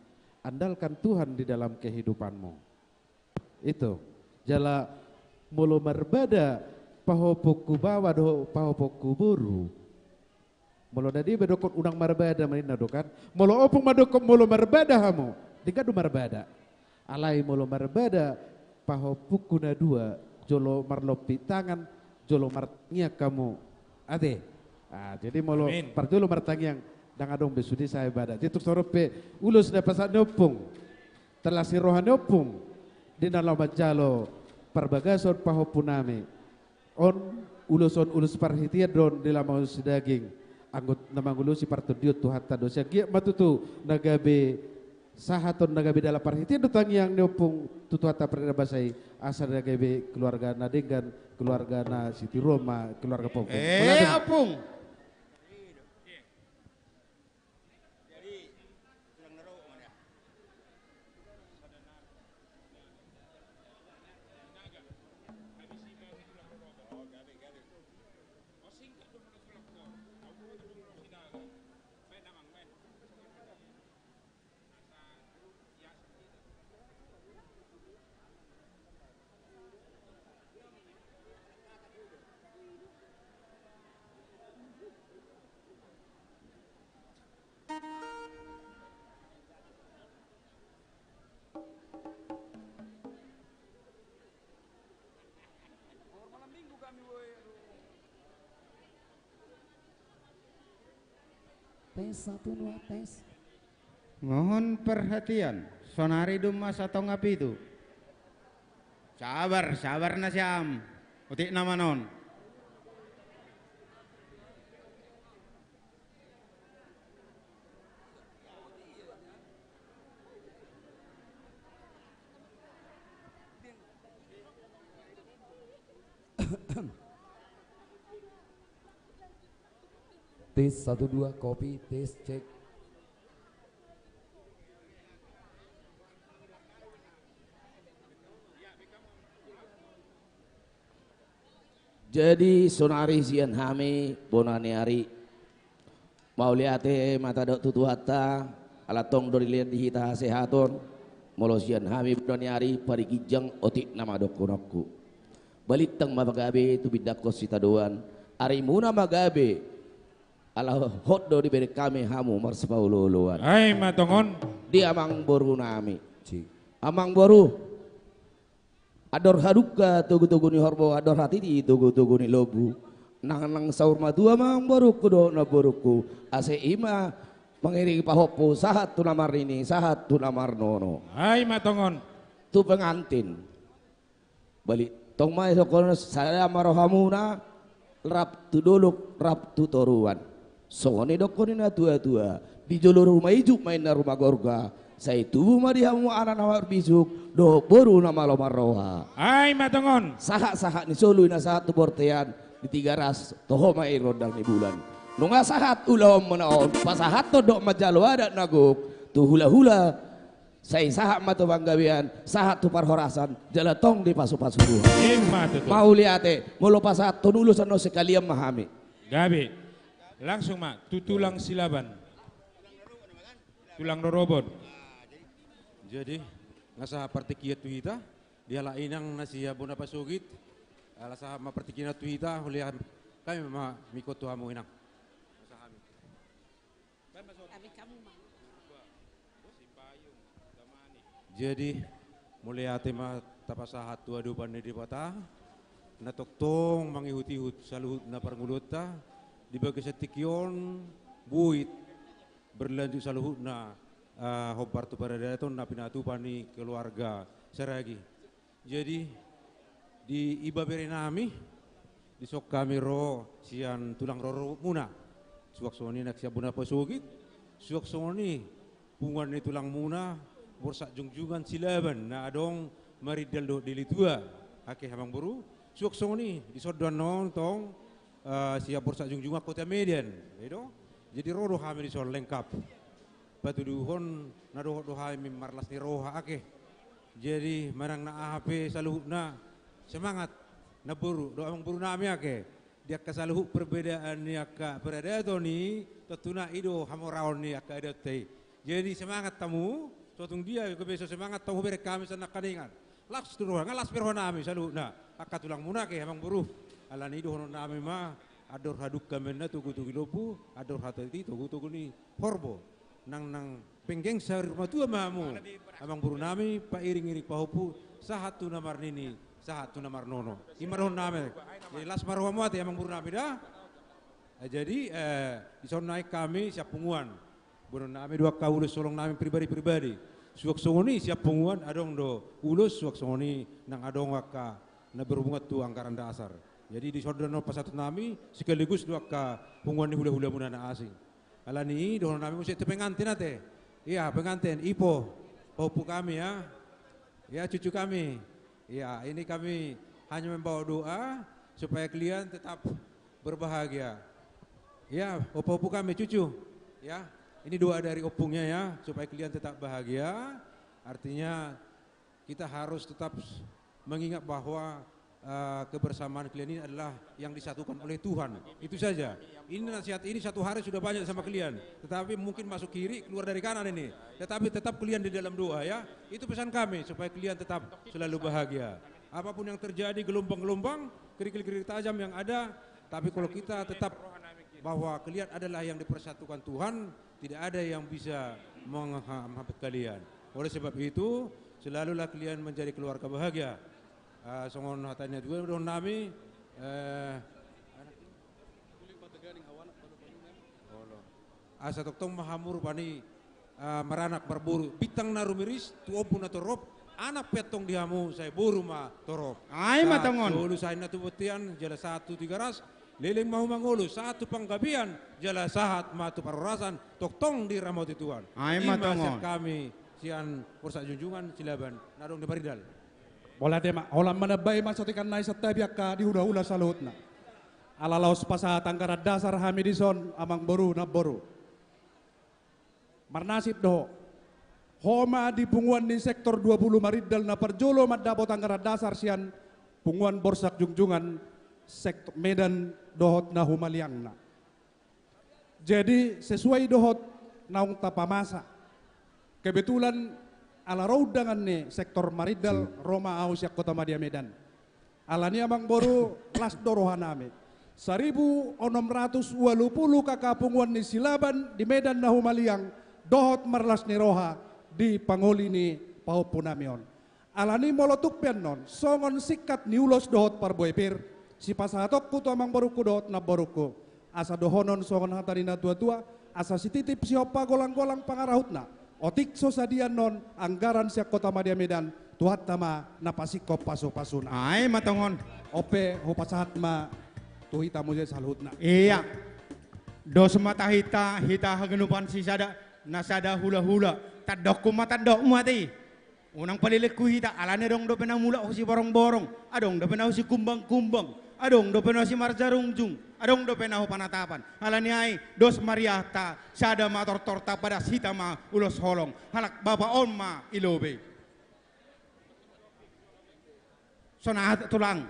Andalkan Tuhan di dalam kehidupanmu. Itu. Jala molo marbada pahompungku baoa dohot pahompungku boru. Molo na dia ma dohonon unang marbada ma ninna do kan. Molo ompung ma dohonon molo marbada hamu, denggan do marbada. Alai molo marbada pahompungku na dua, jolo marlompit tangan, jolo martangiang hamu. Ate. Ah, jadi molo, amin, parjolo martangiang, ndang adong be sude sai bada. Jadi tung songon on pe ulos na pasahat ni ompung, tong las ni roha ni ompung di na laho manjalo parbagason pahompunami. On, ulos on ulos parhitean do on di laho mangalusi daging, anggo na mangalusi partondion Tuhanta do. Sai anggiat ma tutu na gabe sahaton, na gabe dalan parhitean dohot tangiang ni ompung tu Tuhanta pardenggan basa i, asa na gabe keluarga na denggan, keluarga na sitiruon ma keluarga pahompu. Eh, mauliate ma, ompung. Tes, satu, dua, tes. Mohon perhatian, sonari dung masa tonga pitu. Sabar, sabar nasiam. Otik nama non. Tes, satu, dua, kopi, tes, cek. Jadi, sonari sian hami, bona ni ari, mauliate ma tadok tu Tuhanta, ala tong do dilehon di hita hasehaton, molo sian hami bona ni ari, pari ginjang otik nama dohononku. Balintang ma gabe tu pindanghon sitadoan, arimuna ma gabe, ala hot do dibereng hami hamu marsipaolooloan. Ai ma tongon. Di amangboru nami. Amangboru. Andor halumpang togu-togu ni horbo, andor hatiti togu-togu ni lombu. Nang, nang saur matua ma amangborungku dohot namborungku. Asa i ma mangiringi pahompu, sahat tu na marnini, sahat tu na marnono. Ai ma tongon. Tu pengantin. Balik tong ma i songon on, sada ma rohamuna, rap tu dolok, rap tu toruan. Songon i dohonon ni na tua-tua, di jolo ruma ijuk ma inna ruma gorga, Sai tubu ma di hamu anak na marbisuk dohot boru na malo marroha. Ai ma tongon. Sahat-sahat ni solu i na sahat tu bortean di Tigaras, toho ma i rondang ni bulan. Nunga sahat ulaonmuna on, pasahathon dohot manjalo adat na gok tu hula-hula, sai sahat ma tu panggabean, sahat tu parhorasan, jala tong dipasu-pasu Tuhan. I ma tutu. Mauliate, molo pasahathon ulos annon sekalian ma hami. Gabe. Langsung ma tu tulang Silaban. Tulang rorobot. Jadi, nga sahat partingkian tu hita, di halak inang na sian bona pasogit, ala sahat ma partingkian tu hita, hulean hami ma mikot tu hamu inang. Jadi, mauliate ma tapasahat tu adopan ni Debata, na tongtong mangihut-ihut saluhutna parngoluonta, di bagasan tingki on, buit, berlanjut saluhutna, ah, hombar tu paradaton na pinatupa ni keluarga Saragi. Jadi, di ibebere nami, dison hami ro sian tulang rorobotmuna. Suang songon i nang sian bona pasogit, suang songon i punguan ni tulangmuna, Borsak Jungjungan Silaban, na adong marindal dohot di Litua, ake amangboru, suang songon i, dison do annon tong, eh, sian Borsak Jungjungan Kota Medan, i do? Jadi ro do hami dison lengkap. Patuduhon na dohot do hami marlas ni roha ake. Jadi manang na aha pe saluhutna, semangat, namboru dohot amangboru nami ake. Di angka saluhut perbedaan ni angka paradaton i, tontuna i do hamoraon ni angka adatta i. Jadi semangat hamu, so tung dia gabe so semangat hamu, hubereng hami sian nangkiningan. Las do roha, nga las pe roha nami saluhutna. Angka tulangmuna ake, amangboru. Alani i dohonon nami ma, andor hadungka ma inna togu-togu ni lombu, andor hatiti togu-togu ni horbo. Nang, nang penggeng saur matua ma hamu, amangboru nami, pairing-iring pahompu, sahat tu na marnini, sahat tu na marnono. I ma dohonon nami. Jadi las ma rohamu ate, amangboru nami da. Eh, jadi, eh, dison nai hami sian punguan. Boanon nami do angka ulos holong nami pribadi-pribadi. Suang songon i sian punguan adong do ulos, suang songon i nang adong angka na berhubungan tu anggaran dasar. Jadi dison do annon pasahaton nami, sekaligus do angka punguan ni hula-hulamuna na asing. Alani i dohonon nami muse tu pengantin ate. Ia, pengantin, ipo, pahompu kami ya. Ya, cucu kami. Ya, ini kami hanya membawa doa supaya kalian tetap berbahagia. Ya, ompung-ompung kami, cucu. Ya, ini doa dari ompungnya ya, supaya kalian tetap bahagia. Artinya, kita harus tetap mengingat bahwa, eh, kebersamaan kalian ini adalah yang disatukan oleh Tuhan. Itu saja. Ini nasihat ini satu hari sudah banyak sama kalian. Tetapi mungkin masuk kiri, keluar dari kanan ini. Tetapi tetap kalian di dalam doa ya. Itu pesan kami, supaya kalian tetap selalu bahagia. Apapun yang terjadi, gelombang-gelombang, kerikil-kerikil tajam yang ada, tapi kalau kita tetap bahwa kalian adalah yang dipersatukan Tuhan, tidak ada yang bisa menghambat kalian. Oleh sebab itu, selalulah kalian menjadi keluarga bahagia. Ah, songon hata ni natuatua dohonon nami, eh, asa tongtong ma hamu rupani, ah, maranak marboru, bintang na rumiris tu ombun na torop, anak pe antong di hamu sai boru ma torop. Ai ma tongon. Sahat tu solu, sahat ma tu bontean, jala sahat tu Tigaras, leleng ma hamu mangolu, sahat tu panggabean, jala sahat ma tu parhorasan, tongtong diramoti Tuhan. Ai ma tongon. I ma sian hami, sian Borsak Jungjungan Silaban, na adong di Marindal. Mauliate ma, holan manambai ma sotik an nai santabi angka di hulahula saluhutna. Ala laos pasahat anggaran dasar hami dison, amangboru, namboru. Marnasib do ho. Ho ma di punguan ni sektor dua puluh Marindal na parjolo mandapot anggaran dasar sian punguan Borsak Jungjungan sektor Medan dohot na humaliangna. Jadi sesuai dohot naung tapamasa. Kebetulan ala ro undangan ni sektor Marindal, ro ma au sian Kota Madya Medan. Alani amangboru, las do roha nami. Saribu onom ratus ualu pulu K K punguan ni Silaban di Medan na humaliang, dohot marlas ni roha di pangoli ni pahompu nami on. Alani molo tung pe annon, songon singkat ni ulos dohot parbue pir, sipasahatonku tu amangborungku dohot namborungku. Asa dohonon songon hata ni natuatua, asa sititip sihompa golang-golang pangarahutna. Otik so sadia annon anggaran sian Kota Madya Medan, Tuhanta ma na pasingkop pasupasuna. Ai ma tongon. On pe hupasahat ma tu hita muse saluhutna. Ia. Dos ma tahinta, hita haganupan sisada, na sada hulahula. Tandokku ma tandokmu ate. Unang palelenghu hita, alani adong dope na mulak hu Siborongborong, adong dope na hu Sikumbangkumbang, adong dope na hu Simarjarungjung, adong dope na hu Panatapan. Alani ai, dos ma riahta, sada ma tortorta, padas hita ma ulos holong, halak bapa on ma i lobei. Songon aha tulang?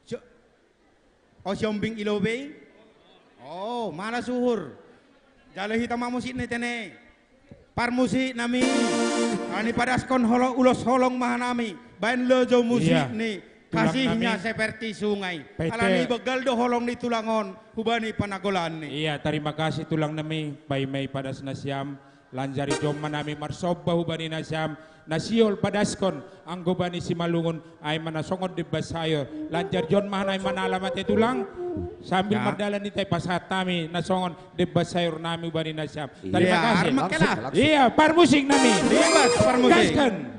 Si-, o, si ombing i lobei? O, malas uhur. Jalo hita ma musik ni tene. Parmusik nami. Alani padaskon holo-, ulos holong ma hanami. Baen lojo musik ni Kasihnya Seperti Sungai. Alani begal do holong ni tulang on hubani panagolan ni. Iya, tarima kasih tulang nami, paima i padas nasiam. Lanjar i jom ma nami marsomba hubani nasiam, na sihol padaskon anggo bani Simalungun, ai ma na songon demban sayur. Lanjar jom ma nami manala mate tulang, sambil mardalan hita i pasahat nami na songon demban sayur nami hubani nasiam. Tarima kasih. Iya, parmusik nami. Gaskan.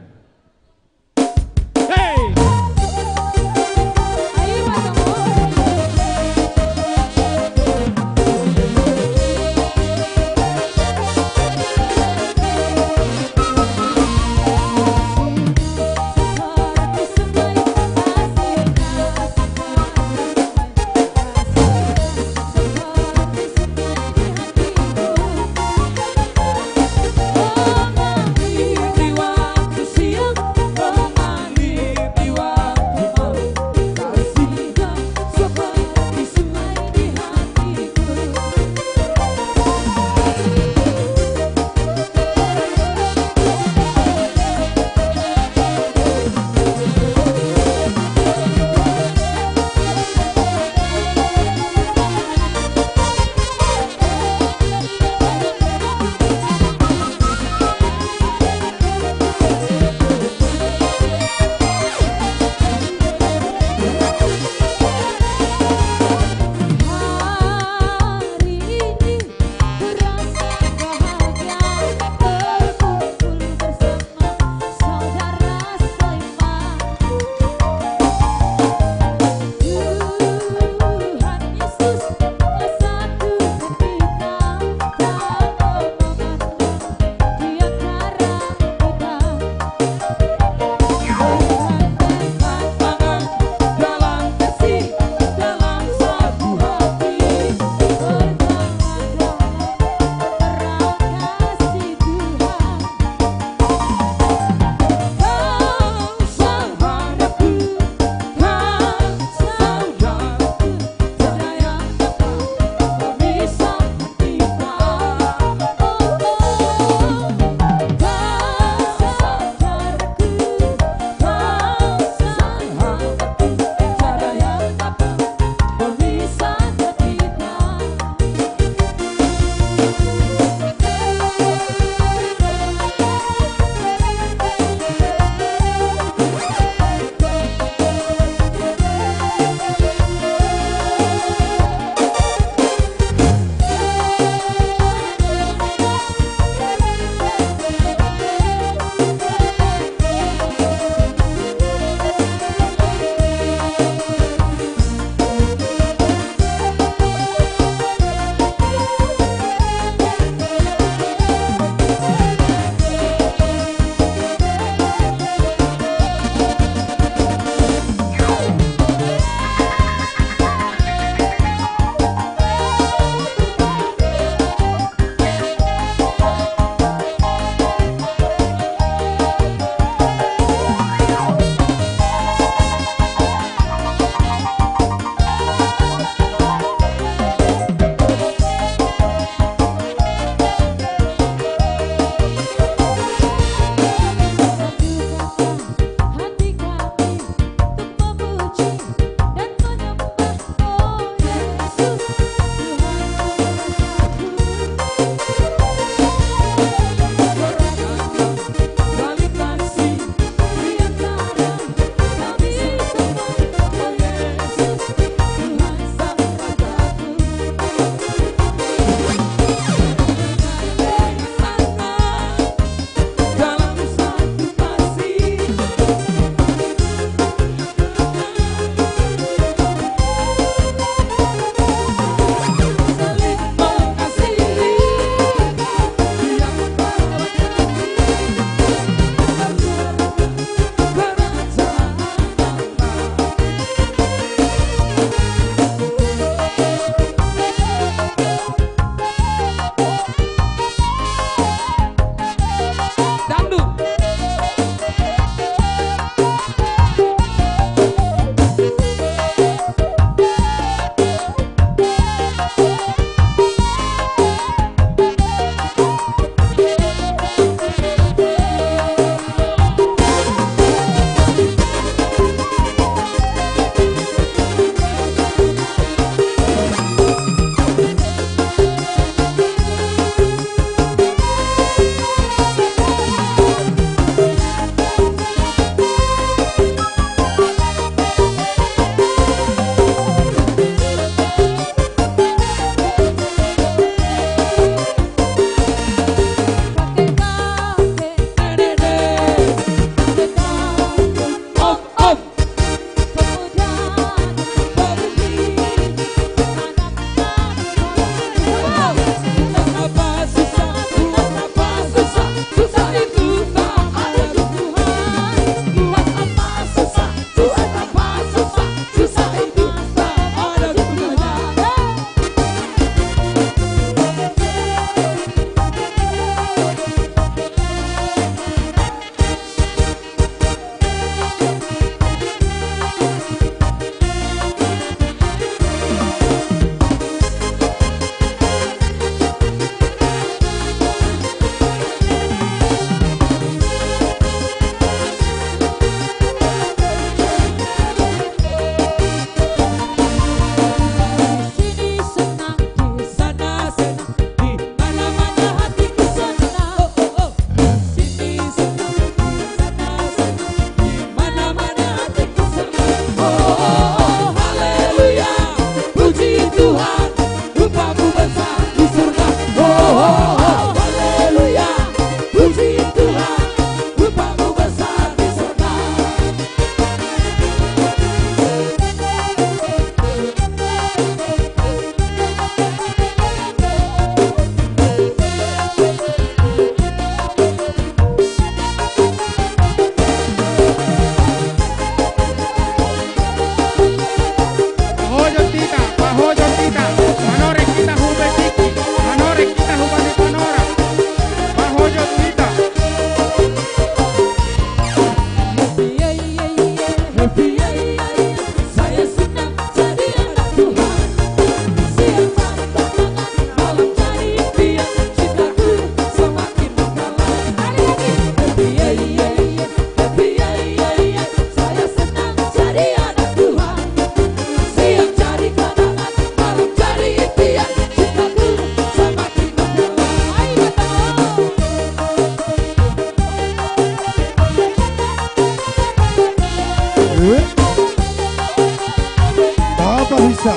Sa,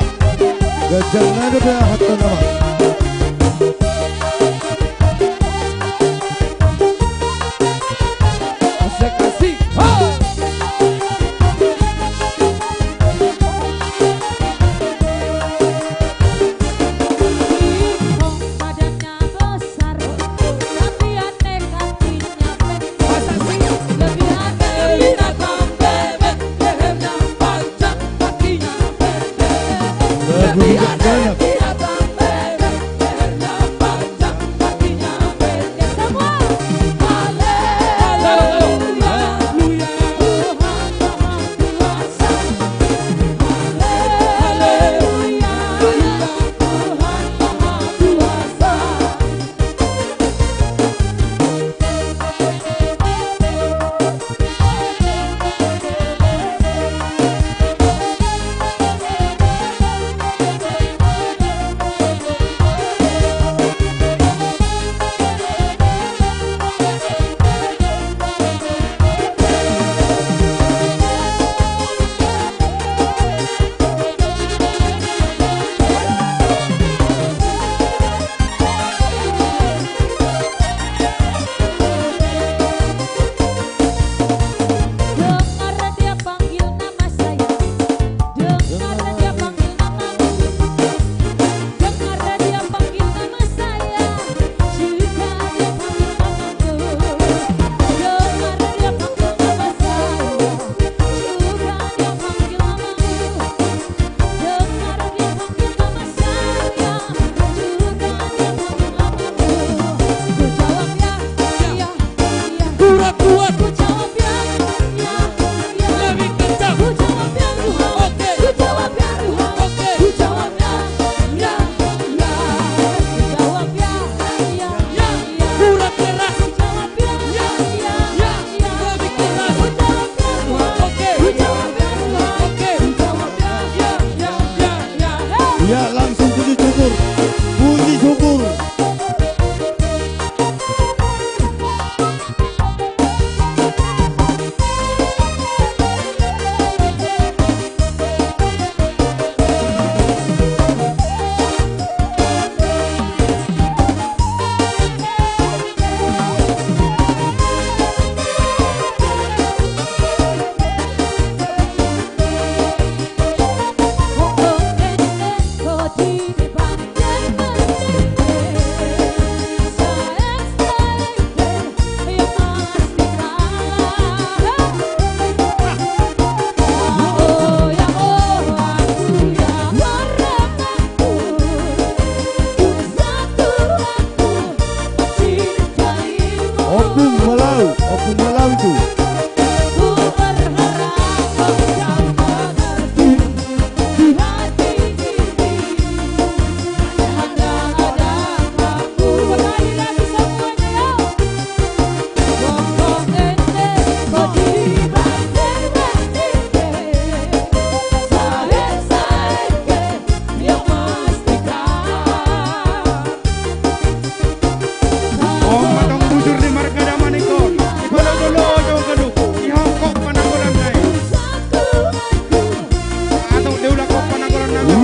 ganjang nada pe hata nama. Asik, asik, ho! Kurang kuat. Lebih kencang. Oke. Oke. Ya. Kurang keras. Ya. Ya. Lebih keras. Oke. Oke. Ya, ya, ya, ya. Ya, langsung puji syukur. Puji syukur. Ompung Malau, Ompung Malau itu.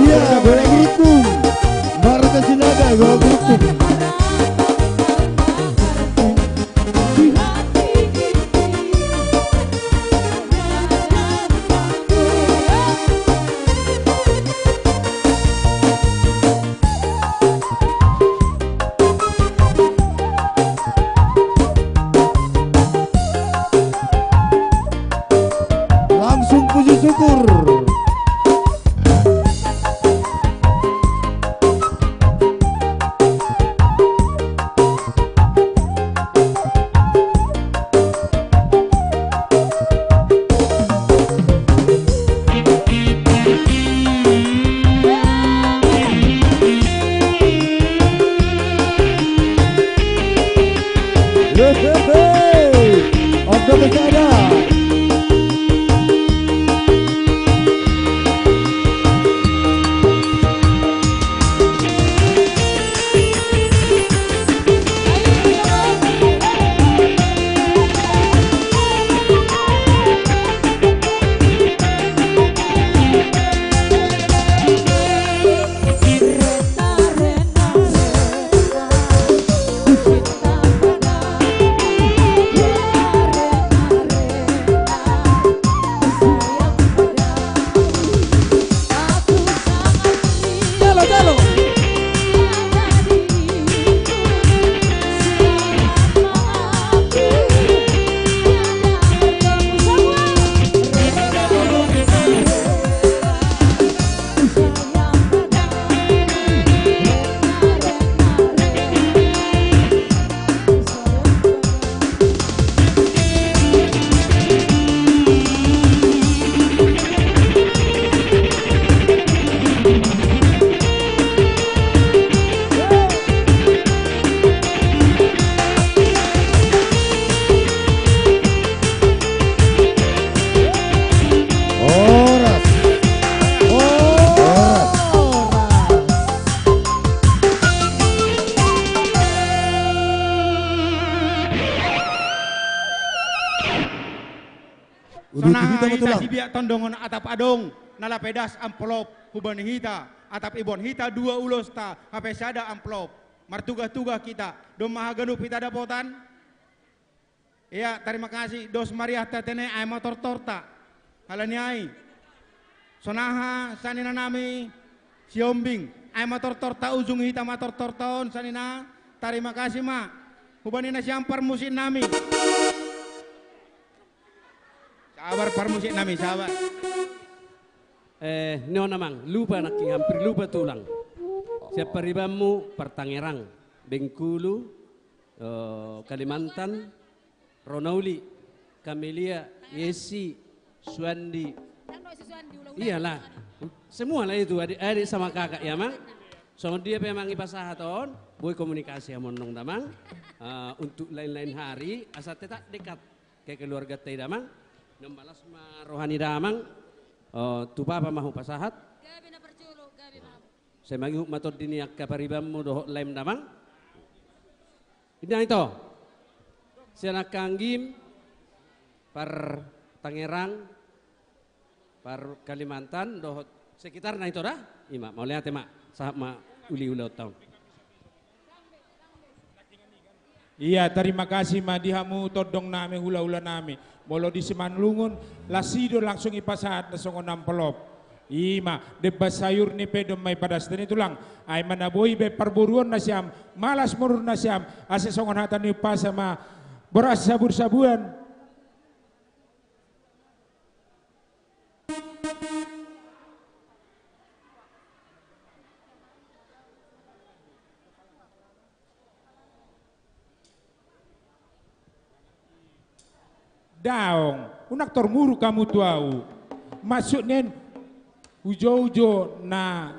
Iya, bola beruntung. Marga Sinaga, bola beruntung. Langsung puji syukur. Sonaha hita sibiak tondongon atap adong na lape das amplop hubani hita, atap iboan hita dua ulosta hape sada amplop. Martuga-tuga hita, domma haganup hita dapotan. Ia, tarima kasih, dos ma riahta tene, ai ma tortorta. Halani ai. Sonaha sanina nami Sihombing, ai ma tortorta, ujung hita ma tortorta on sanina. Tarima kasih ma hubani nasiam parmusik nami. Sabar parmusik nami, sabar. Eh, ni on amang, lupa nangkin, hampir lupa tulang. Sian paribanmu, Partangerang, Bengkulu, eh, Kalimantan, Ronauli, Kamelia, Yesi, Suandi. Iyalah, semua lah itu, adik-adik sama kakak ya, Mang. Songon dia pe, Mang, ipasahat on, boi komunikasi amang damang. Eh, untuk lain-lain hari, asa tetap dekat ke keluargata i damang. Nang malas ma roha ni damang, eh, tu papa ma hupasahat. Gabe na parjolo, gabe ma. Sai mangihut ma tondi ni angka paribanmu dohot laem damang. Inang ito. Sian angka anggim, Partangerang, Par Kalimantan dohot sekitarna ito da. Ima, mauliate ma, sahat ma uli ulaonta on. Ia, tarima kasih ma di hamu tondong nami, hula-hula nami. Molo di Simalungun, las i do langsung ipasahat na songon amplop. Ima, demban sayur ni pe domma ipadas tene tulang. Ai ma na boi baen parboruon nasiam, malas morur nasiam, asa songon hata ni umpasa ma, boras sabur-sabuan. Daong, unang tormuruk hamu tu ahu. Maksud ni an, ujo-ujo na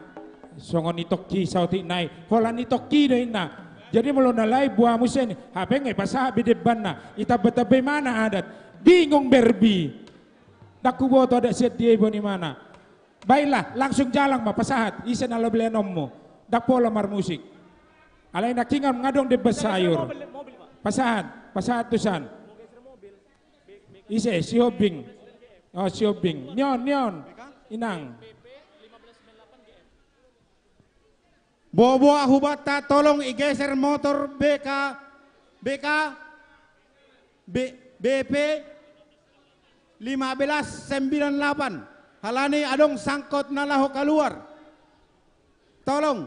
songon i tongki saotik nai, holan i tongki do inna. Jadi molo na lae boa muse ni, hape nga ipasahat be dembanna, itamba-tamba imana adat. Bingung berbi. Ndang huboto adat sian dia iboan imana. Baiklah, langsung jalang ma, pasahat, ise na laho belaenonmu. Ndang pola marmusik. Alai nangkin nga adong demban sayur. Pasahat, pasahat tusan. Ise, Sihombing. Oh, Sihombing. Ni on, ni on. Inang. Boa-boa hubanta tolong igeser motor B K, B K, B-, B P lima belas sembilan delapan. Halani adong sangkot na laho kaluar. Tolong.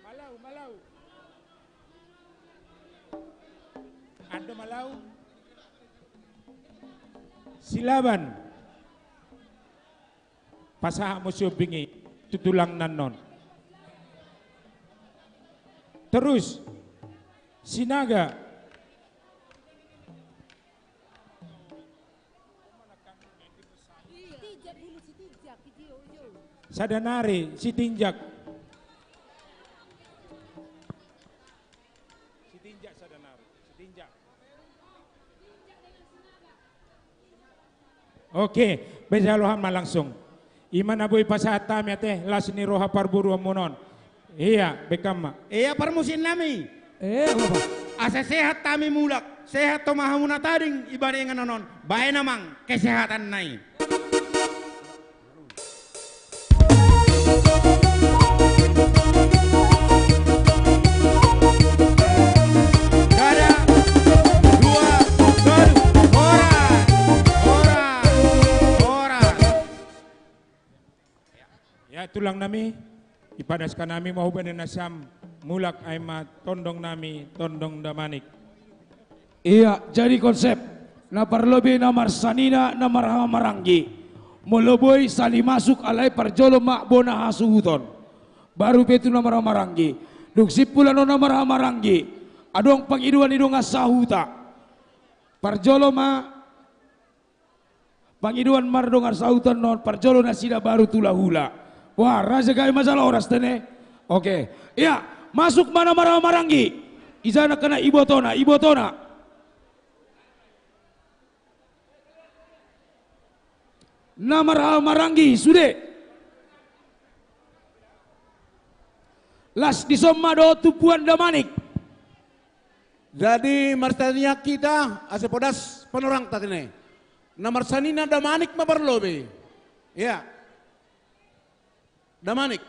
Malau, malau. Ando malau. Silaban. Pasahat ma Sihombing i tu tulang na on. Terus Sinaga. Sada nari, Sitinjak. Sitinjak sada nari, Sitinjak. Oke, baen jalo hami ma langsung. Ima na boi pasahat hami ate, las ni roha parboruonmuna on. Ia, baen hami ma. Ia, parmusik nami. Eh, apa? Asa sehat hami mulak, sehat toma hamu na tading ibana inganan on. Baen amang kesehatanna i. Sada, dua, tolu, horas, horas, horas. Ya, tulang nami, ipadas hami ma hubani nasiam mulak, ai ma tondong nami, tondong damanik. Ia, jadi konsep na parlobei na marsanina na marhaha maranggi. Molo boi sali masuk alai parjolo ma bona hasuhuton. Baru pe tu na marhaha maranggi. Dung simpul annon na marhaha maranggi, adong pangidoan ni dongan sahuta. Parjolo ma pangidoan mardongan sahuta annon, parjolo nasida baru tu hulahula. Wah, raja gabe ma jala horas tene. Oke. Ia, masuk ma na marhaha maranggi. Ija nangkin ibotona, ibotona. Na marhaha maranggi, sude. Las dison ma dohot tumpuan damanik. Jadi martangiang hita asa podas panorangta tene. Na marsanina Damanik ma parlobei. Ia. Damanik.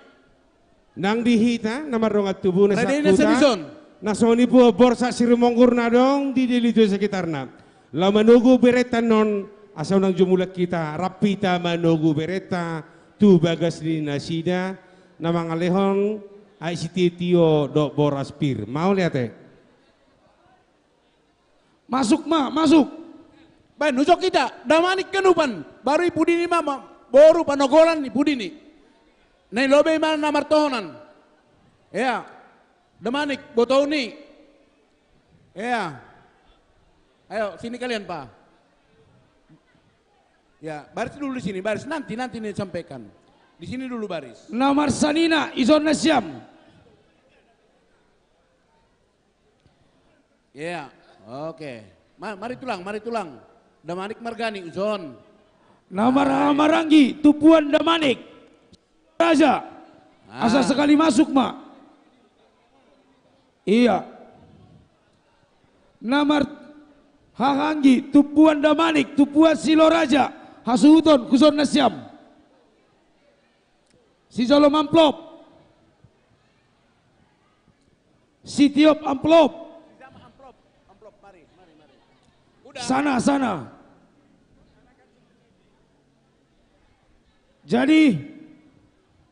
Nang di hita na mardongan tubu na sakuta, na songon i pe borsak sirimonggur na adong di dili tu sekitarna. Laho manogu berenta annon, asa unang jo mulak hita, rap hita manogu berenta tu bagas ni nasida na mangalehon aek sitio-tio dohot boras pir. Mauliate. Masuk ma, masuk. Baen, hujok hita, Damanik ganupan, baru i pudini ma, ma, boru panogolan i pudini. Na i lobei ma na martohonan. Ia, Damanik, botoon i. Ia. Ayo, sini kalian, Pak. Ya, baris dulu di sini, baris. Nanti, nanti ini sampaikan. Di sini dulu baris. Na marsanina, ison nasiam. Iya, oke. Ma-, mari tulang, mari tulang. Damanik margani, uson. Na marhaha maranggi, tumpuan Damanik. Raja. Ah. Asa sekali masuk ma. Iya. Na marhaha anggi, tumpuan Damanik, tumpuan Siloraja. Hasuhuton, uson nasiam. Sijalo amplop. Sitiop amplop. Sana, sana. Jadi.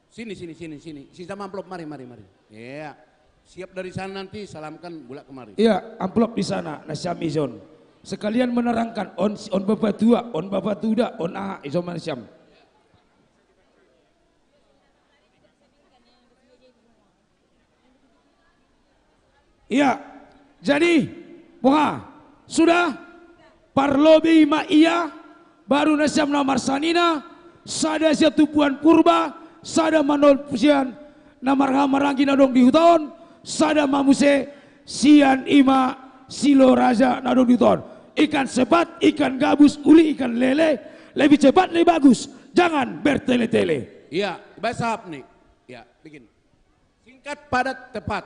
Sini, sini, sini, sini. Sijam amplop, mari, mari, mari. Iya. Siap dari sana nanti, salamkan, bulak kemari. Iya, amplop di sana, nasiam ison. Sekalian menerangkan, on, on bapatua, on bapatuda, on aha, ison ma nasiam. Iya. Jadi, boha? Sudah? Parlobei ma ia, baru nasiam na marsanina, sada sian tumpuan Purba, sada ma sian na marhaha maranggi na adong di huta on, sada ma muse sian i ma Siloraja na adong di huta on. Ikan sepat, ikan gabus, uli ikan lele, lebih cepat lebih bagus. Jangan bertele-tele. Iya, bahasa apa nih? Ya, bikin. Singkat, padat, tepat.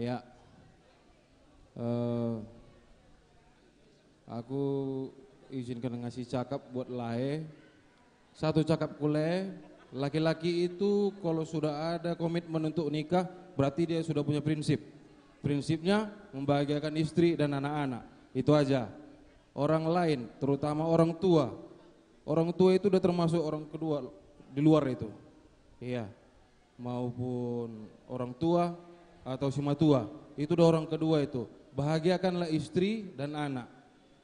Ya. Eh, aku izinkan ngasih cakap buat lae. Satu cakap ku lae, laki-laki itu kalau sudah ada komitmen untuk nikah, berarti dia sudah punya prinsip. Prinsipnya membahagiakan istri dan anak-anak. Itu aja. Orang lain, terutama orang tua. Orang tua itu udah termasuk orang kedua di luar itu. Iya. Maupun orang tua atau simatua. Itu udah orang kedua itu. Bahagiakanlah istri dan anak.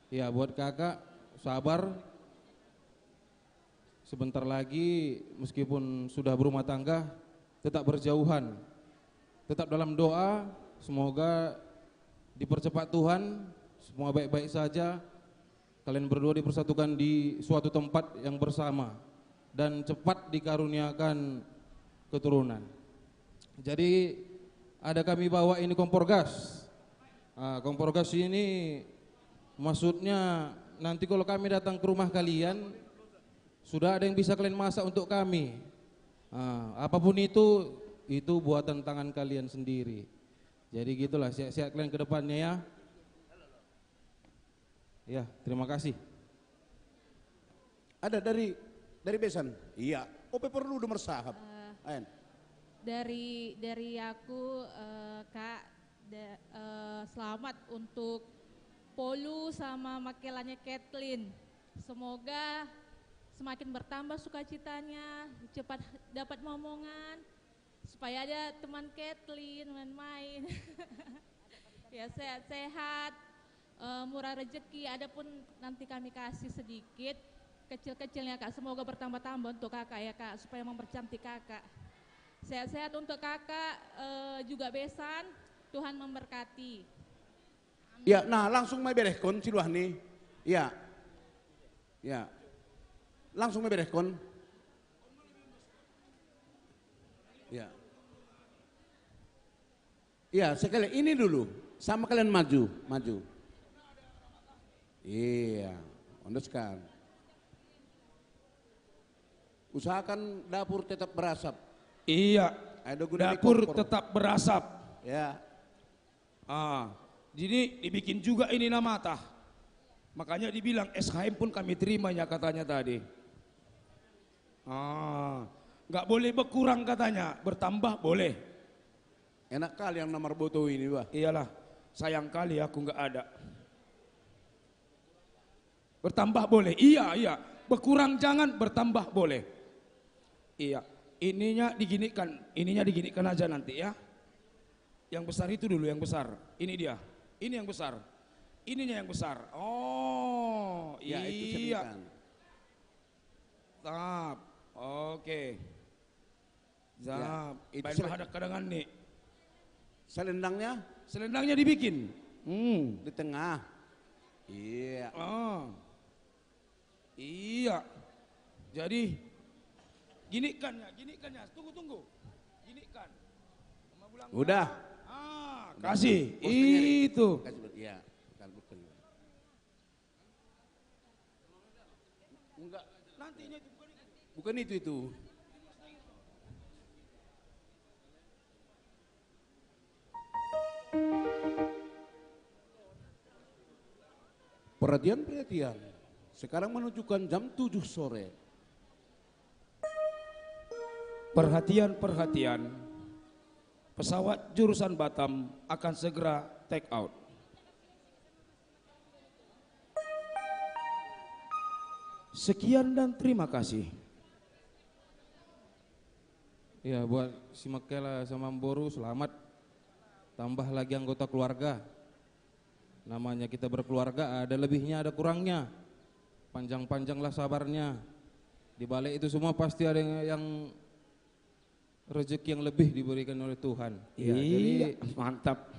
Ya, buat kakak, sabar. Sebentar lagi, meskipun sudah berumah tangga, tetap berjauhan. Tetap dalam doa, semoga dipercepat Tuhan, semua baik-baik saja. Kalian berdua dipersatukan di suatu tempat yang bersama dan cepat dikaruniakan keturunan. Jadi, ada kami bawa ini kompor gas. Ah, kompor gas ini maksudnya nanti kalau kami datang ke rumah kalian, sudah ada yang bisa kalian masak untuk kami. Ah, apapun itu, itu buatan tangan kalian sendiri. Jadi gitulah, sehat-sehat kalian ke depannya ya. Ya, terima kasih. Ada dari, dari besan? Iya. Ope perlu do marsahap. Eh, Ayan. Dari, dari aku, eh, Kak, da-, eh, selamat untuk Polu sama makelannya Kathleen. Semoga semakin bertambah sukacitanya, cepat dapat momongan, supaya ada teman Kathleen main-main. Ya, sehat-sehat, eh, murah rezeki. Adapun nanti kami kasih sedikit, kecil-kecilnya, Kak. Semoga bertambah-tambah untuk Kakak ya, Kak, supaya mempercantik Kakak. Sehat-sehat untuk Kakak, eh, juga besan. Tuhan memberkati. Amin. Ya, nah, langsung ma iberehon siluahni. Ya. Ya. Langsung ma iberehon. Ya. Iya, sekali ini dulu. Sama kalian maju, maju. Iya, ondoskan. Usahakan dapur tetap berasap. Iya, dapur tetap berasap. Ya. Ah, jadi dibikin juga ini na mata. Makanya dibilang S H M pun kami terima ya katanya tadi. Ah, nggak boleh berkurang katanya, bertambah boleh. Enak kali yang nomor boto ini, bah. Iyalah, sayang kali aku nggak ada. Bertambah boleh, iya, iya. Berkurang jangan, bertambah boleh. Iya, ininya diginikan, ininya diginikan aja nanti ya. Yang besar itu dulu, yang besar. Ini dia, ini yang besar. Ininya yang besar. Oh, ya, itu iya. Senikan. Tap, oke. Zap. Ya, itu baen sel-, mahadap kadangan nih. Selendangnya? Selendangnya dibikin. Hmm. Di tengah. Iya. Oh. Iya. Jadi, ginikan ya, ginikan ya. Tunggu, tunggu. Ginikan. Sama bulan. Udah. Ah, kasih. Itu. Kasih, ya. Bukan. Enggak. Nantinya itu bukan itu. Bukan itu, itu. Perhatian, perhatian. Sekarang menunjukkan jam tujuh sore. Perhatian, perhatian. Pesawat jurusan Batam akan segera take out. Sekian dan terima kasih. Ya, buat si Makela sama Boru, selamat. Tambah lagi anggota keluarga. Namanya kita berkeluarga, ada lebihnya, ada kurangnya. Panjang-panjanglah sabarnya. Di balik itu semua pasti ada yang, yang rezeki yang lebih diberikan oleh Tuhan. Ya, iya, jadi mantap.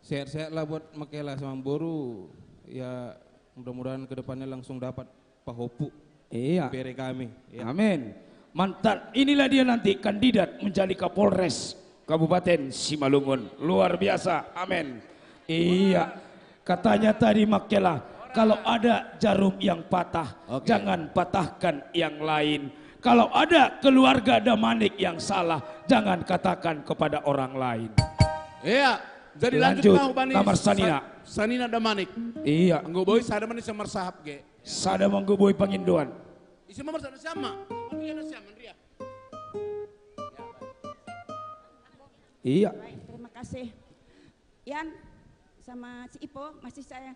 Sehat-sehatlah buat Makela sama Boru. Ya, mudah-mudahan ke depannya langsung dapat pahompu. Iya. Bere kami. Ya. Amin. Mantap. Inilah dia nanti kandidat menjadi Kapolres Kabupaten Simalungun. Luar biasa. Amin. Iya. Katanya tadi Makela, kalau ada jarum yang patah, oke, jangan patahkan yang lain. Kalau ada keluarga Damanik yang salah, jangan katakan kepada orang lain. Iya, jadi lanjut, lanjut ma hubani na marsanina. Sa-, sanina Damanik. Iya. Anggo boi sada ma na sian marsahap ge. Sada ma anggo boi pangindoan. Isi ma marsanina sian ma. Andria na sian, Andria. Iya. Baik, terima kasih. Yan, sama si Ipo, masih saya,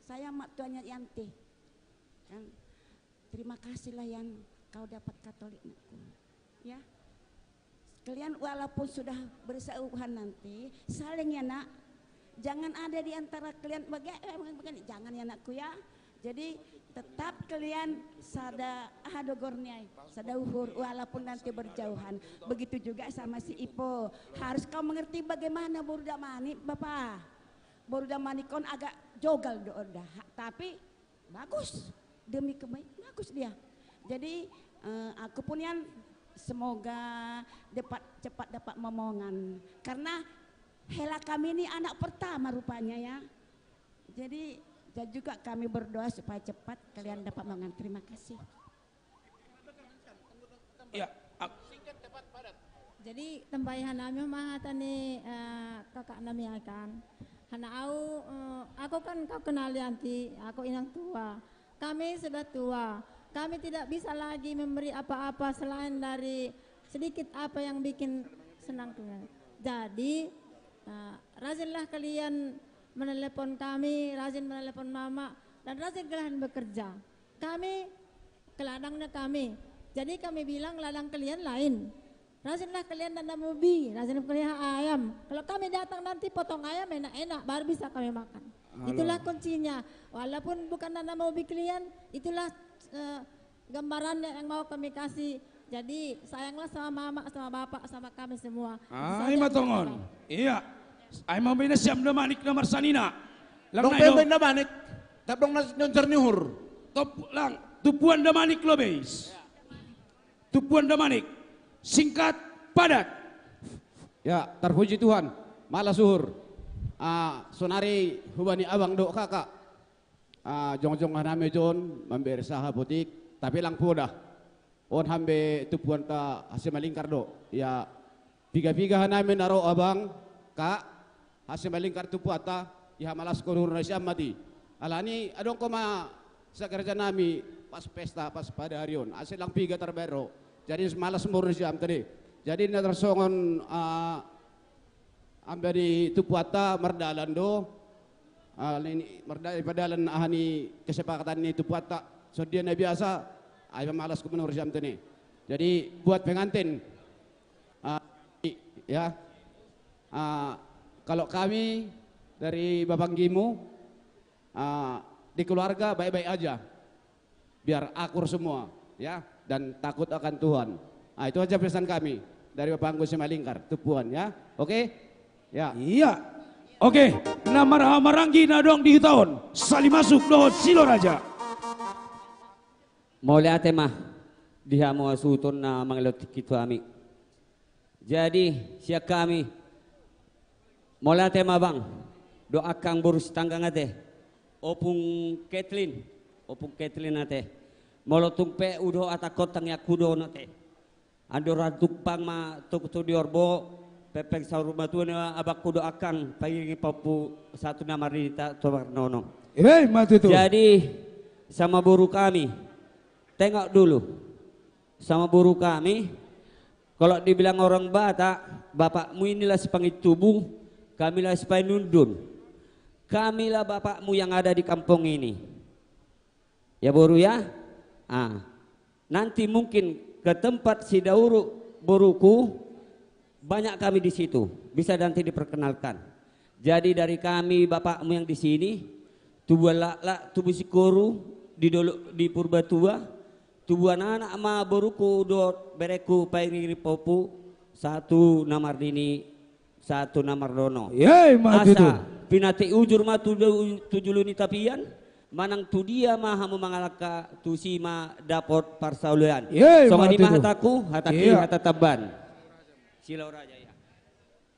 saya mak tuanya Yanti. Kan? Terima kasihlah, Yan, kau dapat Katolik, nakku. Ya. Kalian walaupun sudah bersaukuhan nanti, saling ya, Nak. Jangan ada di antara kalian baga-, eh, baga-, baga-, jangan ya, nakku, ya. Jadi, tetap kalian sada, aha do goarna i, sada uhur, walaupun nanti berjauhan. Begitu juga sama si Ipo. Harus kau mengerti bagaimana boru Damanik, Bapak. Boru Damanik on agak jogal do, dah. Ha, tapi bagus. Demi kebaikan, bagus dia. Jadi, eh, aku pun, Yan, semoga dapat, cepat dapat momongan. Karena hela kami ini anak pertama rupanya, ya. Jadi, dan juga kami berdoa supaya cepat kalian dapat momongan. Terima kasih. Ya, ak- Jadi, tambai hanami ma hata ni, eh, kakak nami ai kan. Hana au, eh, aku kan kau kenal Yanti, aku inang tua. Kami sudah tua. Kami tidak bisa lagi memberi apa-apa selain dari sedikit apa yang bikin senang tuh. Jadi, eh, rajinlah kalian menelepon kami, rajin menelepon mama, dan rajin kalian bekerja. Kami ke ladangnya kami. Jadi kami bilang ladang kalian lain. Rajinlah kalian nanam ubi, rajin pelihara ayam. Kalau kami datang nanti potong ayam enak-enak, baru bisa kami makan. Halo. Itulah kuncinya. Walaupun bukan nanam ubi kalian, itulah, eh, gambarannya yang mau kami kasih. Jadi sayanglah sama mama, sama bapak, sama kami semua. Itu saja. Ai ma tongon. Iya. Ai ma baen nasiam Damanik na marsanina. Lang nai do. Dong pe baen Damanik. Tapi dong na nyonjar ni uhur. Top lang. Tumpuan Damanik lo, beis. Tumpuan Damanik. Singkat, padat. Ya, terpuji Tuhan. Malas uhur. Ah, sonari hubani abang dohot kakak. Ah, jongjong hanami jo on mambere saha potik, tapi lang poda. On hape tumpuanta Simalingkar do. Ya, piga-piga hanami na ro abang, kak, Simalingkar Tumpuanta, dihamalaskon umur nasiam ma di. Alani adong ho ma sian gereja nami pas pesta, pas pada ari on, asa ndang piga tarbahen ro. Jadi malas ma umur nasiam tadi. Jadi na tarsongon, ah, ambe ni Tumpuanta mardalan do. Ah, ni, mardalan, padalan aha ni kesepakatan ni Tumpuanta. Songon dia na biasa, ai mamalaskon umur nasiam tadi. Jadi buat pengantin, ah, i-, ya. Ah, kalau kami dari bapanggimu, ah, di keluarga baik-baik aja. Biar akur semua, ya, dan takut akan Tuhan. Ah, itu aja pesan kami dari Bapangku Simalingkar, Tumpuan, ya. Oke? Ya. Iya. Oke, na marhahamaranggi na adong di huta on, sali masuk dohot Silauraja. Mauliate ma di hamu hasuhuton na mangalehon tingki tu hami. Jadi, sian hami, mauliate ma, Bang, dohot angka boru sitanggang ate, Opung Ketlin, Opung Ketlin ate. Molo tung pe hudohot hata on tangiangku do on ate. Andorang tumpang ma togu tu di horbo, pengpeng saur matua ni abangku dohot angka pangiring pahompu, satu na marnini, satu na marnono. Ima tutu. Jadi, sama boru hami, tengok dulu. Sama boru hami, kalau dibilang orang Batak, bapakmu inilah si Pangintubu, kamilah si Painundun. Kamilah bapakmu yang ada di kampung ini. Ya, boru, ya? Ah. Nanti mungkin ke tempat si Dauru, boruku, banyak kami di situ. Bisa nanti diperkenalkan. Jadi dari kami bapakmu yang di sini, tubuan laklak, tubu singkoru, di dolo, di Purbatua, tubuan anak ma boruku dohot berengku pangiring pahompu, satu na marnini, satu na marnono. Ima tutu. Asa pinantik hujur ma tu, tu julu ni tapian, manang tu dia ma hamu mangalangka, tusi ma dapot parsaulian. Ima tutu. Songon i ma hatangku, hatangki, iya, hata tamban. Silauraja, ya.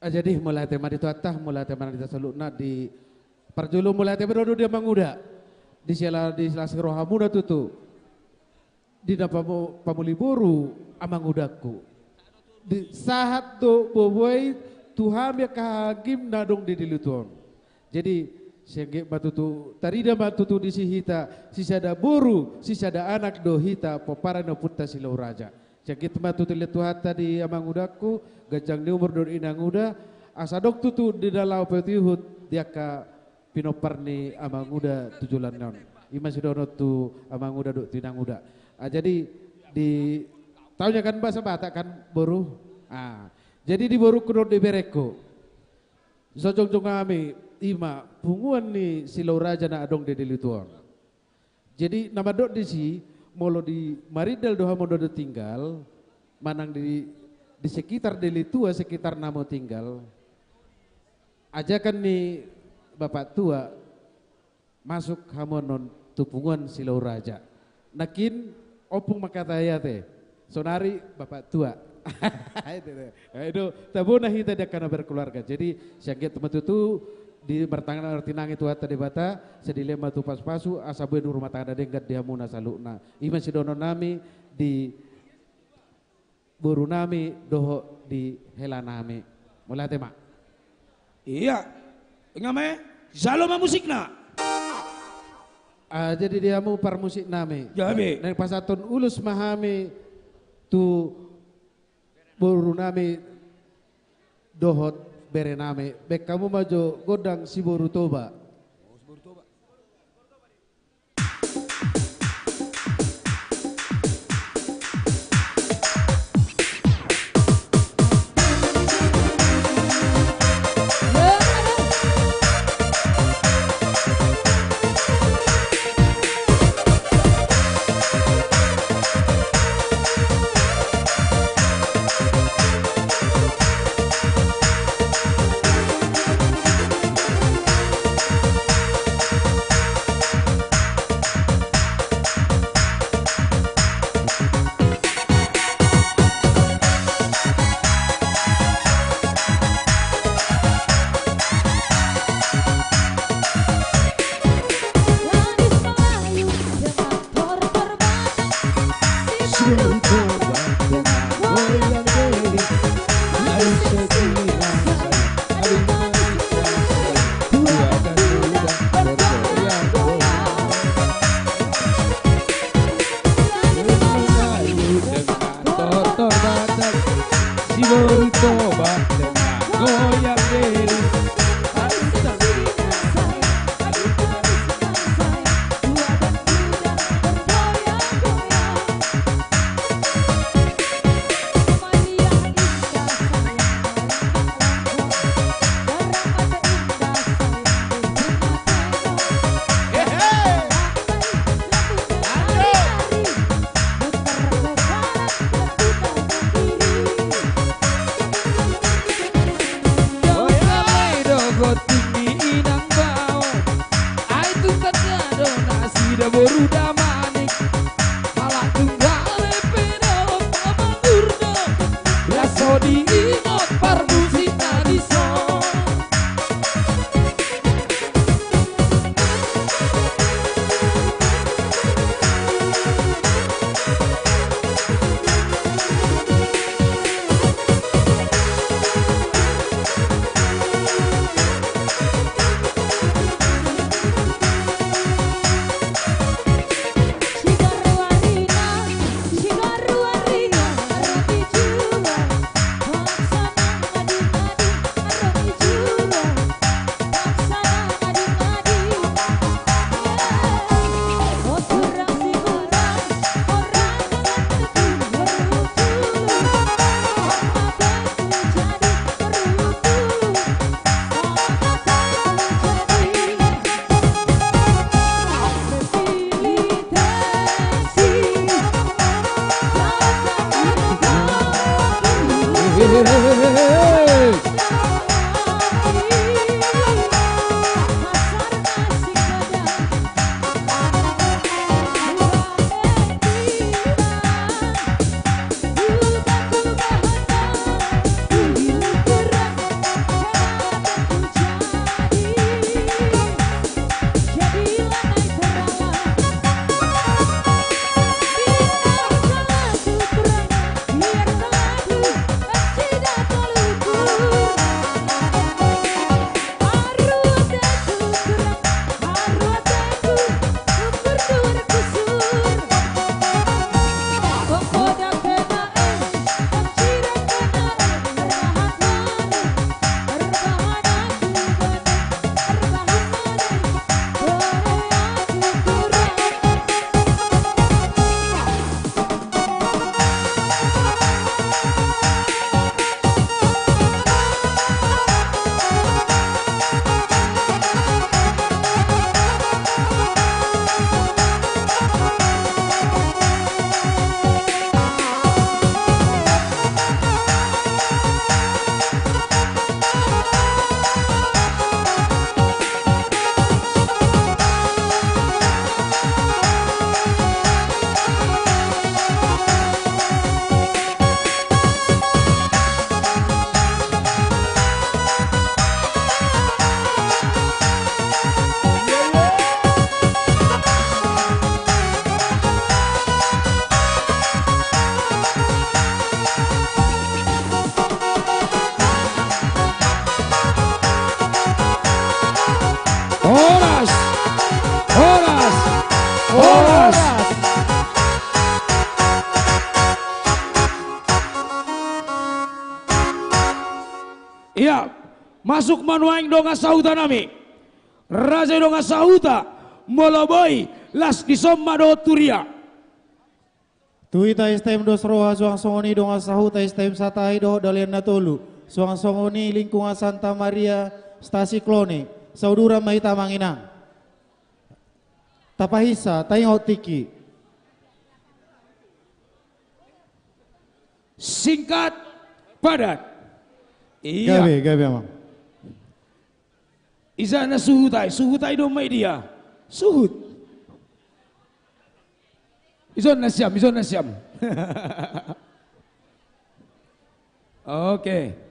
Ah, jadi mauliate ma di Tuhanta, mauliate ma di hita saluhutna. Di parjolo mauliate ma dohot di Amanguda. Di sela, di sela si rohamuna tutu. Di na pamo-, pamuli boru Amangudangku. Di sahat do bobo i tu hami angka hahaanggim na adong di Deli Tua on. Jadi, sian i ma tutu, tarida ma tutu disi hita, sisada boru, sisada anak do hita, pomparan ni ompunta Silauraja. Sian i ma tutu dilehon Tuhanta di Amangudangku, ganjang ni umur dohot inanguda, asa adong tutu di na laho paihutihut di angka pinompar ni Amanguda tu joloan on. Ima sidohonon tu Amanguda dohot tu inanguda. Ah, jadi di taon i kan bahasa Batak kan, boru? Ah, jadi di borungku dohot di berengku, so jongjong hami, ima punguan ni Silauraja na adong di Deli Tua on. Jadi na mandok disi, molo di Marindal do hamu na tinggal, manang di, di sekitar Deli Tua, sekitar na hamu tinggal, ajakan ni Bapak Tua, masuk hamu annon tu punguan Silauraja. Nangkin ompung mangkatai ate. Saonari Bapak Tua. Itu do. Itu, tabo na hita di angka na berkeluarga. Jadi, sian i ma tutu, di martangiang ma tu Tuhanta Debata, sai dilehon ma tutu pasupasu, asa boi rumah tangga na denggan di hamuna saluhutna. Ima sidohonon nami di boru nami dohot di hela nami. Mauliate ma. Iya. Nga me, jalo ma musikna. Ah, jadi di hamu parmusik nami. Jadi. Naeng pasahathon ulos ma hami tu boru nami dohot bere nami. Baen hamu ma jo gondang Si Boru Toba. Horas! Horas! Horas! Ia, masuk ma nuaeng dongan sahuta nami. Raja i dongan sahuta, molo boi, las dison ma dohot huria. Tu hita S T M dos roha suang songon i dongan sahuta S T M Satahi dohot Dalihan Na Tolu. Suang songon i lingkungan Santa Maria Stasi Kloni. Sauduran ma hita amang inang. Tapahinsa, taingot tingki. Singkat, padat. Ia. Gabe, gabe amang. Ija na suhut ai, suhut ai do ma i dia. Suhut. Ison na siam, ison na siam. Oke.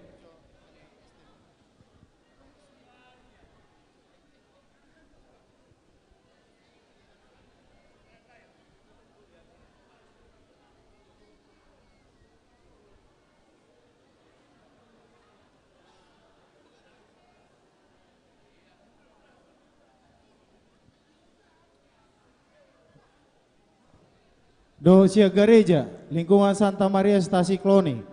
Dohot sian gareja, lingkungan Santa Maria Stasi Kloni.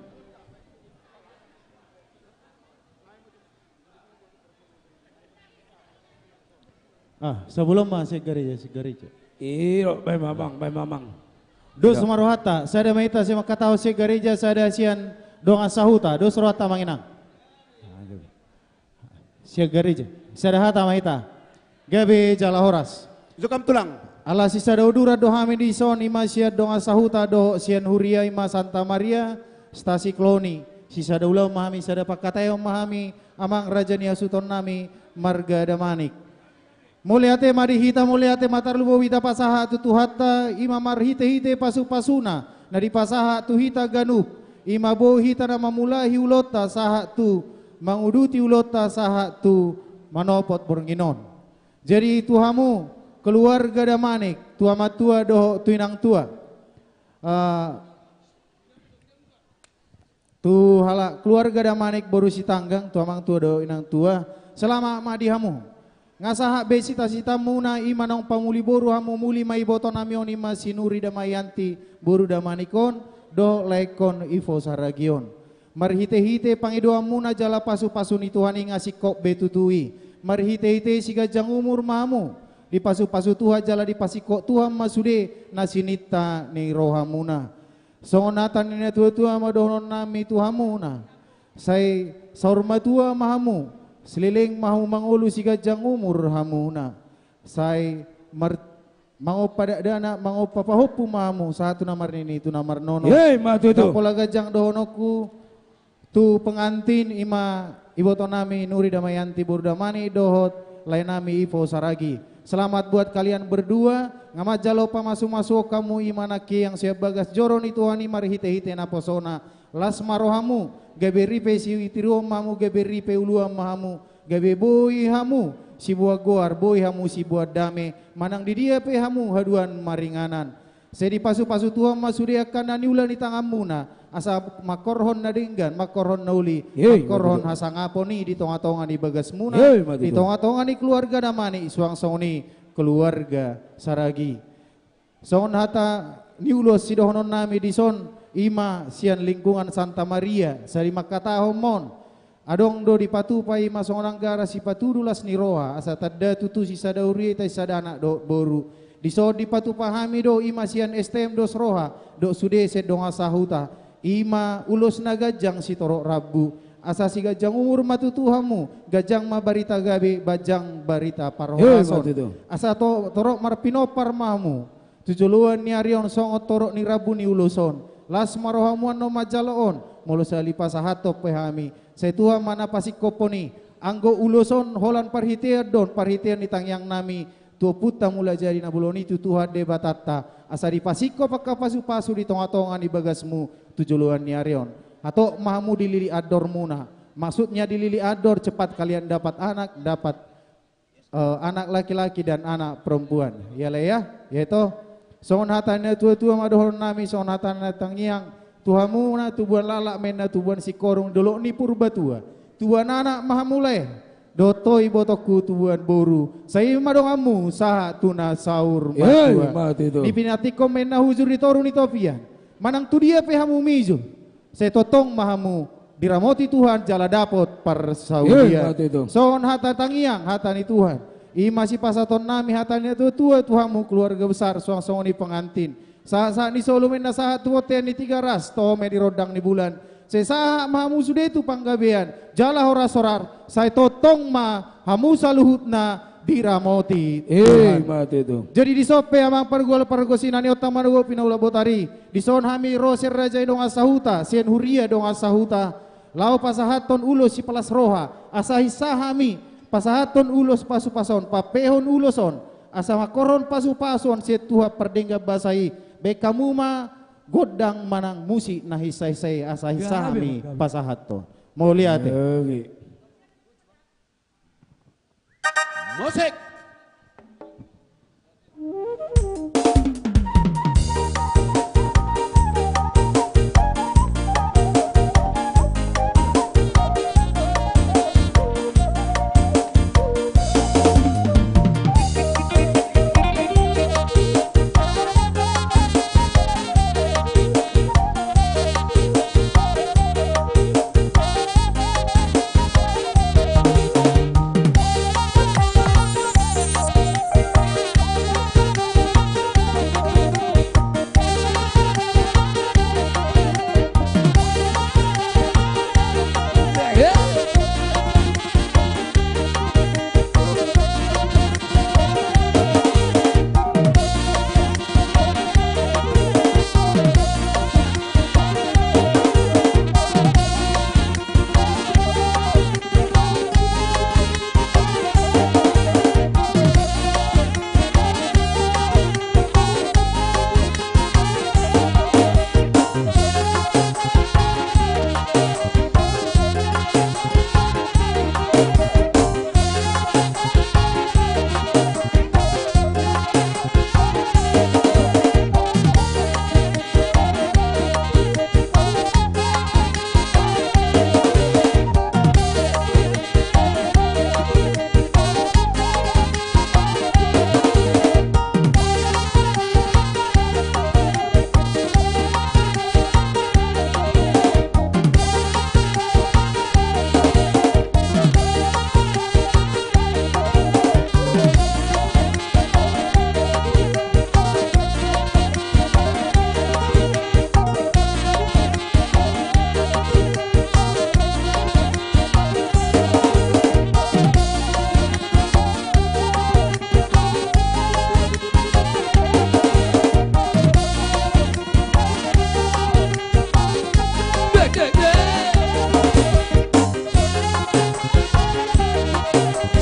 Ah, sabulan ma sian gareja, sian gareja. Iyo, baen ma amang, baen ma amang. Dos ma rohanta, sada ma hita sian mangkatahon sian gareja, sada sian dongan sahuta, dos rohanta amang inang. Sian gareja. Sada hata ma hita. Gabe jala horas. Jokam tulang. Ala sisada uduran do hami dison, ima sian dongan sahuta dohot sian huria, ima Santa Maria Stasi Kloni. Sisada ulaon ma hami, sada pangkataion ma hami, amang raja ni hasuhuton nami marga Damanik. Mauliate ma di hita, mauliate ma tarlumobi tapasahat tu Tuhanta, ima marhitehite pasupasuna na dipasahat tu hita ganup, ima boi hita na mamulai ulaonta sahat tu manguduti ulaonta sahat tu manopot borngin on. Jadi tu hamu keluarga Damanik, tu amangtua dohot tu inangtua. Ah, tu halak keluarga Damanik boru Sitanggang, tu amangtua dohot inangtua, selamat ma di hamu. Nga sahat be sitasitamuna, ima naung pamuli boru hamu, muli ma iboto nami on, ima si Nuri Damayanti boru Damanik on dohot laengkon Ivo Saragi on. Marhitehite pangidoanmuna jala pasupasu ni Tuhan i nga singkop be tutu i. Marhitehite siganjang umur ma hamu dipasupasu Tuhan jala dipasingkop Tuhan ma sude na sininta ni rohamuna. Songon hata ni natuatua ma dohonon nami tu hamuna. Sai saur matua ma hamu, saleleng ma hamu mangolu, siganjang umur hamuna. Sai mar-, mangompa dakdanak, mangompa pahompu ma hamu, sahat tu na marnini tu na marnono. Ima tutu. Ndang pola ganjang dohononku, Tu pengantin i ma ibotonami Nuri Damayanti boru Damani dohot laenami Ivo Saragi. Selamat buat kalian berdua, nga manjalo pamasumasuon hamu i ma nangkin sian bagas joro ni Tuhan i marhitehite naposona. Las ma rohamu, gabe ripe sitiruon ma hamu, gabe ripe uluan ma hamu, gabe boi hamu siboan goar, boi hamu siboan dame, manang di dia pe hamu haduan maringanan. Sai dipasupasu Tuhan ma sude angka na niula ni tanganmuna, asa mangkorhon na denggan, mangkorhon na uli, Hei, mangkorhon betul. hasangapon i di tongatonga ni bagasmuna, Hei, ma di tutu. tongatonga ni keluarga Damani, suang songon i keluarga Saragi. Songon hata ni ulos sidohononnami dison, i ma sian lingkungan Santa Maria, sai mangkatahon ma on. Adong do dipatupa i ma songon anggara sipatudu las ni roha, asa tanda tutu sisada huria i, sisada anak dohot boru. Dison dipatupa hami do i ma sian S T M Dos Roha, dohot sude sian dongan sahuta. I ma ulos na ganjang sitorop rambu. Asa siganjang umur ma tutu hamu, ganjang ma barita gabe, ganjang barita Hei, parhorason. ma tutu. Asa to-, torop marpinompar ma hamu. Tu joloan ni ari on songon torop ni rambu ni ulos on. Las ma rohamu annon manjalo on, molo sahali pasahathon pe hami. Sai Tuhan ma na pasingkophon i, anggo ulos on holan parhitean do on, parhitean ni tangiangnami, tu Ompunta Mulajadi Na Bolon i, tu Tuhan Debatanta, asa dipasingkop angka pasupasu di tongatonga ni bagasmu, tu joloan ni ari on. Hatop ma hamu dilili andormuna. Maksudnya dilili andor, cepat kalian dapat anak, dapat eh, anak laki-laki dan anak perempuan. Ya, Lae, ya? Ya, to? Songon hata ni natuatua ma dohononnami, songon hata ni tangiang, tu hamuna tubuan laklak ma inna tubuan singkoru di dolok ni Purbatua. Tubuan anak ma hamu, Lae. Dohot ho, ibotongku, tubuan boru. Sai i ma donganmu sahat tu na saur Hei, matua. ma tutu. Dipinatingkon ma inna hujur di toru ni topian. Manang tu dia pe hamu mijur, sai tongtong ma hamu diramoti Tuhan jala dapot parsaulian. Hei, ma tutu. Songon hata tangiang, hata ni Tuhan. I ma sipasahatonnami hata ni natuatua tu hamu keluarga besar, suang songon i pengantin. Sahatsahat ni solu ma inna sahat tu bontean ni Tigaras, toho ma i di rondang ni bulan. Sai sahat ma hamu sude tu panggabean jala horashoras, sai tongtong ma hamu saluhutna diramoti Hei, Tuhan. ma tutu. Jadi dison pe amang pargual pargonsi na niontang manogot pinaula botari. Dison hami ro sian raja i dongan sahuta, sian huria dongan sahuta. Laho pasahathon ulos sipalas roha, asa hinsa hami pasahathon ulos pasupasu on, pampehon ulos on, asa mangkorhon pasupasu on sian Tuhan pardenggan basa i. Baen hamu ma gondang manang musik na hinsahinsa i, asa hinsa Gabe, hami gabe. pasahathon. Mauliate. Gabe. Musik.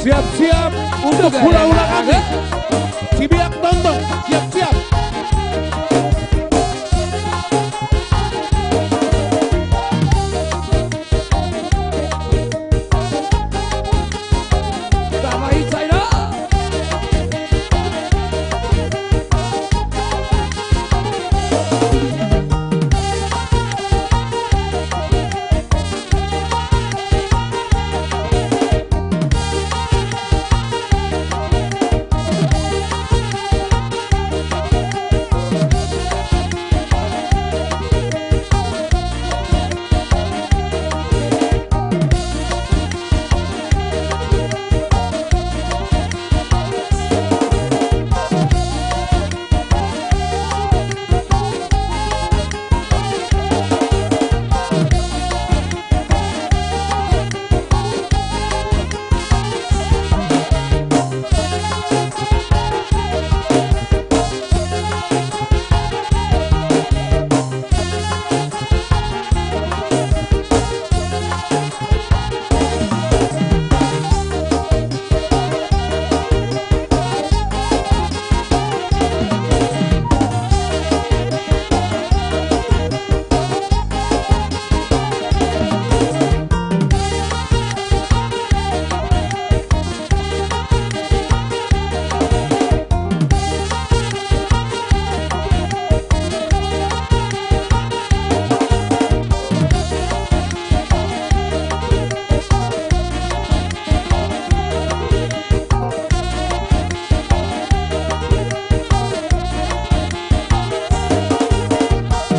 Siap-siap untuk hula-hula kami. Sibiak Tontong, siap-siap.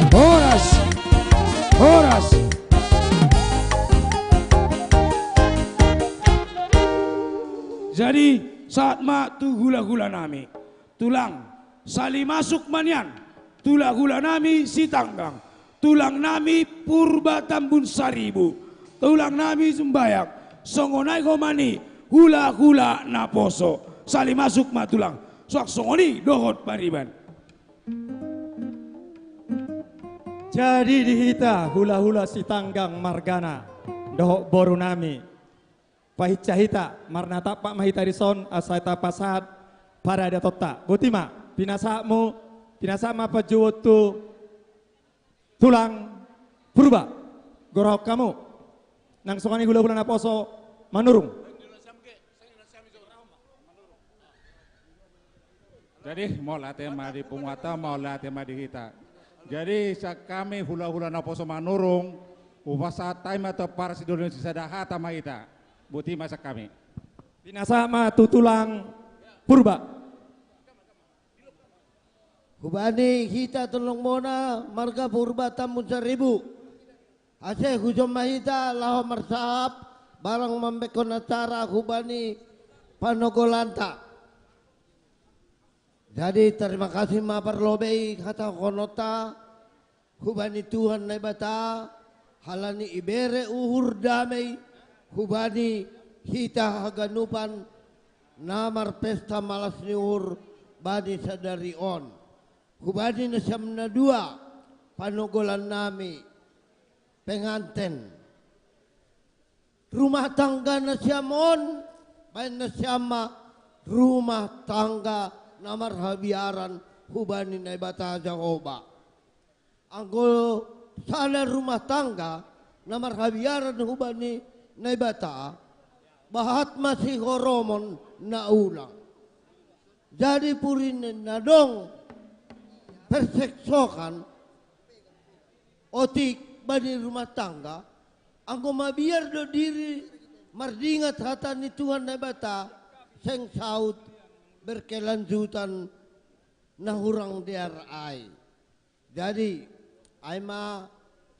Horas. Horas. Jadi, sahat ma tu hula-hula nami. Tulang, sali masuk ma nian. Tulang hula nami Sitanggang. Tulang nami Purba Tambun Saribu. Tulang nami Sumbayang. Songon i ma i hula-hula naposo. Sali masuk ma tulang. Suang songon i dohot pariban. Jadi di hita hula-hula Sitanggang margana dohot boru nami. Pahinsa hita, marnatampak ma hita dison, asa tapasahat paradatonta. Boti ma, pinasahatmu, pinasahat ma panjouon tu tulang Purba. Gorahon hamu. Nang songon i hula-hula naposo Manurung. Jadi, mauliate ma di punguanta, mauliate ma di hita. Jadi, sian hami hula-hula naposo Manurung, hupasahat hami ma tu ampara sidoli ni sisada hata ma hita. Boti ma sian hami. Pinasahat ma tu tulang Purba. Hubani hita tolong bona marga Purba Tambun Saribu. Ase hujou ma hita laho marsahap barang mambahen acara hubani panogolanta. Jadi terima kasih ma parlobei hatahononta hubani Tuhan Naibata, halani ibere uhur damei hubani hita haganupan na marpesta malas ni uhur bani sadari on. Hubani nasiam na dua panogolan nami penganten. Rumah tangga nasiam on, baen nasiam ma rumah tangga na marhabiaran hubani Naibata Jahowa. Anggo sada rumah tangga na marhabiaran hubani Naibata, bahat ma sihoromon na ulang. Jadi purinan na adong perseksokan otik bani rumah tangga, anggo mabiar do diri mardingat hata ni Tuhan Naibata, seng saut berkelanjutan na hurang dear ai. Jadi, ai ma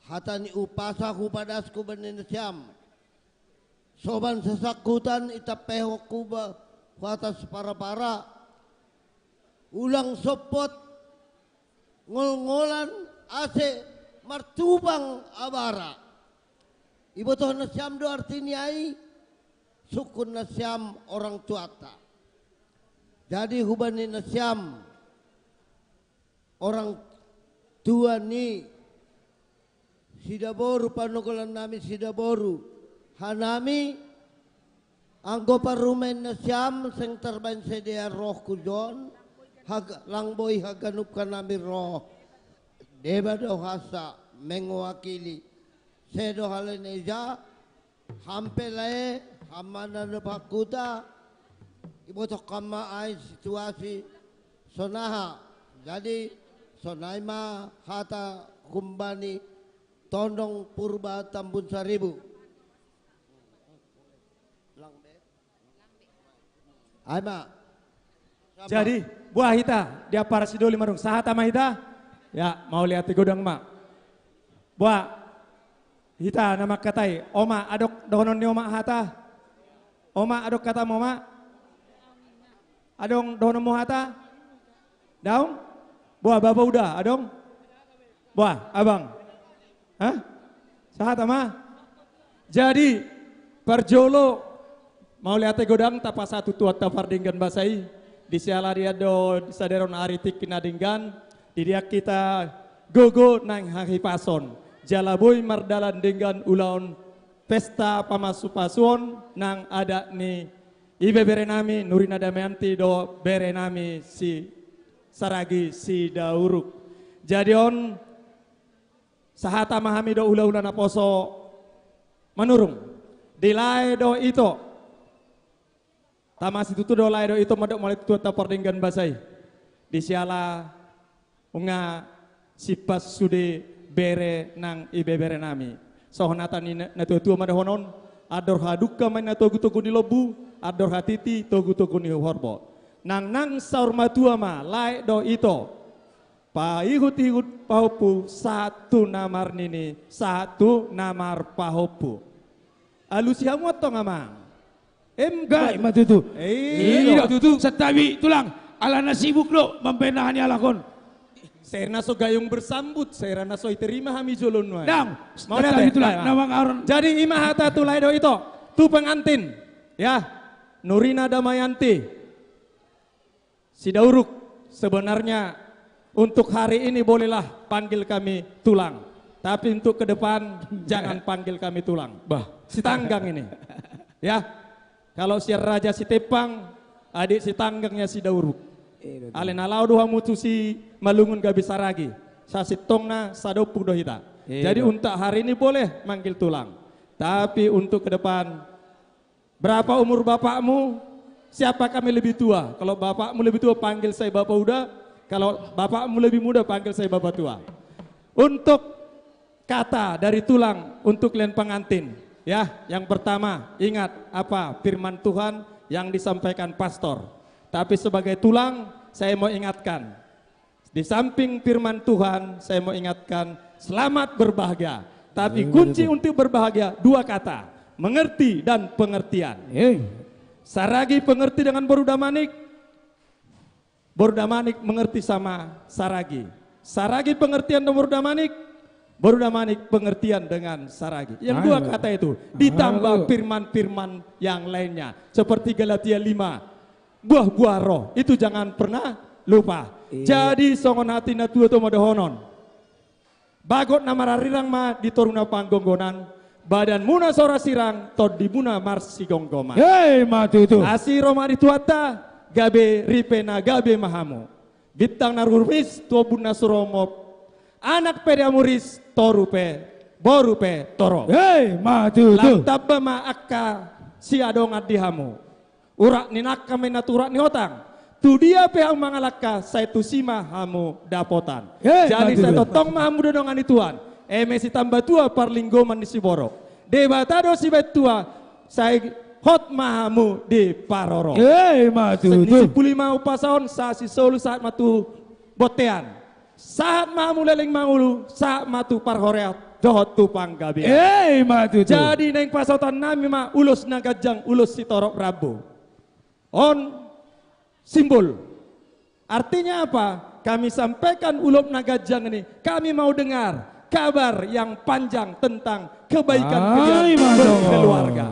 hata ni umpasa hupadasko bani nasiam. Soban sasangkutan itampehon huba-, huatas para-para. Ulang sompot ngol-ngolan ase martupang abara. Iboto nasiam do arti ni ai, sungkun nasiam orang tuanta. Jadi hubani nasiam orang tua ni sidaboru, panogolan nami sidaboru, hanami Anggo parumaen nasiam seng tarbaen sidea rohku jon, hag-, lang boi haganup hanami ro. Deba do hansa mengwakili. Sedo halaen ija, hampela e, hamana do pakuta, iboto kama ai situasi, sonaha. Jadi, sonai ma hata humbani Tondong Purba Tambun Saribu. Ai ma. Jadi, boa hita di ampara sidoli madung. Sahat ma hita? Ya, mauliate godang ma. Boa hita na mangkatai. Oma, adong dohonon ni oma hata? Oma, adong hatamu, oma? Adong dohononmu hata? Daong? Boa, Bapa Uda, adong? Boa, Abang. Hah? Sahat ma? Jadi, parjolo, mauliate godang tapasahat tu Tuhanta pardenggan basa i, di siala dia do sadari on ari tingki na denggan, di dia hita gogo nang hahipason, jala boi mardalan denggan ulaon pesta pamasupasuon nang adat ni ibebere nami Nurina Damayanti dohot bere nami si Saragi Sidauruk. Jadi on, sahat ma hami do hulahula naposo Manurung. Di lae dohot ito. Tama situtu do lae dohot ito mandok mauliate tu Tuhanta pardenggan basa i. Di siala nunga simpas sude bere nang ibebere nami. Songon hata ni na-, natuatua ma dohonon, andor hadungka ma inna togutogu ni lombu, andor hatiti togutogu ni horbo. Nang nang saur matua ma lae dohot ito. Paihutihut pahompu, sahat tu na marnini, sahat tu na marpahompu. Alusi hamu antong, amang. Em, gai ma tutu. Iya, tutu. Santabi, tulang. Alana sibuk do mambaen na hanialan on. Sai na so gayung bersambut, sai na so diterima hami jolo nuaeng. Dang, mau santabi, tulang. Jadi ima hata tu lae dohot ito, tu pengantin. Ya, Nurina Damayanti Sidauruk, sebenarnya untuk hari ini bolehlah panggil kami tulang. Tapi untuk ke depan jangan panggil kami tulang. Bah. Sitanggang ini. Ya. Kalau si Raja Sitepang, adik sitanggangnya Sidauruk. Alai na laho do hamu tu Simalungun gabe Saragi. Sasintongna sadompung do hita. Jadi untuk hari ini boleh manggil tulang. Tapi untuk ke depan, berapa umur bapakmu? Siapa kami lebih tua? Kalau bapakmu lebih tua, panggil saya Bapak Uda. Kalau bapakmu lebih muda, panggil saya Bapak Tua. Untuk kata dari tulang untuk kalian pengantin, ya, yang pertama, ingat apa firman Tuhan yang disampaikan pastor. Tapi sebagai tulang, saya mau ingatkan, di samping firman Tuhan, saya mau ingatkan, selamat berbahagia. Tapi kunci untuk berbahagia, dua kata, mengerti dan pengertian. Saragi pengerti dengan boru Damanik, boru Damanik mengerti sama Saragi. Saragi pengertian dengan boru Damanik, boru Damanik pengertian dengan Saragi. Yang dua kata itu, ditambah firman-firman yang lainnya. Seperti Galatia lima, buah-buah roh, itu jangan pernah lupa. Jadi songon hata ni natuatua ma dohonon. Bagot na mararirang ma di toru na panggonggonan, badanmuna so ra sirang, tondimuna marsigomgoman. Hei, ma tutu. Asi ro ma di Tuhanta, gabe ripe na gabe ma hamu. Bintang na rumis tu ombun na sumorop, anak pe dia muris, toru pe, boru pe torop. Hei, ma tutu. Lam tamba ma angka siadongan di hamu. Urat ni nangka ma inna tu urat ni hotang. Tu dia pe hamu mangalangka, sai tusi ma hamu dapotan. Jadi sai tongtong ma hamu didongani Tuhan. Eme sitamba tua parlinggoman ni siborok. Debata do sibaen tua, sai hot ma hamu diparorot. Hei, ma tutu. Ni simpul i ma umpasa on, sahat sisolu sahat ma tu bontean. Sahat ma hamu leleng mangolu, sahat ma tu parhorasan dohot tu panggabean. Hei, ma tutu. Jadi naeng pasahatonnami ma ulos na ganjang, ulos sitorop rambu. On simbol. Artinya apa? Kami sampaikan ulos na ganjang ini. Kami mau dengar kabar yang panjang tentang kebaikan kalian berkeluarga.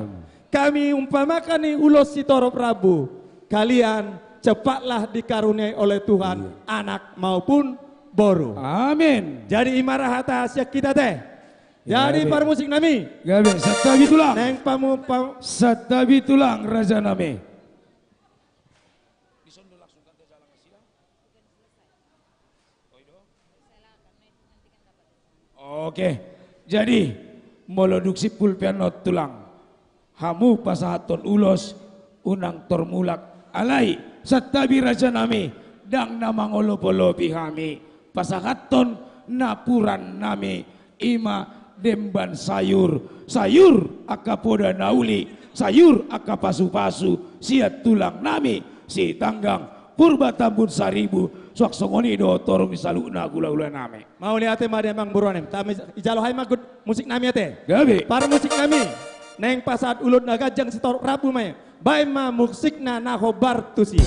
Kami umpamakan ni ulos sitorop rambu. Kalian cepatlah dikaruniai oleh Tuhan anak maupun boru. Amin. Jadi ima ra hata sian hita ate. Jadi, gabe, parmusik nami. Gabe, santabi tulang. Naeng pamu-, pa- Santabi tulang, raja nami. Oke, jadi molo dung simpul pe annon tulang, hamu pasahathon ulos, unang tormulak, alai santabi raja nami, ndang na mangolop-olopi hami pasahathon napuran nami, i ma demban sayur, sayur angka poda na uli, sayur angka pasu-pasu, sian tulang nami Sitanggang Purba Tambun Saribu, suang songon i do torop ni saluhutna hulahula nami. Mauliate ma di amang boru nami. Tama ijalo hami ma anggo musik nami ate. Gabe. Parmusik nami. Naeng pasahat ulaon na ganjang sitorop rambu ma i. Baen ma musikna na hombar tusi.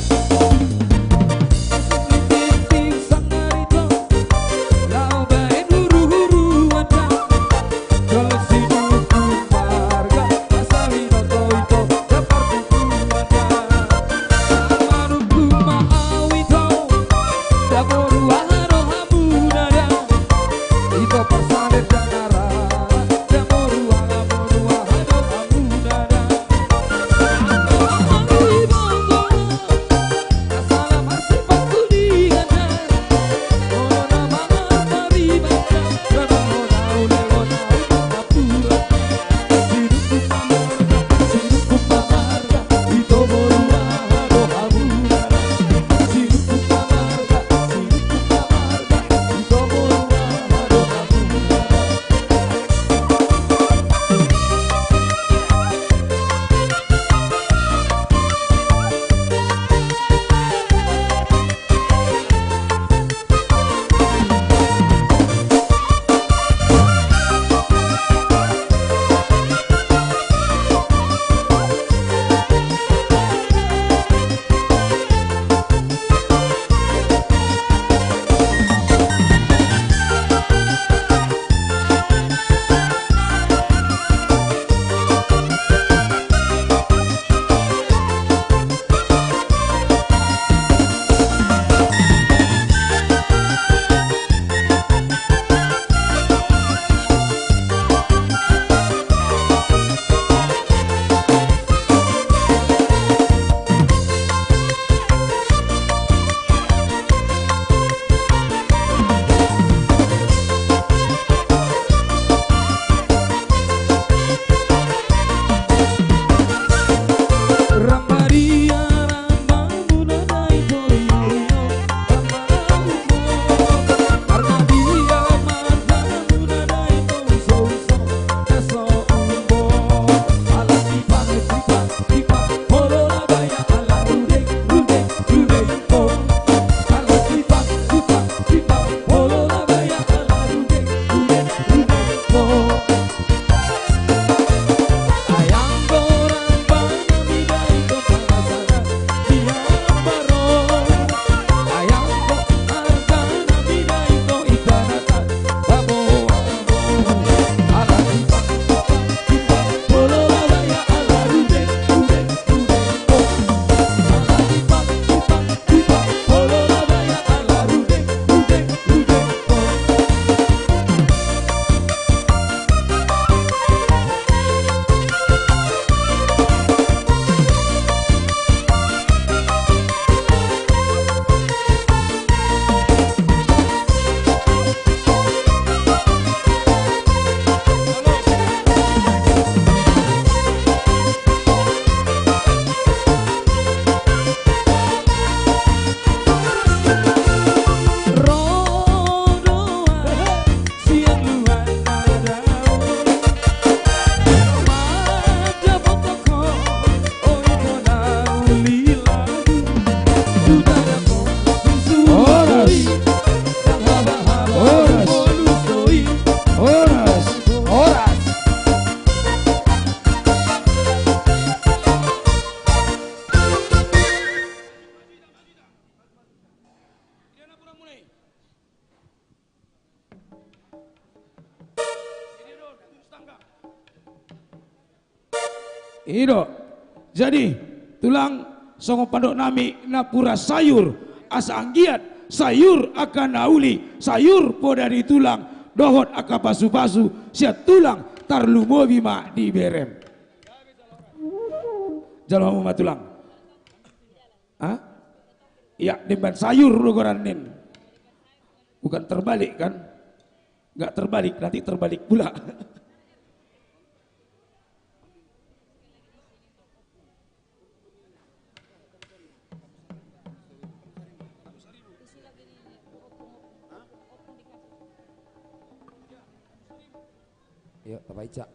Horas. Horas. Horas. I do. Jadi, tulang, songon pandok nami napuran sayur, asa anggiat sayur angka na uli, sayur poda ni tulang, Dohot angka pasu-pasu sian tulang tarlumobi ma di berem. Jalo hamu ma tulang. Hah? Iya, demban sayur do goarna. Bukan terbalik kan? Nggak terbalik, nanti terbalik pula. Iyo, tapaica.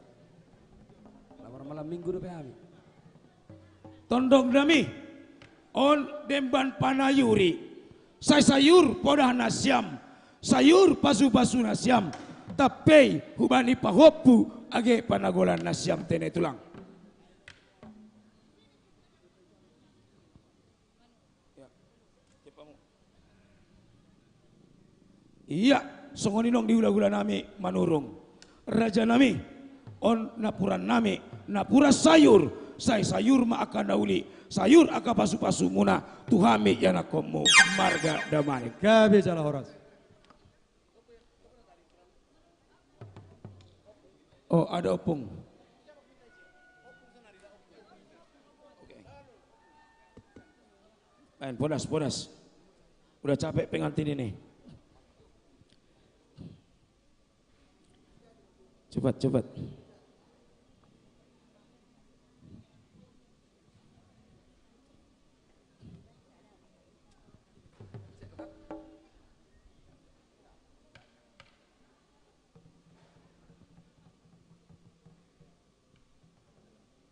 Lamar malam minggu dope hami. Tondong nami, on demban panayuri. Sai sayur podah nasiam, sayur pasu-pasu nasiam. Tampei hubani pahompu age panagolan nasiam tene tulang. Iya, songon i nang di hula-hula nami Manurung. Raja nami, on napuran nami, napuran sayur, sai sayur ma angka na uli, sayur angka pasu-pasu muna, tu hami ianakhonmu, marga Damanik. Gabe jala horas. Oh, ada ompung. Oke. Main, podas, podas. Udah capek pengantin ini. Cepat, cepat.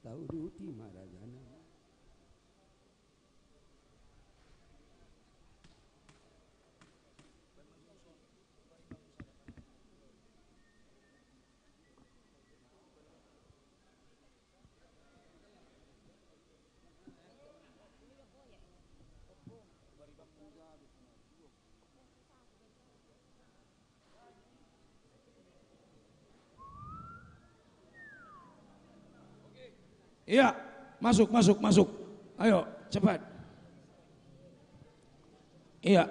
Tauduti ma raja nami. Iya, masuk, masuk, masuk. Ayo, cepat. Iya.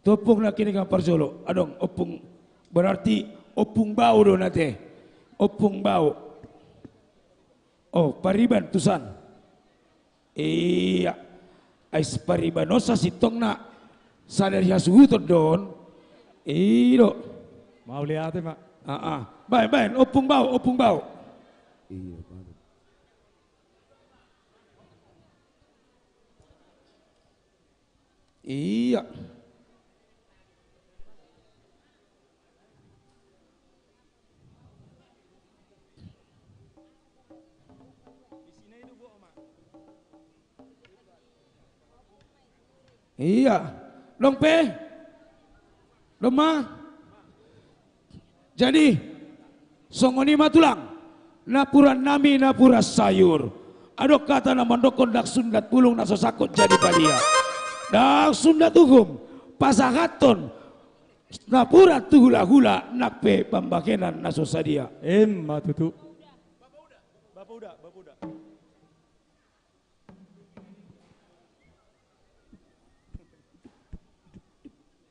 Tu ompung nangkin i, parjolo. Adong ompung, berarti ompung bao do na te. Ompung bao. Oh, pariban tusan. Iya. Ais pariban on sasintongna sadari hasuhuton do on. I do. Mauliate ma. Ah, ah. Baen, baen, ompung bao, ompung bao. Iya, baen. Iya. Iya. Dong pe? Dong ma? Jadi, songon i ma tulang, napuran nami napuran sayur. Adong hata na mandokkon ndang sundat bulung na so sangkot jadi palia. Ndang sundat uhum, pasahathon napuran tu hula-hula nang pe pambahenan na so sadia. Emma tutu. Bapa uda, bapa uda.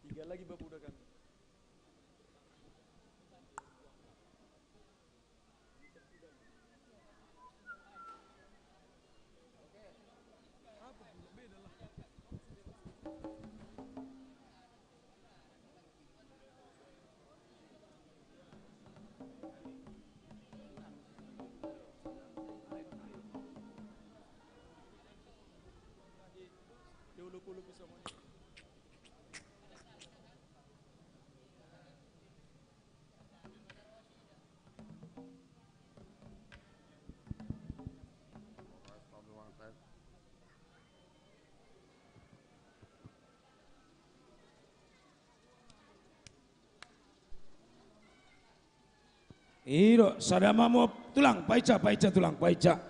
Tiga lagi bapa uda kami. I do, sada ma hamu tulang, paica, paica tulang, paica.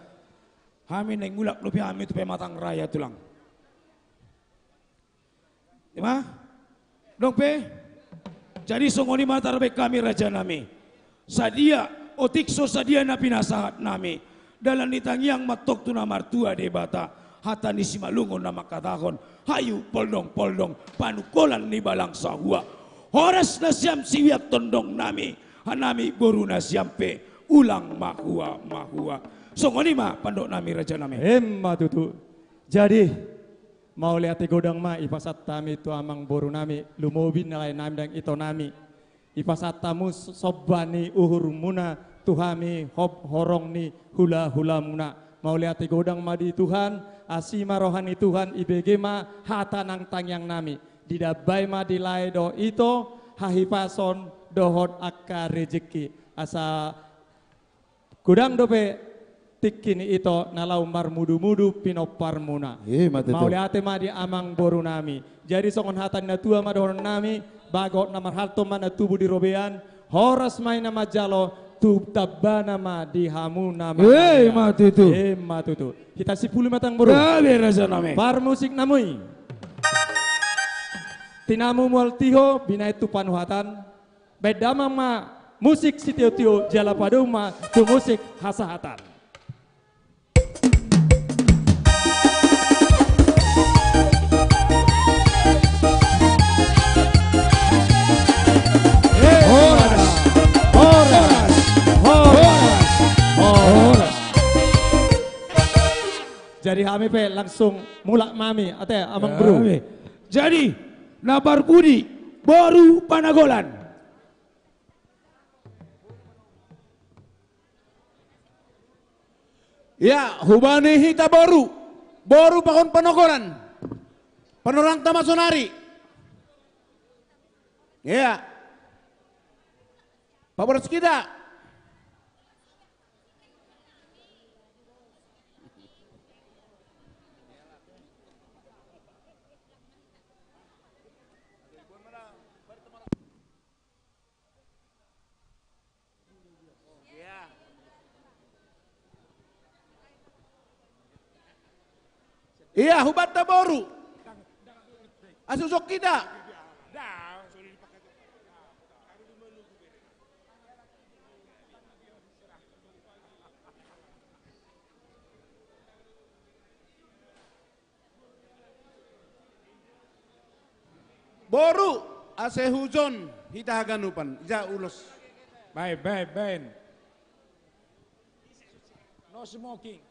Hami naeng mulak dope hami tu pematang raya tulang. Ima? Dong pe? Jadi songon i ma tarbaen hami raja nami. Sadia, otik so sadia na pinasahat nami. Dalan ni tangiang ma antong tu na martua Debata. Hata ni Simalungun na mangkatahon. Hayu poldong-poldong panungkolan ni balang sahua. Horas nasiam siwiat tondong nami, hanami boru nasiam pe ulang mahua mahua. Songon i ma pandok nami raja nami. Emma tutu. Jadi, mauliate godang ma i pasahat hami tu amang boru nami, lumobi na lae nami dang ito nami. I pasahat hamu somba ni uhurmuna tu hami hop horong ni hula-hulamuna. Mauliate godang ma di Tuhan, asi ma roha ni Tuhan, ibege ma hata nang tangiang nami. Didambai ma di lae dohot ito, hahipason dohot angka rejeki. Asa godang dope tingki ni ito na laho marmudu-mudu pinomparmuna. Ima tutu. Mauliate ma di amang boru nami. Jadi songon hata ni na tua ma dohonon nami, bagot na marhalto ma na tubu di robean, horas ma i na manjalo, tu tambana ma di hamu na mangalehon. Ima tutu. Ima tutu. Hita sipuli ma tong boru. Gabe raja nami. Parmusik namui. Tinamu mual tio, binahen tu panuhatan. Baen damang ma musik sitio-tio, jala padomu ma tu musik hasahatan. Horas, horas, horas, horas. Jadi hami pe langsung mulak ma hami, ate, amang boru. Jadi, na parpudi, boru Panagolan. Ia, hubani hita boru, boru pakon Panagolan. Panorangta ma sonari. Ia. Paboras hita. Ia, hubanta boru. Asa hujou hita. Boru, asa hujou hita haganupan, ija ulos. Baen, baen, baen. No smoking.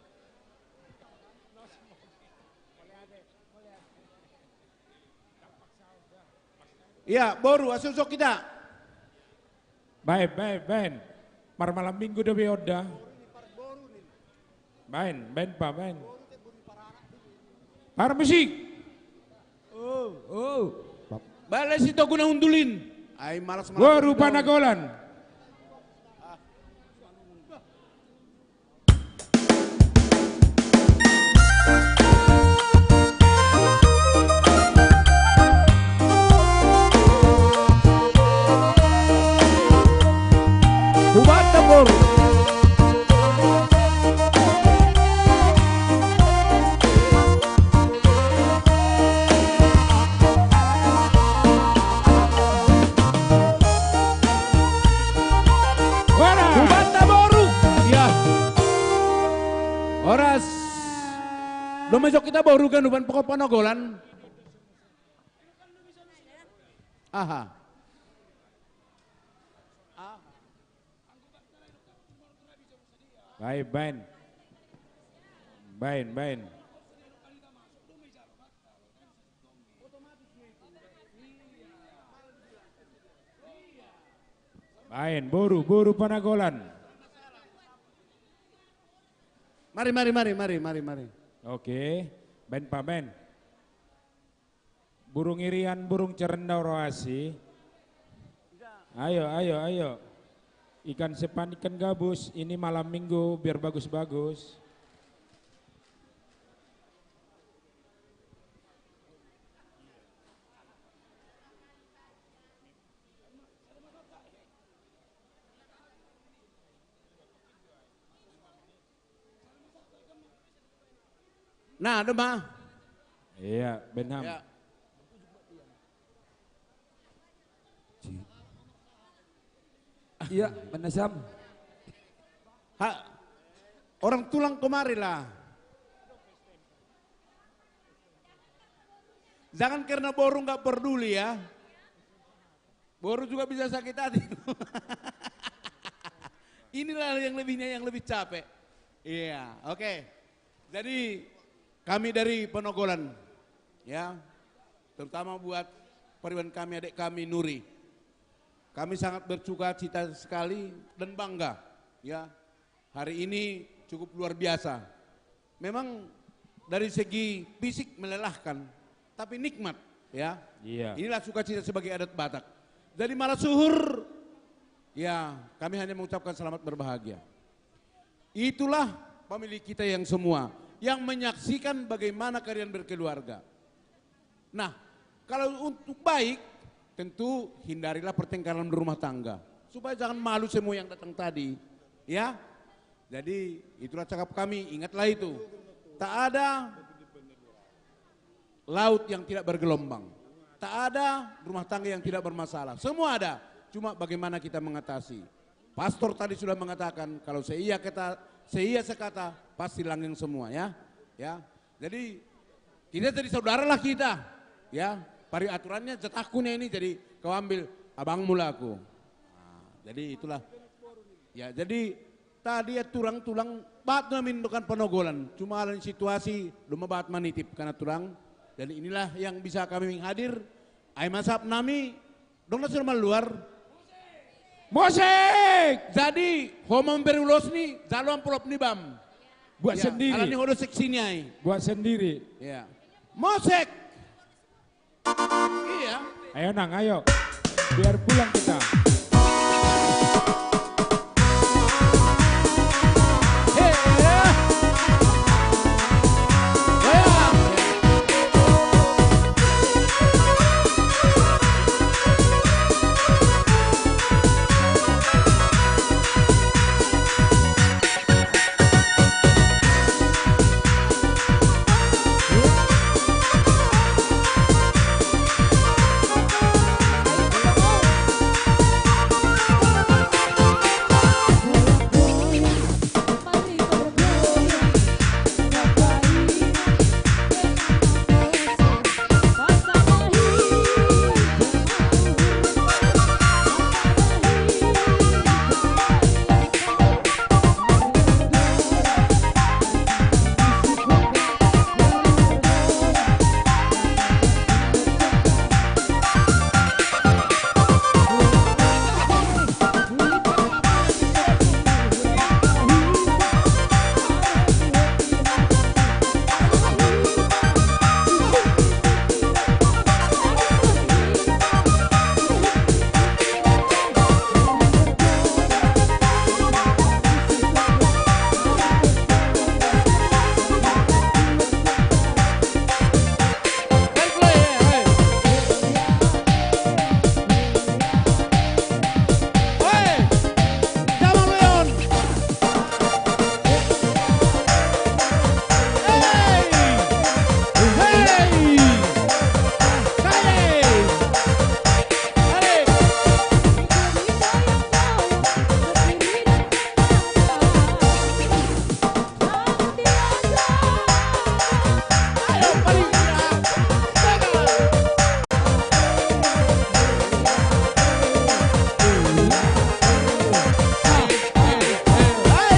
Ia, boru, asa hujou hita. Baen, baen, baen. Marmalam minggu dope on da. Baen, baen pa, baen. Parmusik. Oh, oh. Bale si Togu na hundul in. Ai malas-malas. Boru Panagolan. Hubanta boru. Horas. Hubanta boru. Ia. Horas. Doma hujou hita boru ganupan pakon Panagolan. Aha. Baen, baen. Baen, baen. Baen, boru, boru Panagolan. Mari, mari, mari, mari, mari, mari. Oke, baen pa, baen. Burung irian, burung cerendau rohasi. Ayo, ayo, ayo. Ikan sepan, ikan gabus, ini malam minggu, biar bagus-bagus. Nah, doma. Ia, baen ham. Ia. Ia, baen nasiam. Ha, orang tulang kemarilah. Jangan karena boru nggak peduli ya. Boru juga bisa sakit hati. Inilah yang lebihnya, yang lebih capek. Iya, oke. Jadi kami dari Ponogolan, ya, terutama buat pariban kami, adik kami Nuri. Kami sangat bersuka cita sekali dan bangga, ya. Hari ini cukup luar biasa. Memang dari segi fisik melelahkan, tapi nikmat, ya. Iya. Inilah sukacita sebagai adat Batak. Jadi malam suhur, ya, kami hanya mengucapkan selamat berbahagia. Itulah famili kita yang semua, yang menyaksikan bagaimana kalian berkeluarga. Nah, kalau untuk baik, tentu hindarilah pertengkaran rumah tangga. Supaya jangan malu semua yang datang tadi. Ya, jadi itulah cakap kami, ingatlah itu. Tak ada laut yang tidak bergelombang. Tak ada rumah tangga yang tidak bermasalah. Semua ada. Cuma bagaimana kita mengatasi. Pastor tadi sudah mengatakan, kalau seia kata, seia sekata, pasti langgeng semua, ya. Ya. Jadi kita jadi saudara lah kita. Ya, pari aturannya jatahku nih ini, jadi kau ambil abangmu lah aku. Nah, jadi itulah. Ya, jadi tadi ya turang tulang bat namin dokan Ponogolan. Cuma alani situasi, doma bat manitip karena turang. Dan inilah yang bisa kami hadir. Ai masap nami, dong na sudah maluar. Musik! Jadi, ho ma memberi ulos ni, jalo amplop ni bam. Buat ya, sendiri. Alani ho do seksi ni ai. Buat sendiri. Ya. Musik! Iya. Ayo, Nang, ayo. Biar pulang kita. Hei, ya. Goyang.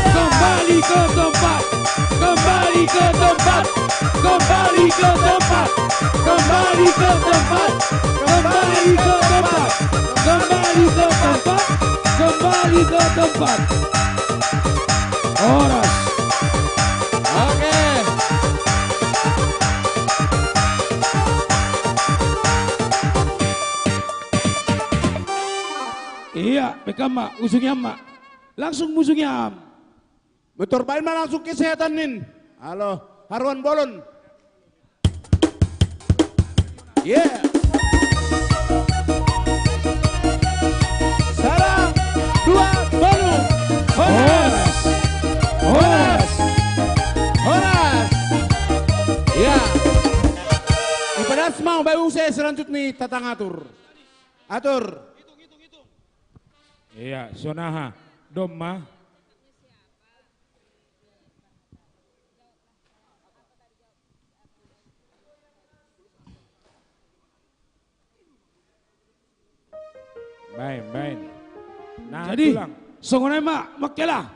Kembali ke tempat, kembali ke tempat, kembali ke tempat, kembali ke tempat, kembali ke tempat, kembali ke tempat, kembali ke tempat. Horas. Oke. Iya, bekam ma, usungi am ma. Langsung musungi am. Metor baen ma langsung kesehatan nin. Halo, haruan bolon. Iya. Sada, dua, tolu. Horas. Horas. Horas. Iya. Ipadas ma baen use selanjut ni tatang atur. Atur. Iya, sonaha. Doma. Baen, baen. Nah, jadi, tulang. Songon i ma, mangkela.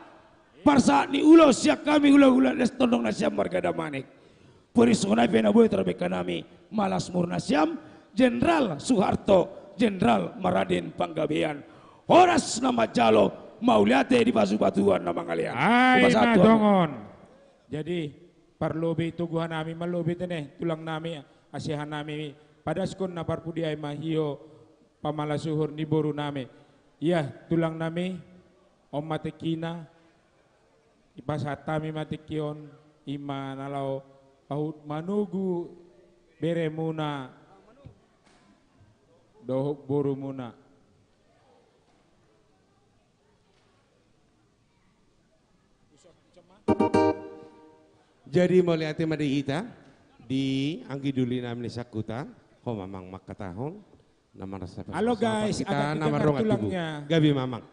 Parsahat ni ulos sian hami hulahula Las Tondong Nasiam marga Damanik. Boru songon i pe na boi tarbengkel nami, Malasmur Nasiam, Jenderal Suharto, Jenderal Maradin Panggabean. Horas na manjalo, mauliate di pasu-pasu na mangalean. Ai, ma dongan. Jadi, parlobi toguhan nami, marlobi tene, tulang nami, asehan nami, padaskon na parpudi ai ma hian, pamalasuhur ni boru nami. Ia, tulang nami, on ma tingkina, dipasahat hami ma tingki on, i ma na laho pasahat manogu beremuna dohot borumuna. Jadi mauliate ma di hita, di anggi doli nami na sangkutan, ho ma amang mangkatahon. Halo guys, adong hita na mardongan tubu. Gabe ma amang.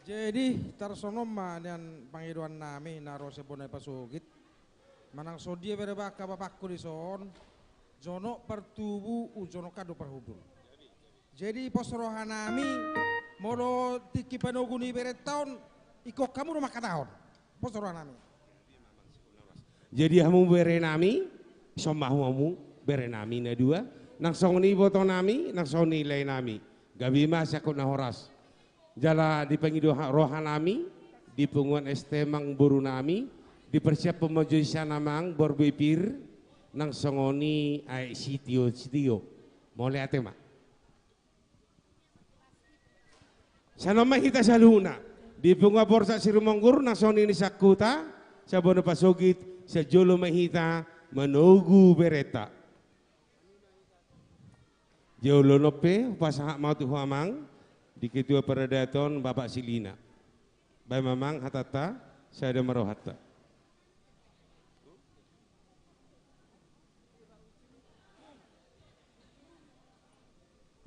Jadi tarsongon on ma nian pangidoan nami na ro sian bona ni pasogit. Manang songon dia bere bangka bapakku dison, jonok partubu, jonok do parhundul. Jadi pos roha nami, molo tingki panogu ni berenta on, ingkon hamu do mangkatahon. Pos roha nami. Jadi hamu bere nami, songon ma hamu bere nami na dua, nang songon i iboto nami, nang songon i lae nami. Gabe ma sangkut na horas. Jala dipangido ha-, roha nami, di punguan S T amang boru nami, diparsiaphon ma jo i sian amang boru Bepir, nang songon i aek sitio-sitio. Mauliate ma. Sian on ma hita saluhutna. Di punguan Borsak Sirumonggur, nang songon i ni sangkutan, sian bona ni pasogit, sian jolo ma hita manogu berenta. Jolo on pe, hupasahat ma tu ho amang, di ketua paradaton, Bapak Silina. Baen ma amang hatanta, sada ma rohanta.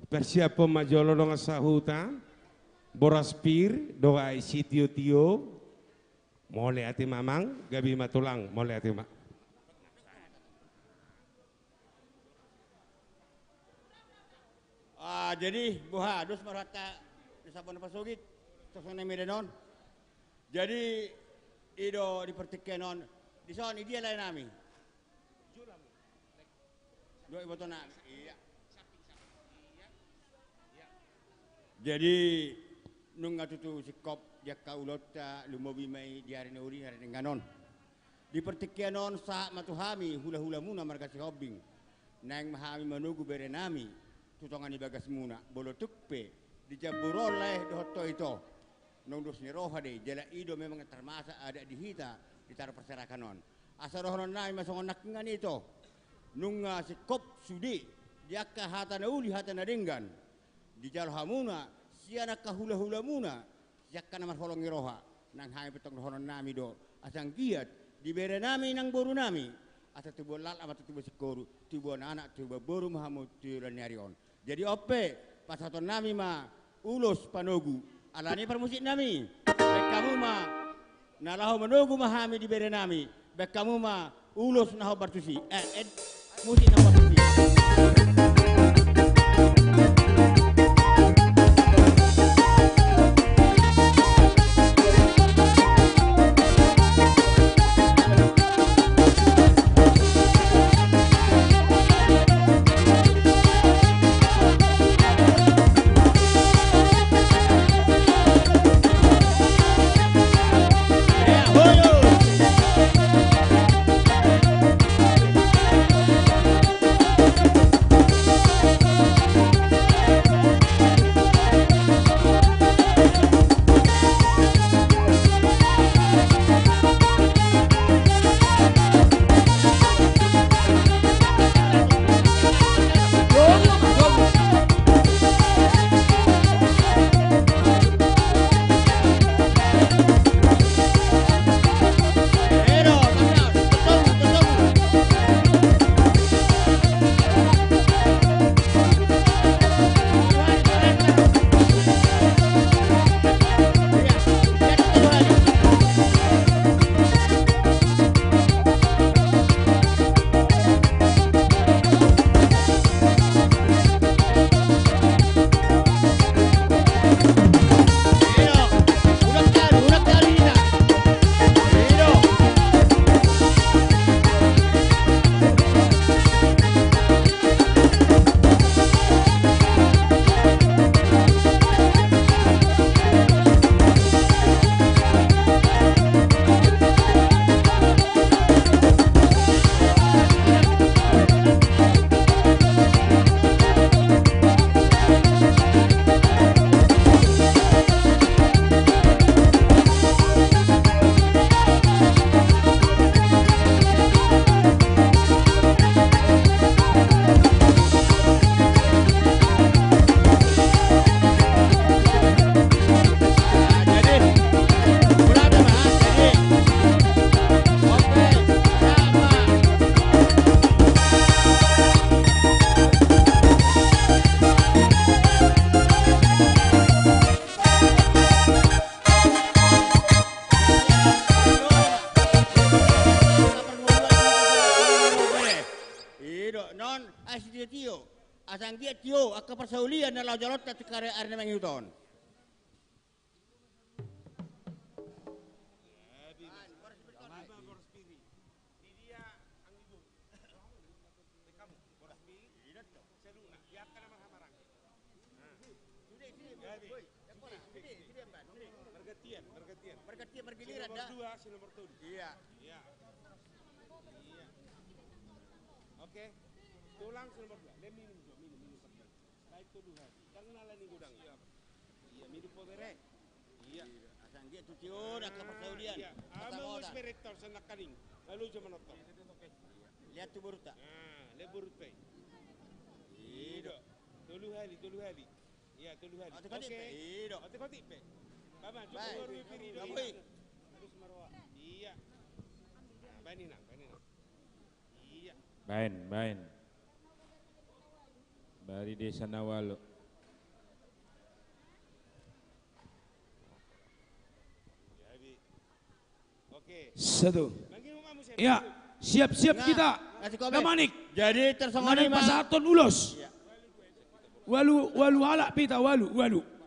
Parsiaphon ma jolo dongan sahuta, boras pir, dohot aek sitio-tio. Mauliate ma amang, gabe ma tulang, mauliate ma. Ah, jadi boha, dos ma rohanta, di sampang na pasogit, songon na i ma danon. Jadi, i do di partingkian on, dison, i dia lae nami. Dua iboto nami, iya. Jadi, nunga tutu singkop di angka ulaonta, lumobi ma i di ari na uli, ari na denggan on. Di partingkian on sahat ma tu hami hula-hulamuna marga Sihombing. Naeng ma hami manogu bere nami tu tonga ni bagasmuna. Molo tung pe di jambu ro lae dohot ho ito. Naung dos ni roha do i, jala i do memang tarmasa adat di hita di tano parserahan on. Asa dohonon nami ma songon nangkiningan ito. Nunga singkop sude di angka hata na uli, hata na denggan. Dijalo hamuna sian angka hula-hulamuna, sian angka na marholong ni roha, nang hami pe tong dohonon nami do, asa anggiat di bere nami nang boru nami, asa tubuan laklak ma tubuan singkoru, tubuan anak, tubuan boru ma hamu tu joloan ni ari on. Jadi on pe, pasahaton nami ma ulos panogu, alani parmusik nami, baen hamu ma, na laho manogu ma hami di bere nami, baen hamu ma ulos na hombar tusi. Eh, eh, musik na hombar tusi. Asa anggiat tio angka parsaulian na laho jaloonta tu ari na mangihut on. Margantian, margantian. Margantian, margiliran. Si nomor dua, si nomor tolu. Iya. Iya. Iya. Oke. Tulang si nomor dua. Lem minum jo, minum, minum. Baen tolu hali. Ndang na ala ni godang. Iya, minum po bere. Iya. Asa anggiat tu tio angka parsaulian. Iya. Ama os berektor senakaning. Lalu jo manonton. Lihat tu borunta. Nah, lihat borunta. Iya. Tolu hali, tolu hali. Iya, tolu hali. Otik-otik pe. Iya. Otik-otik pe. Baba, cukup baru piri do. Iya. Nah, baen inang, baen inang. Iya. Baen, baen. Bari desa na ualu. Jadi, oke. Satu. Ya, siap-siap kita. Nah, cukup, Bang. Namanik. Jadi, tersongon namanik lima. Pasahaton ulos. Iya. Ualu, ualu halak pe hita, ualu, ualu.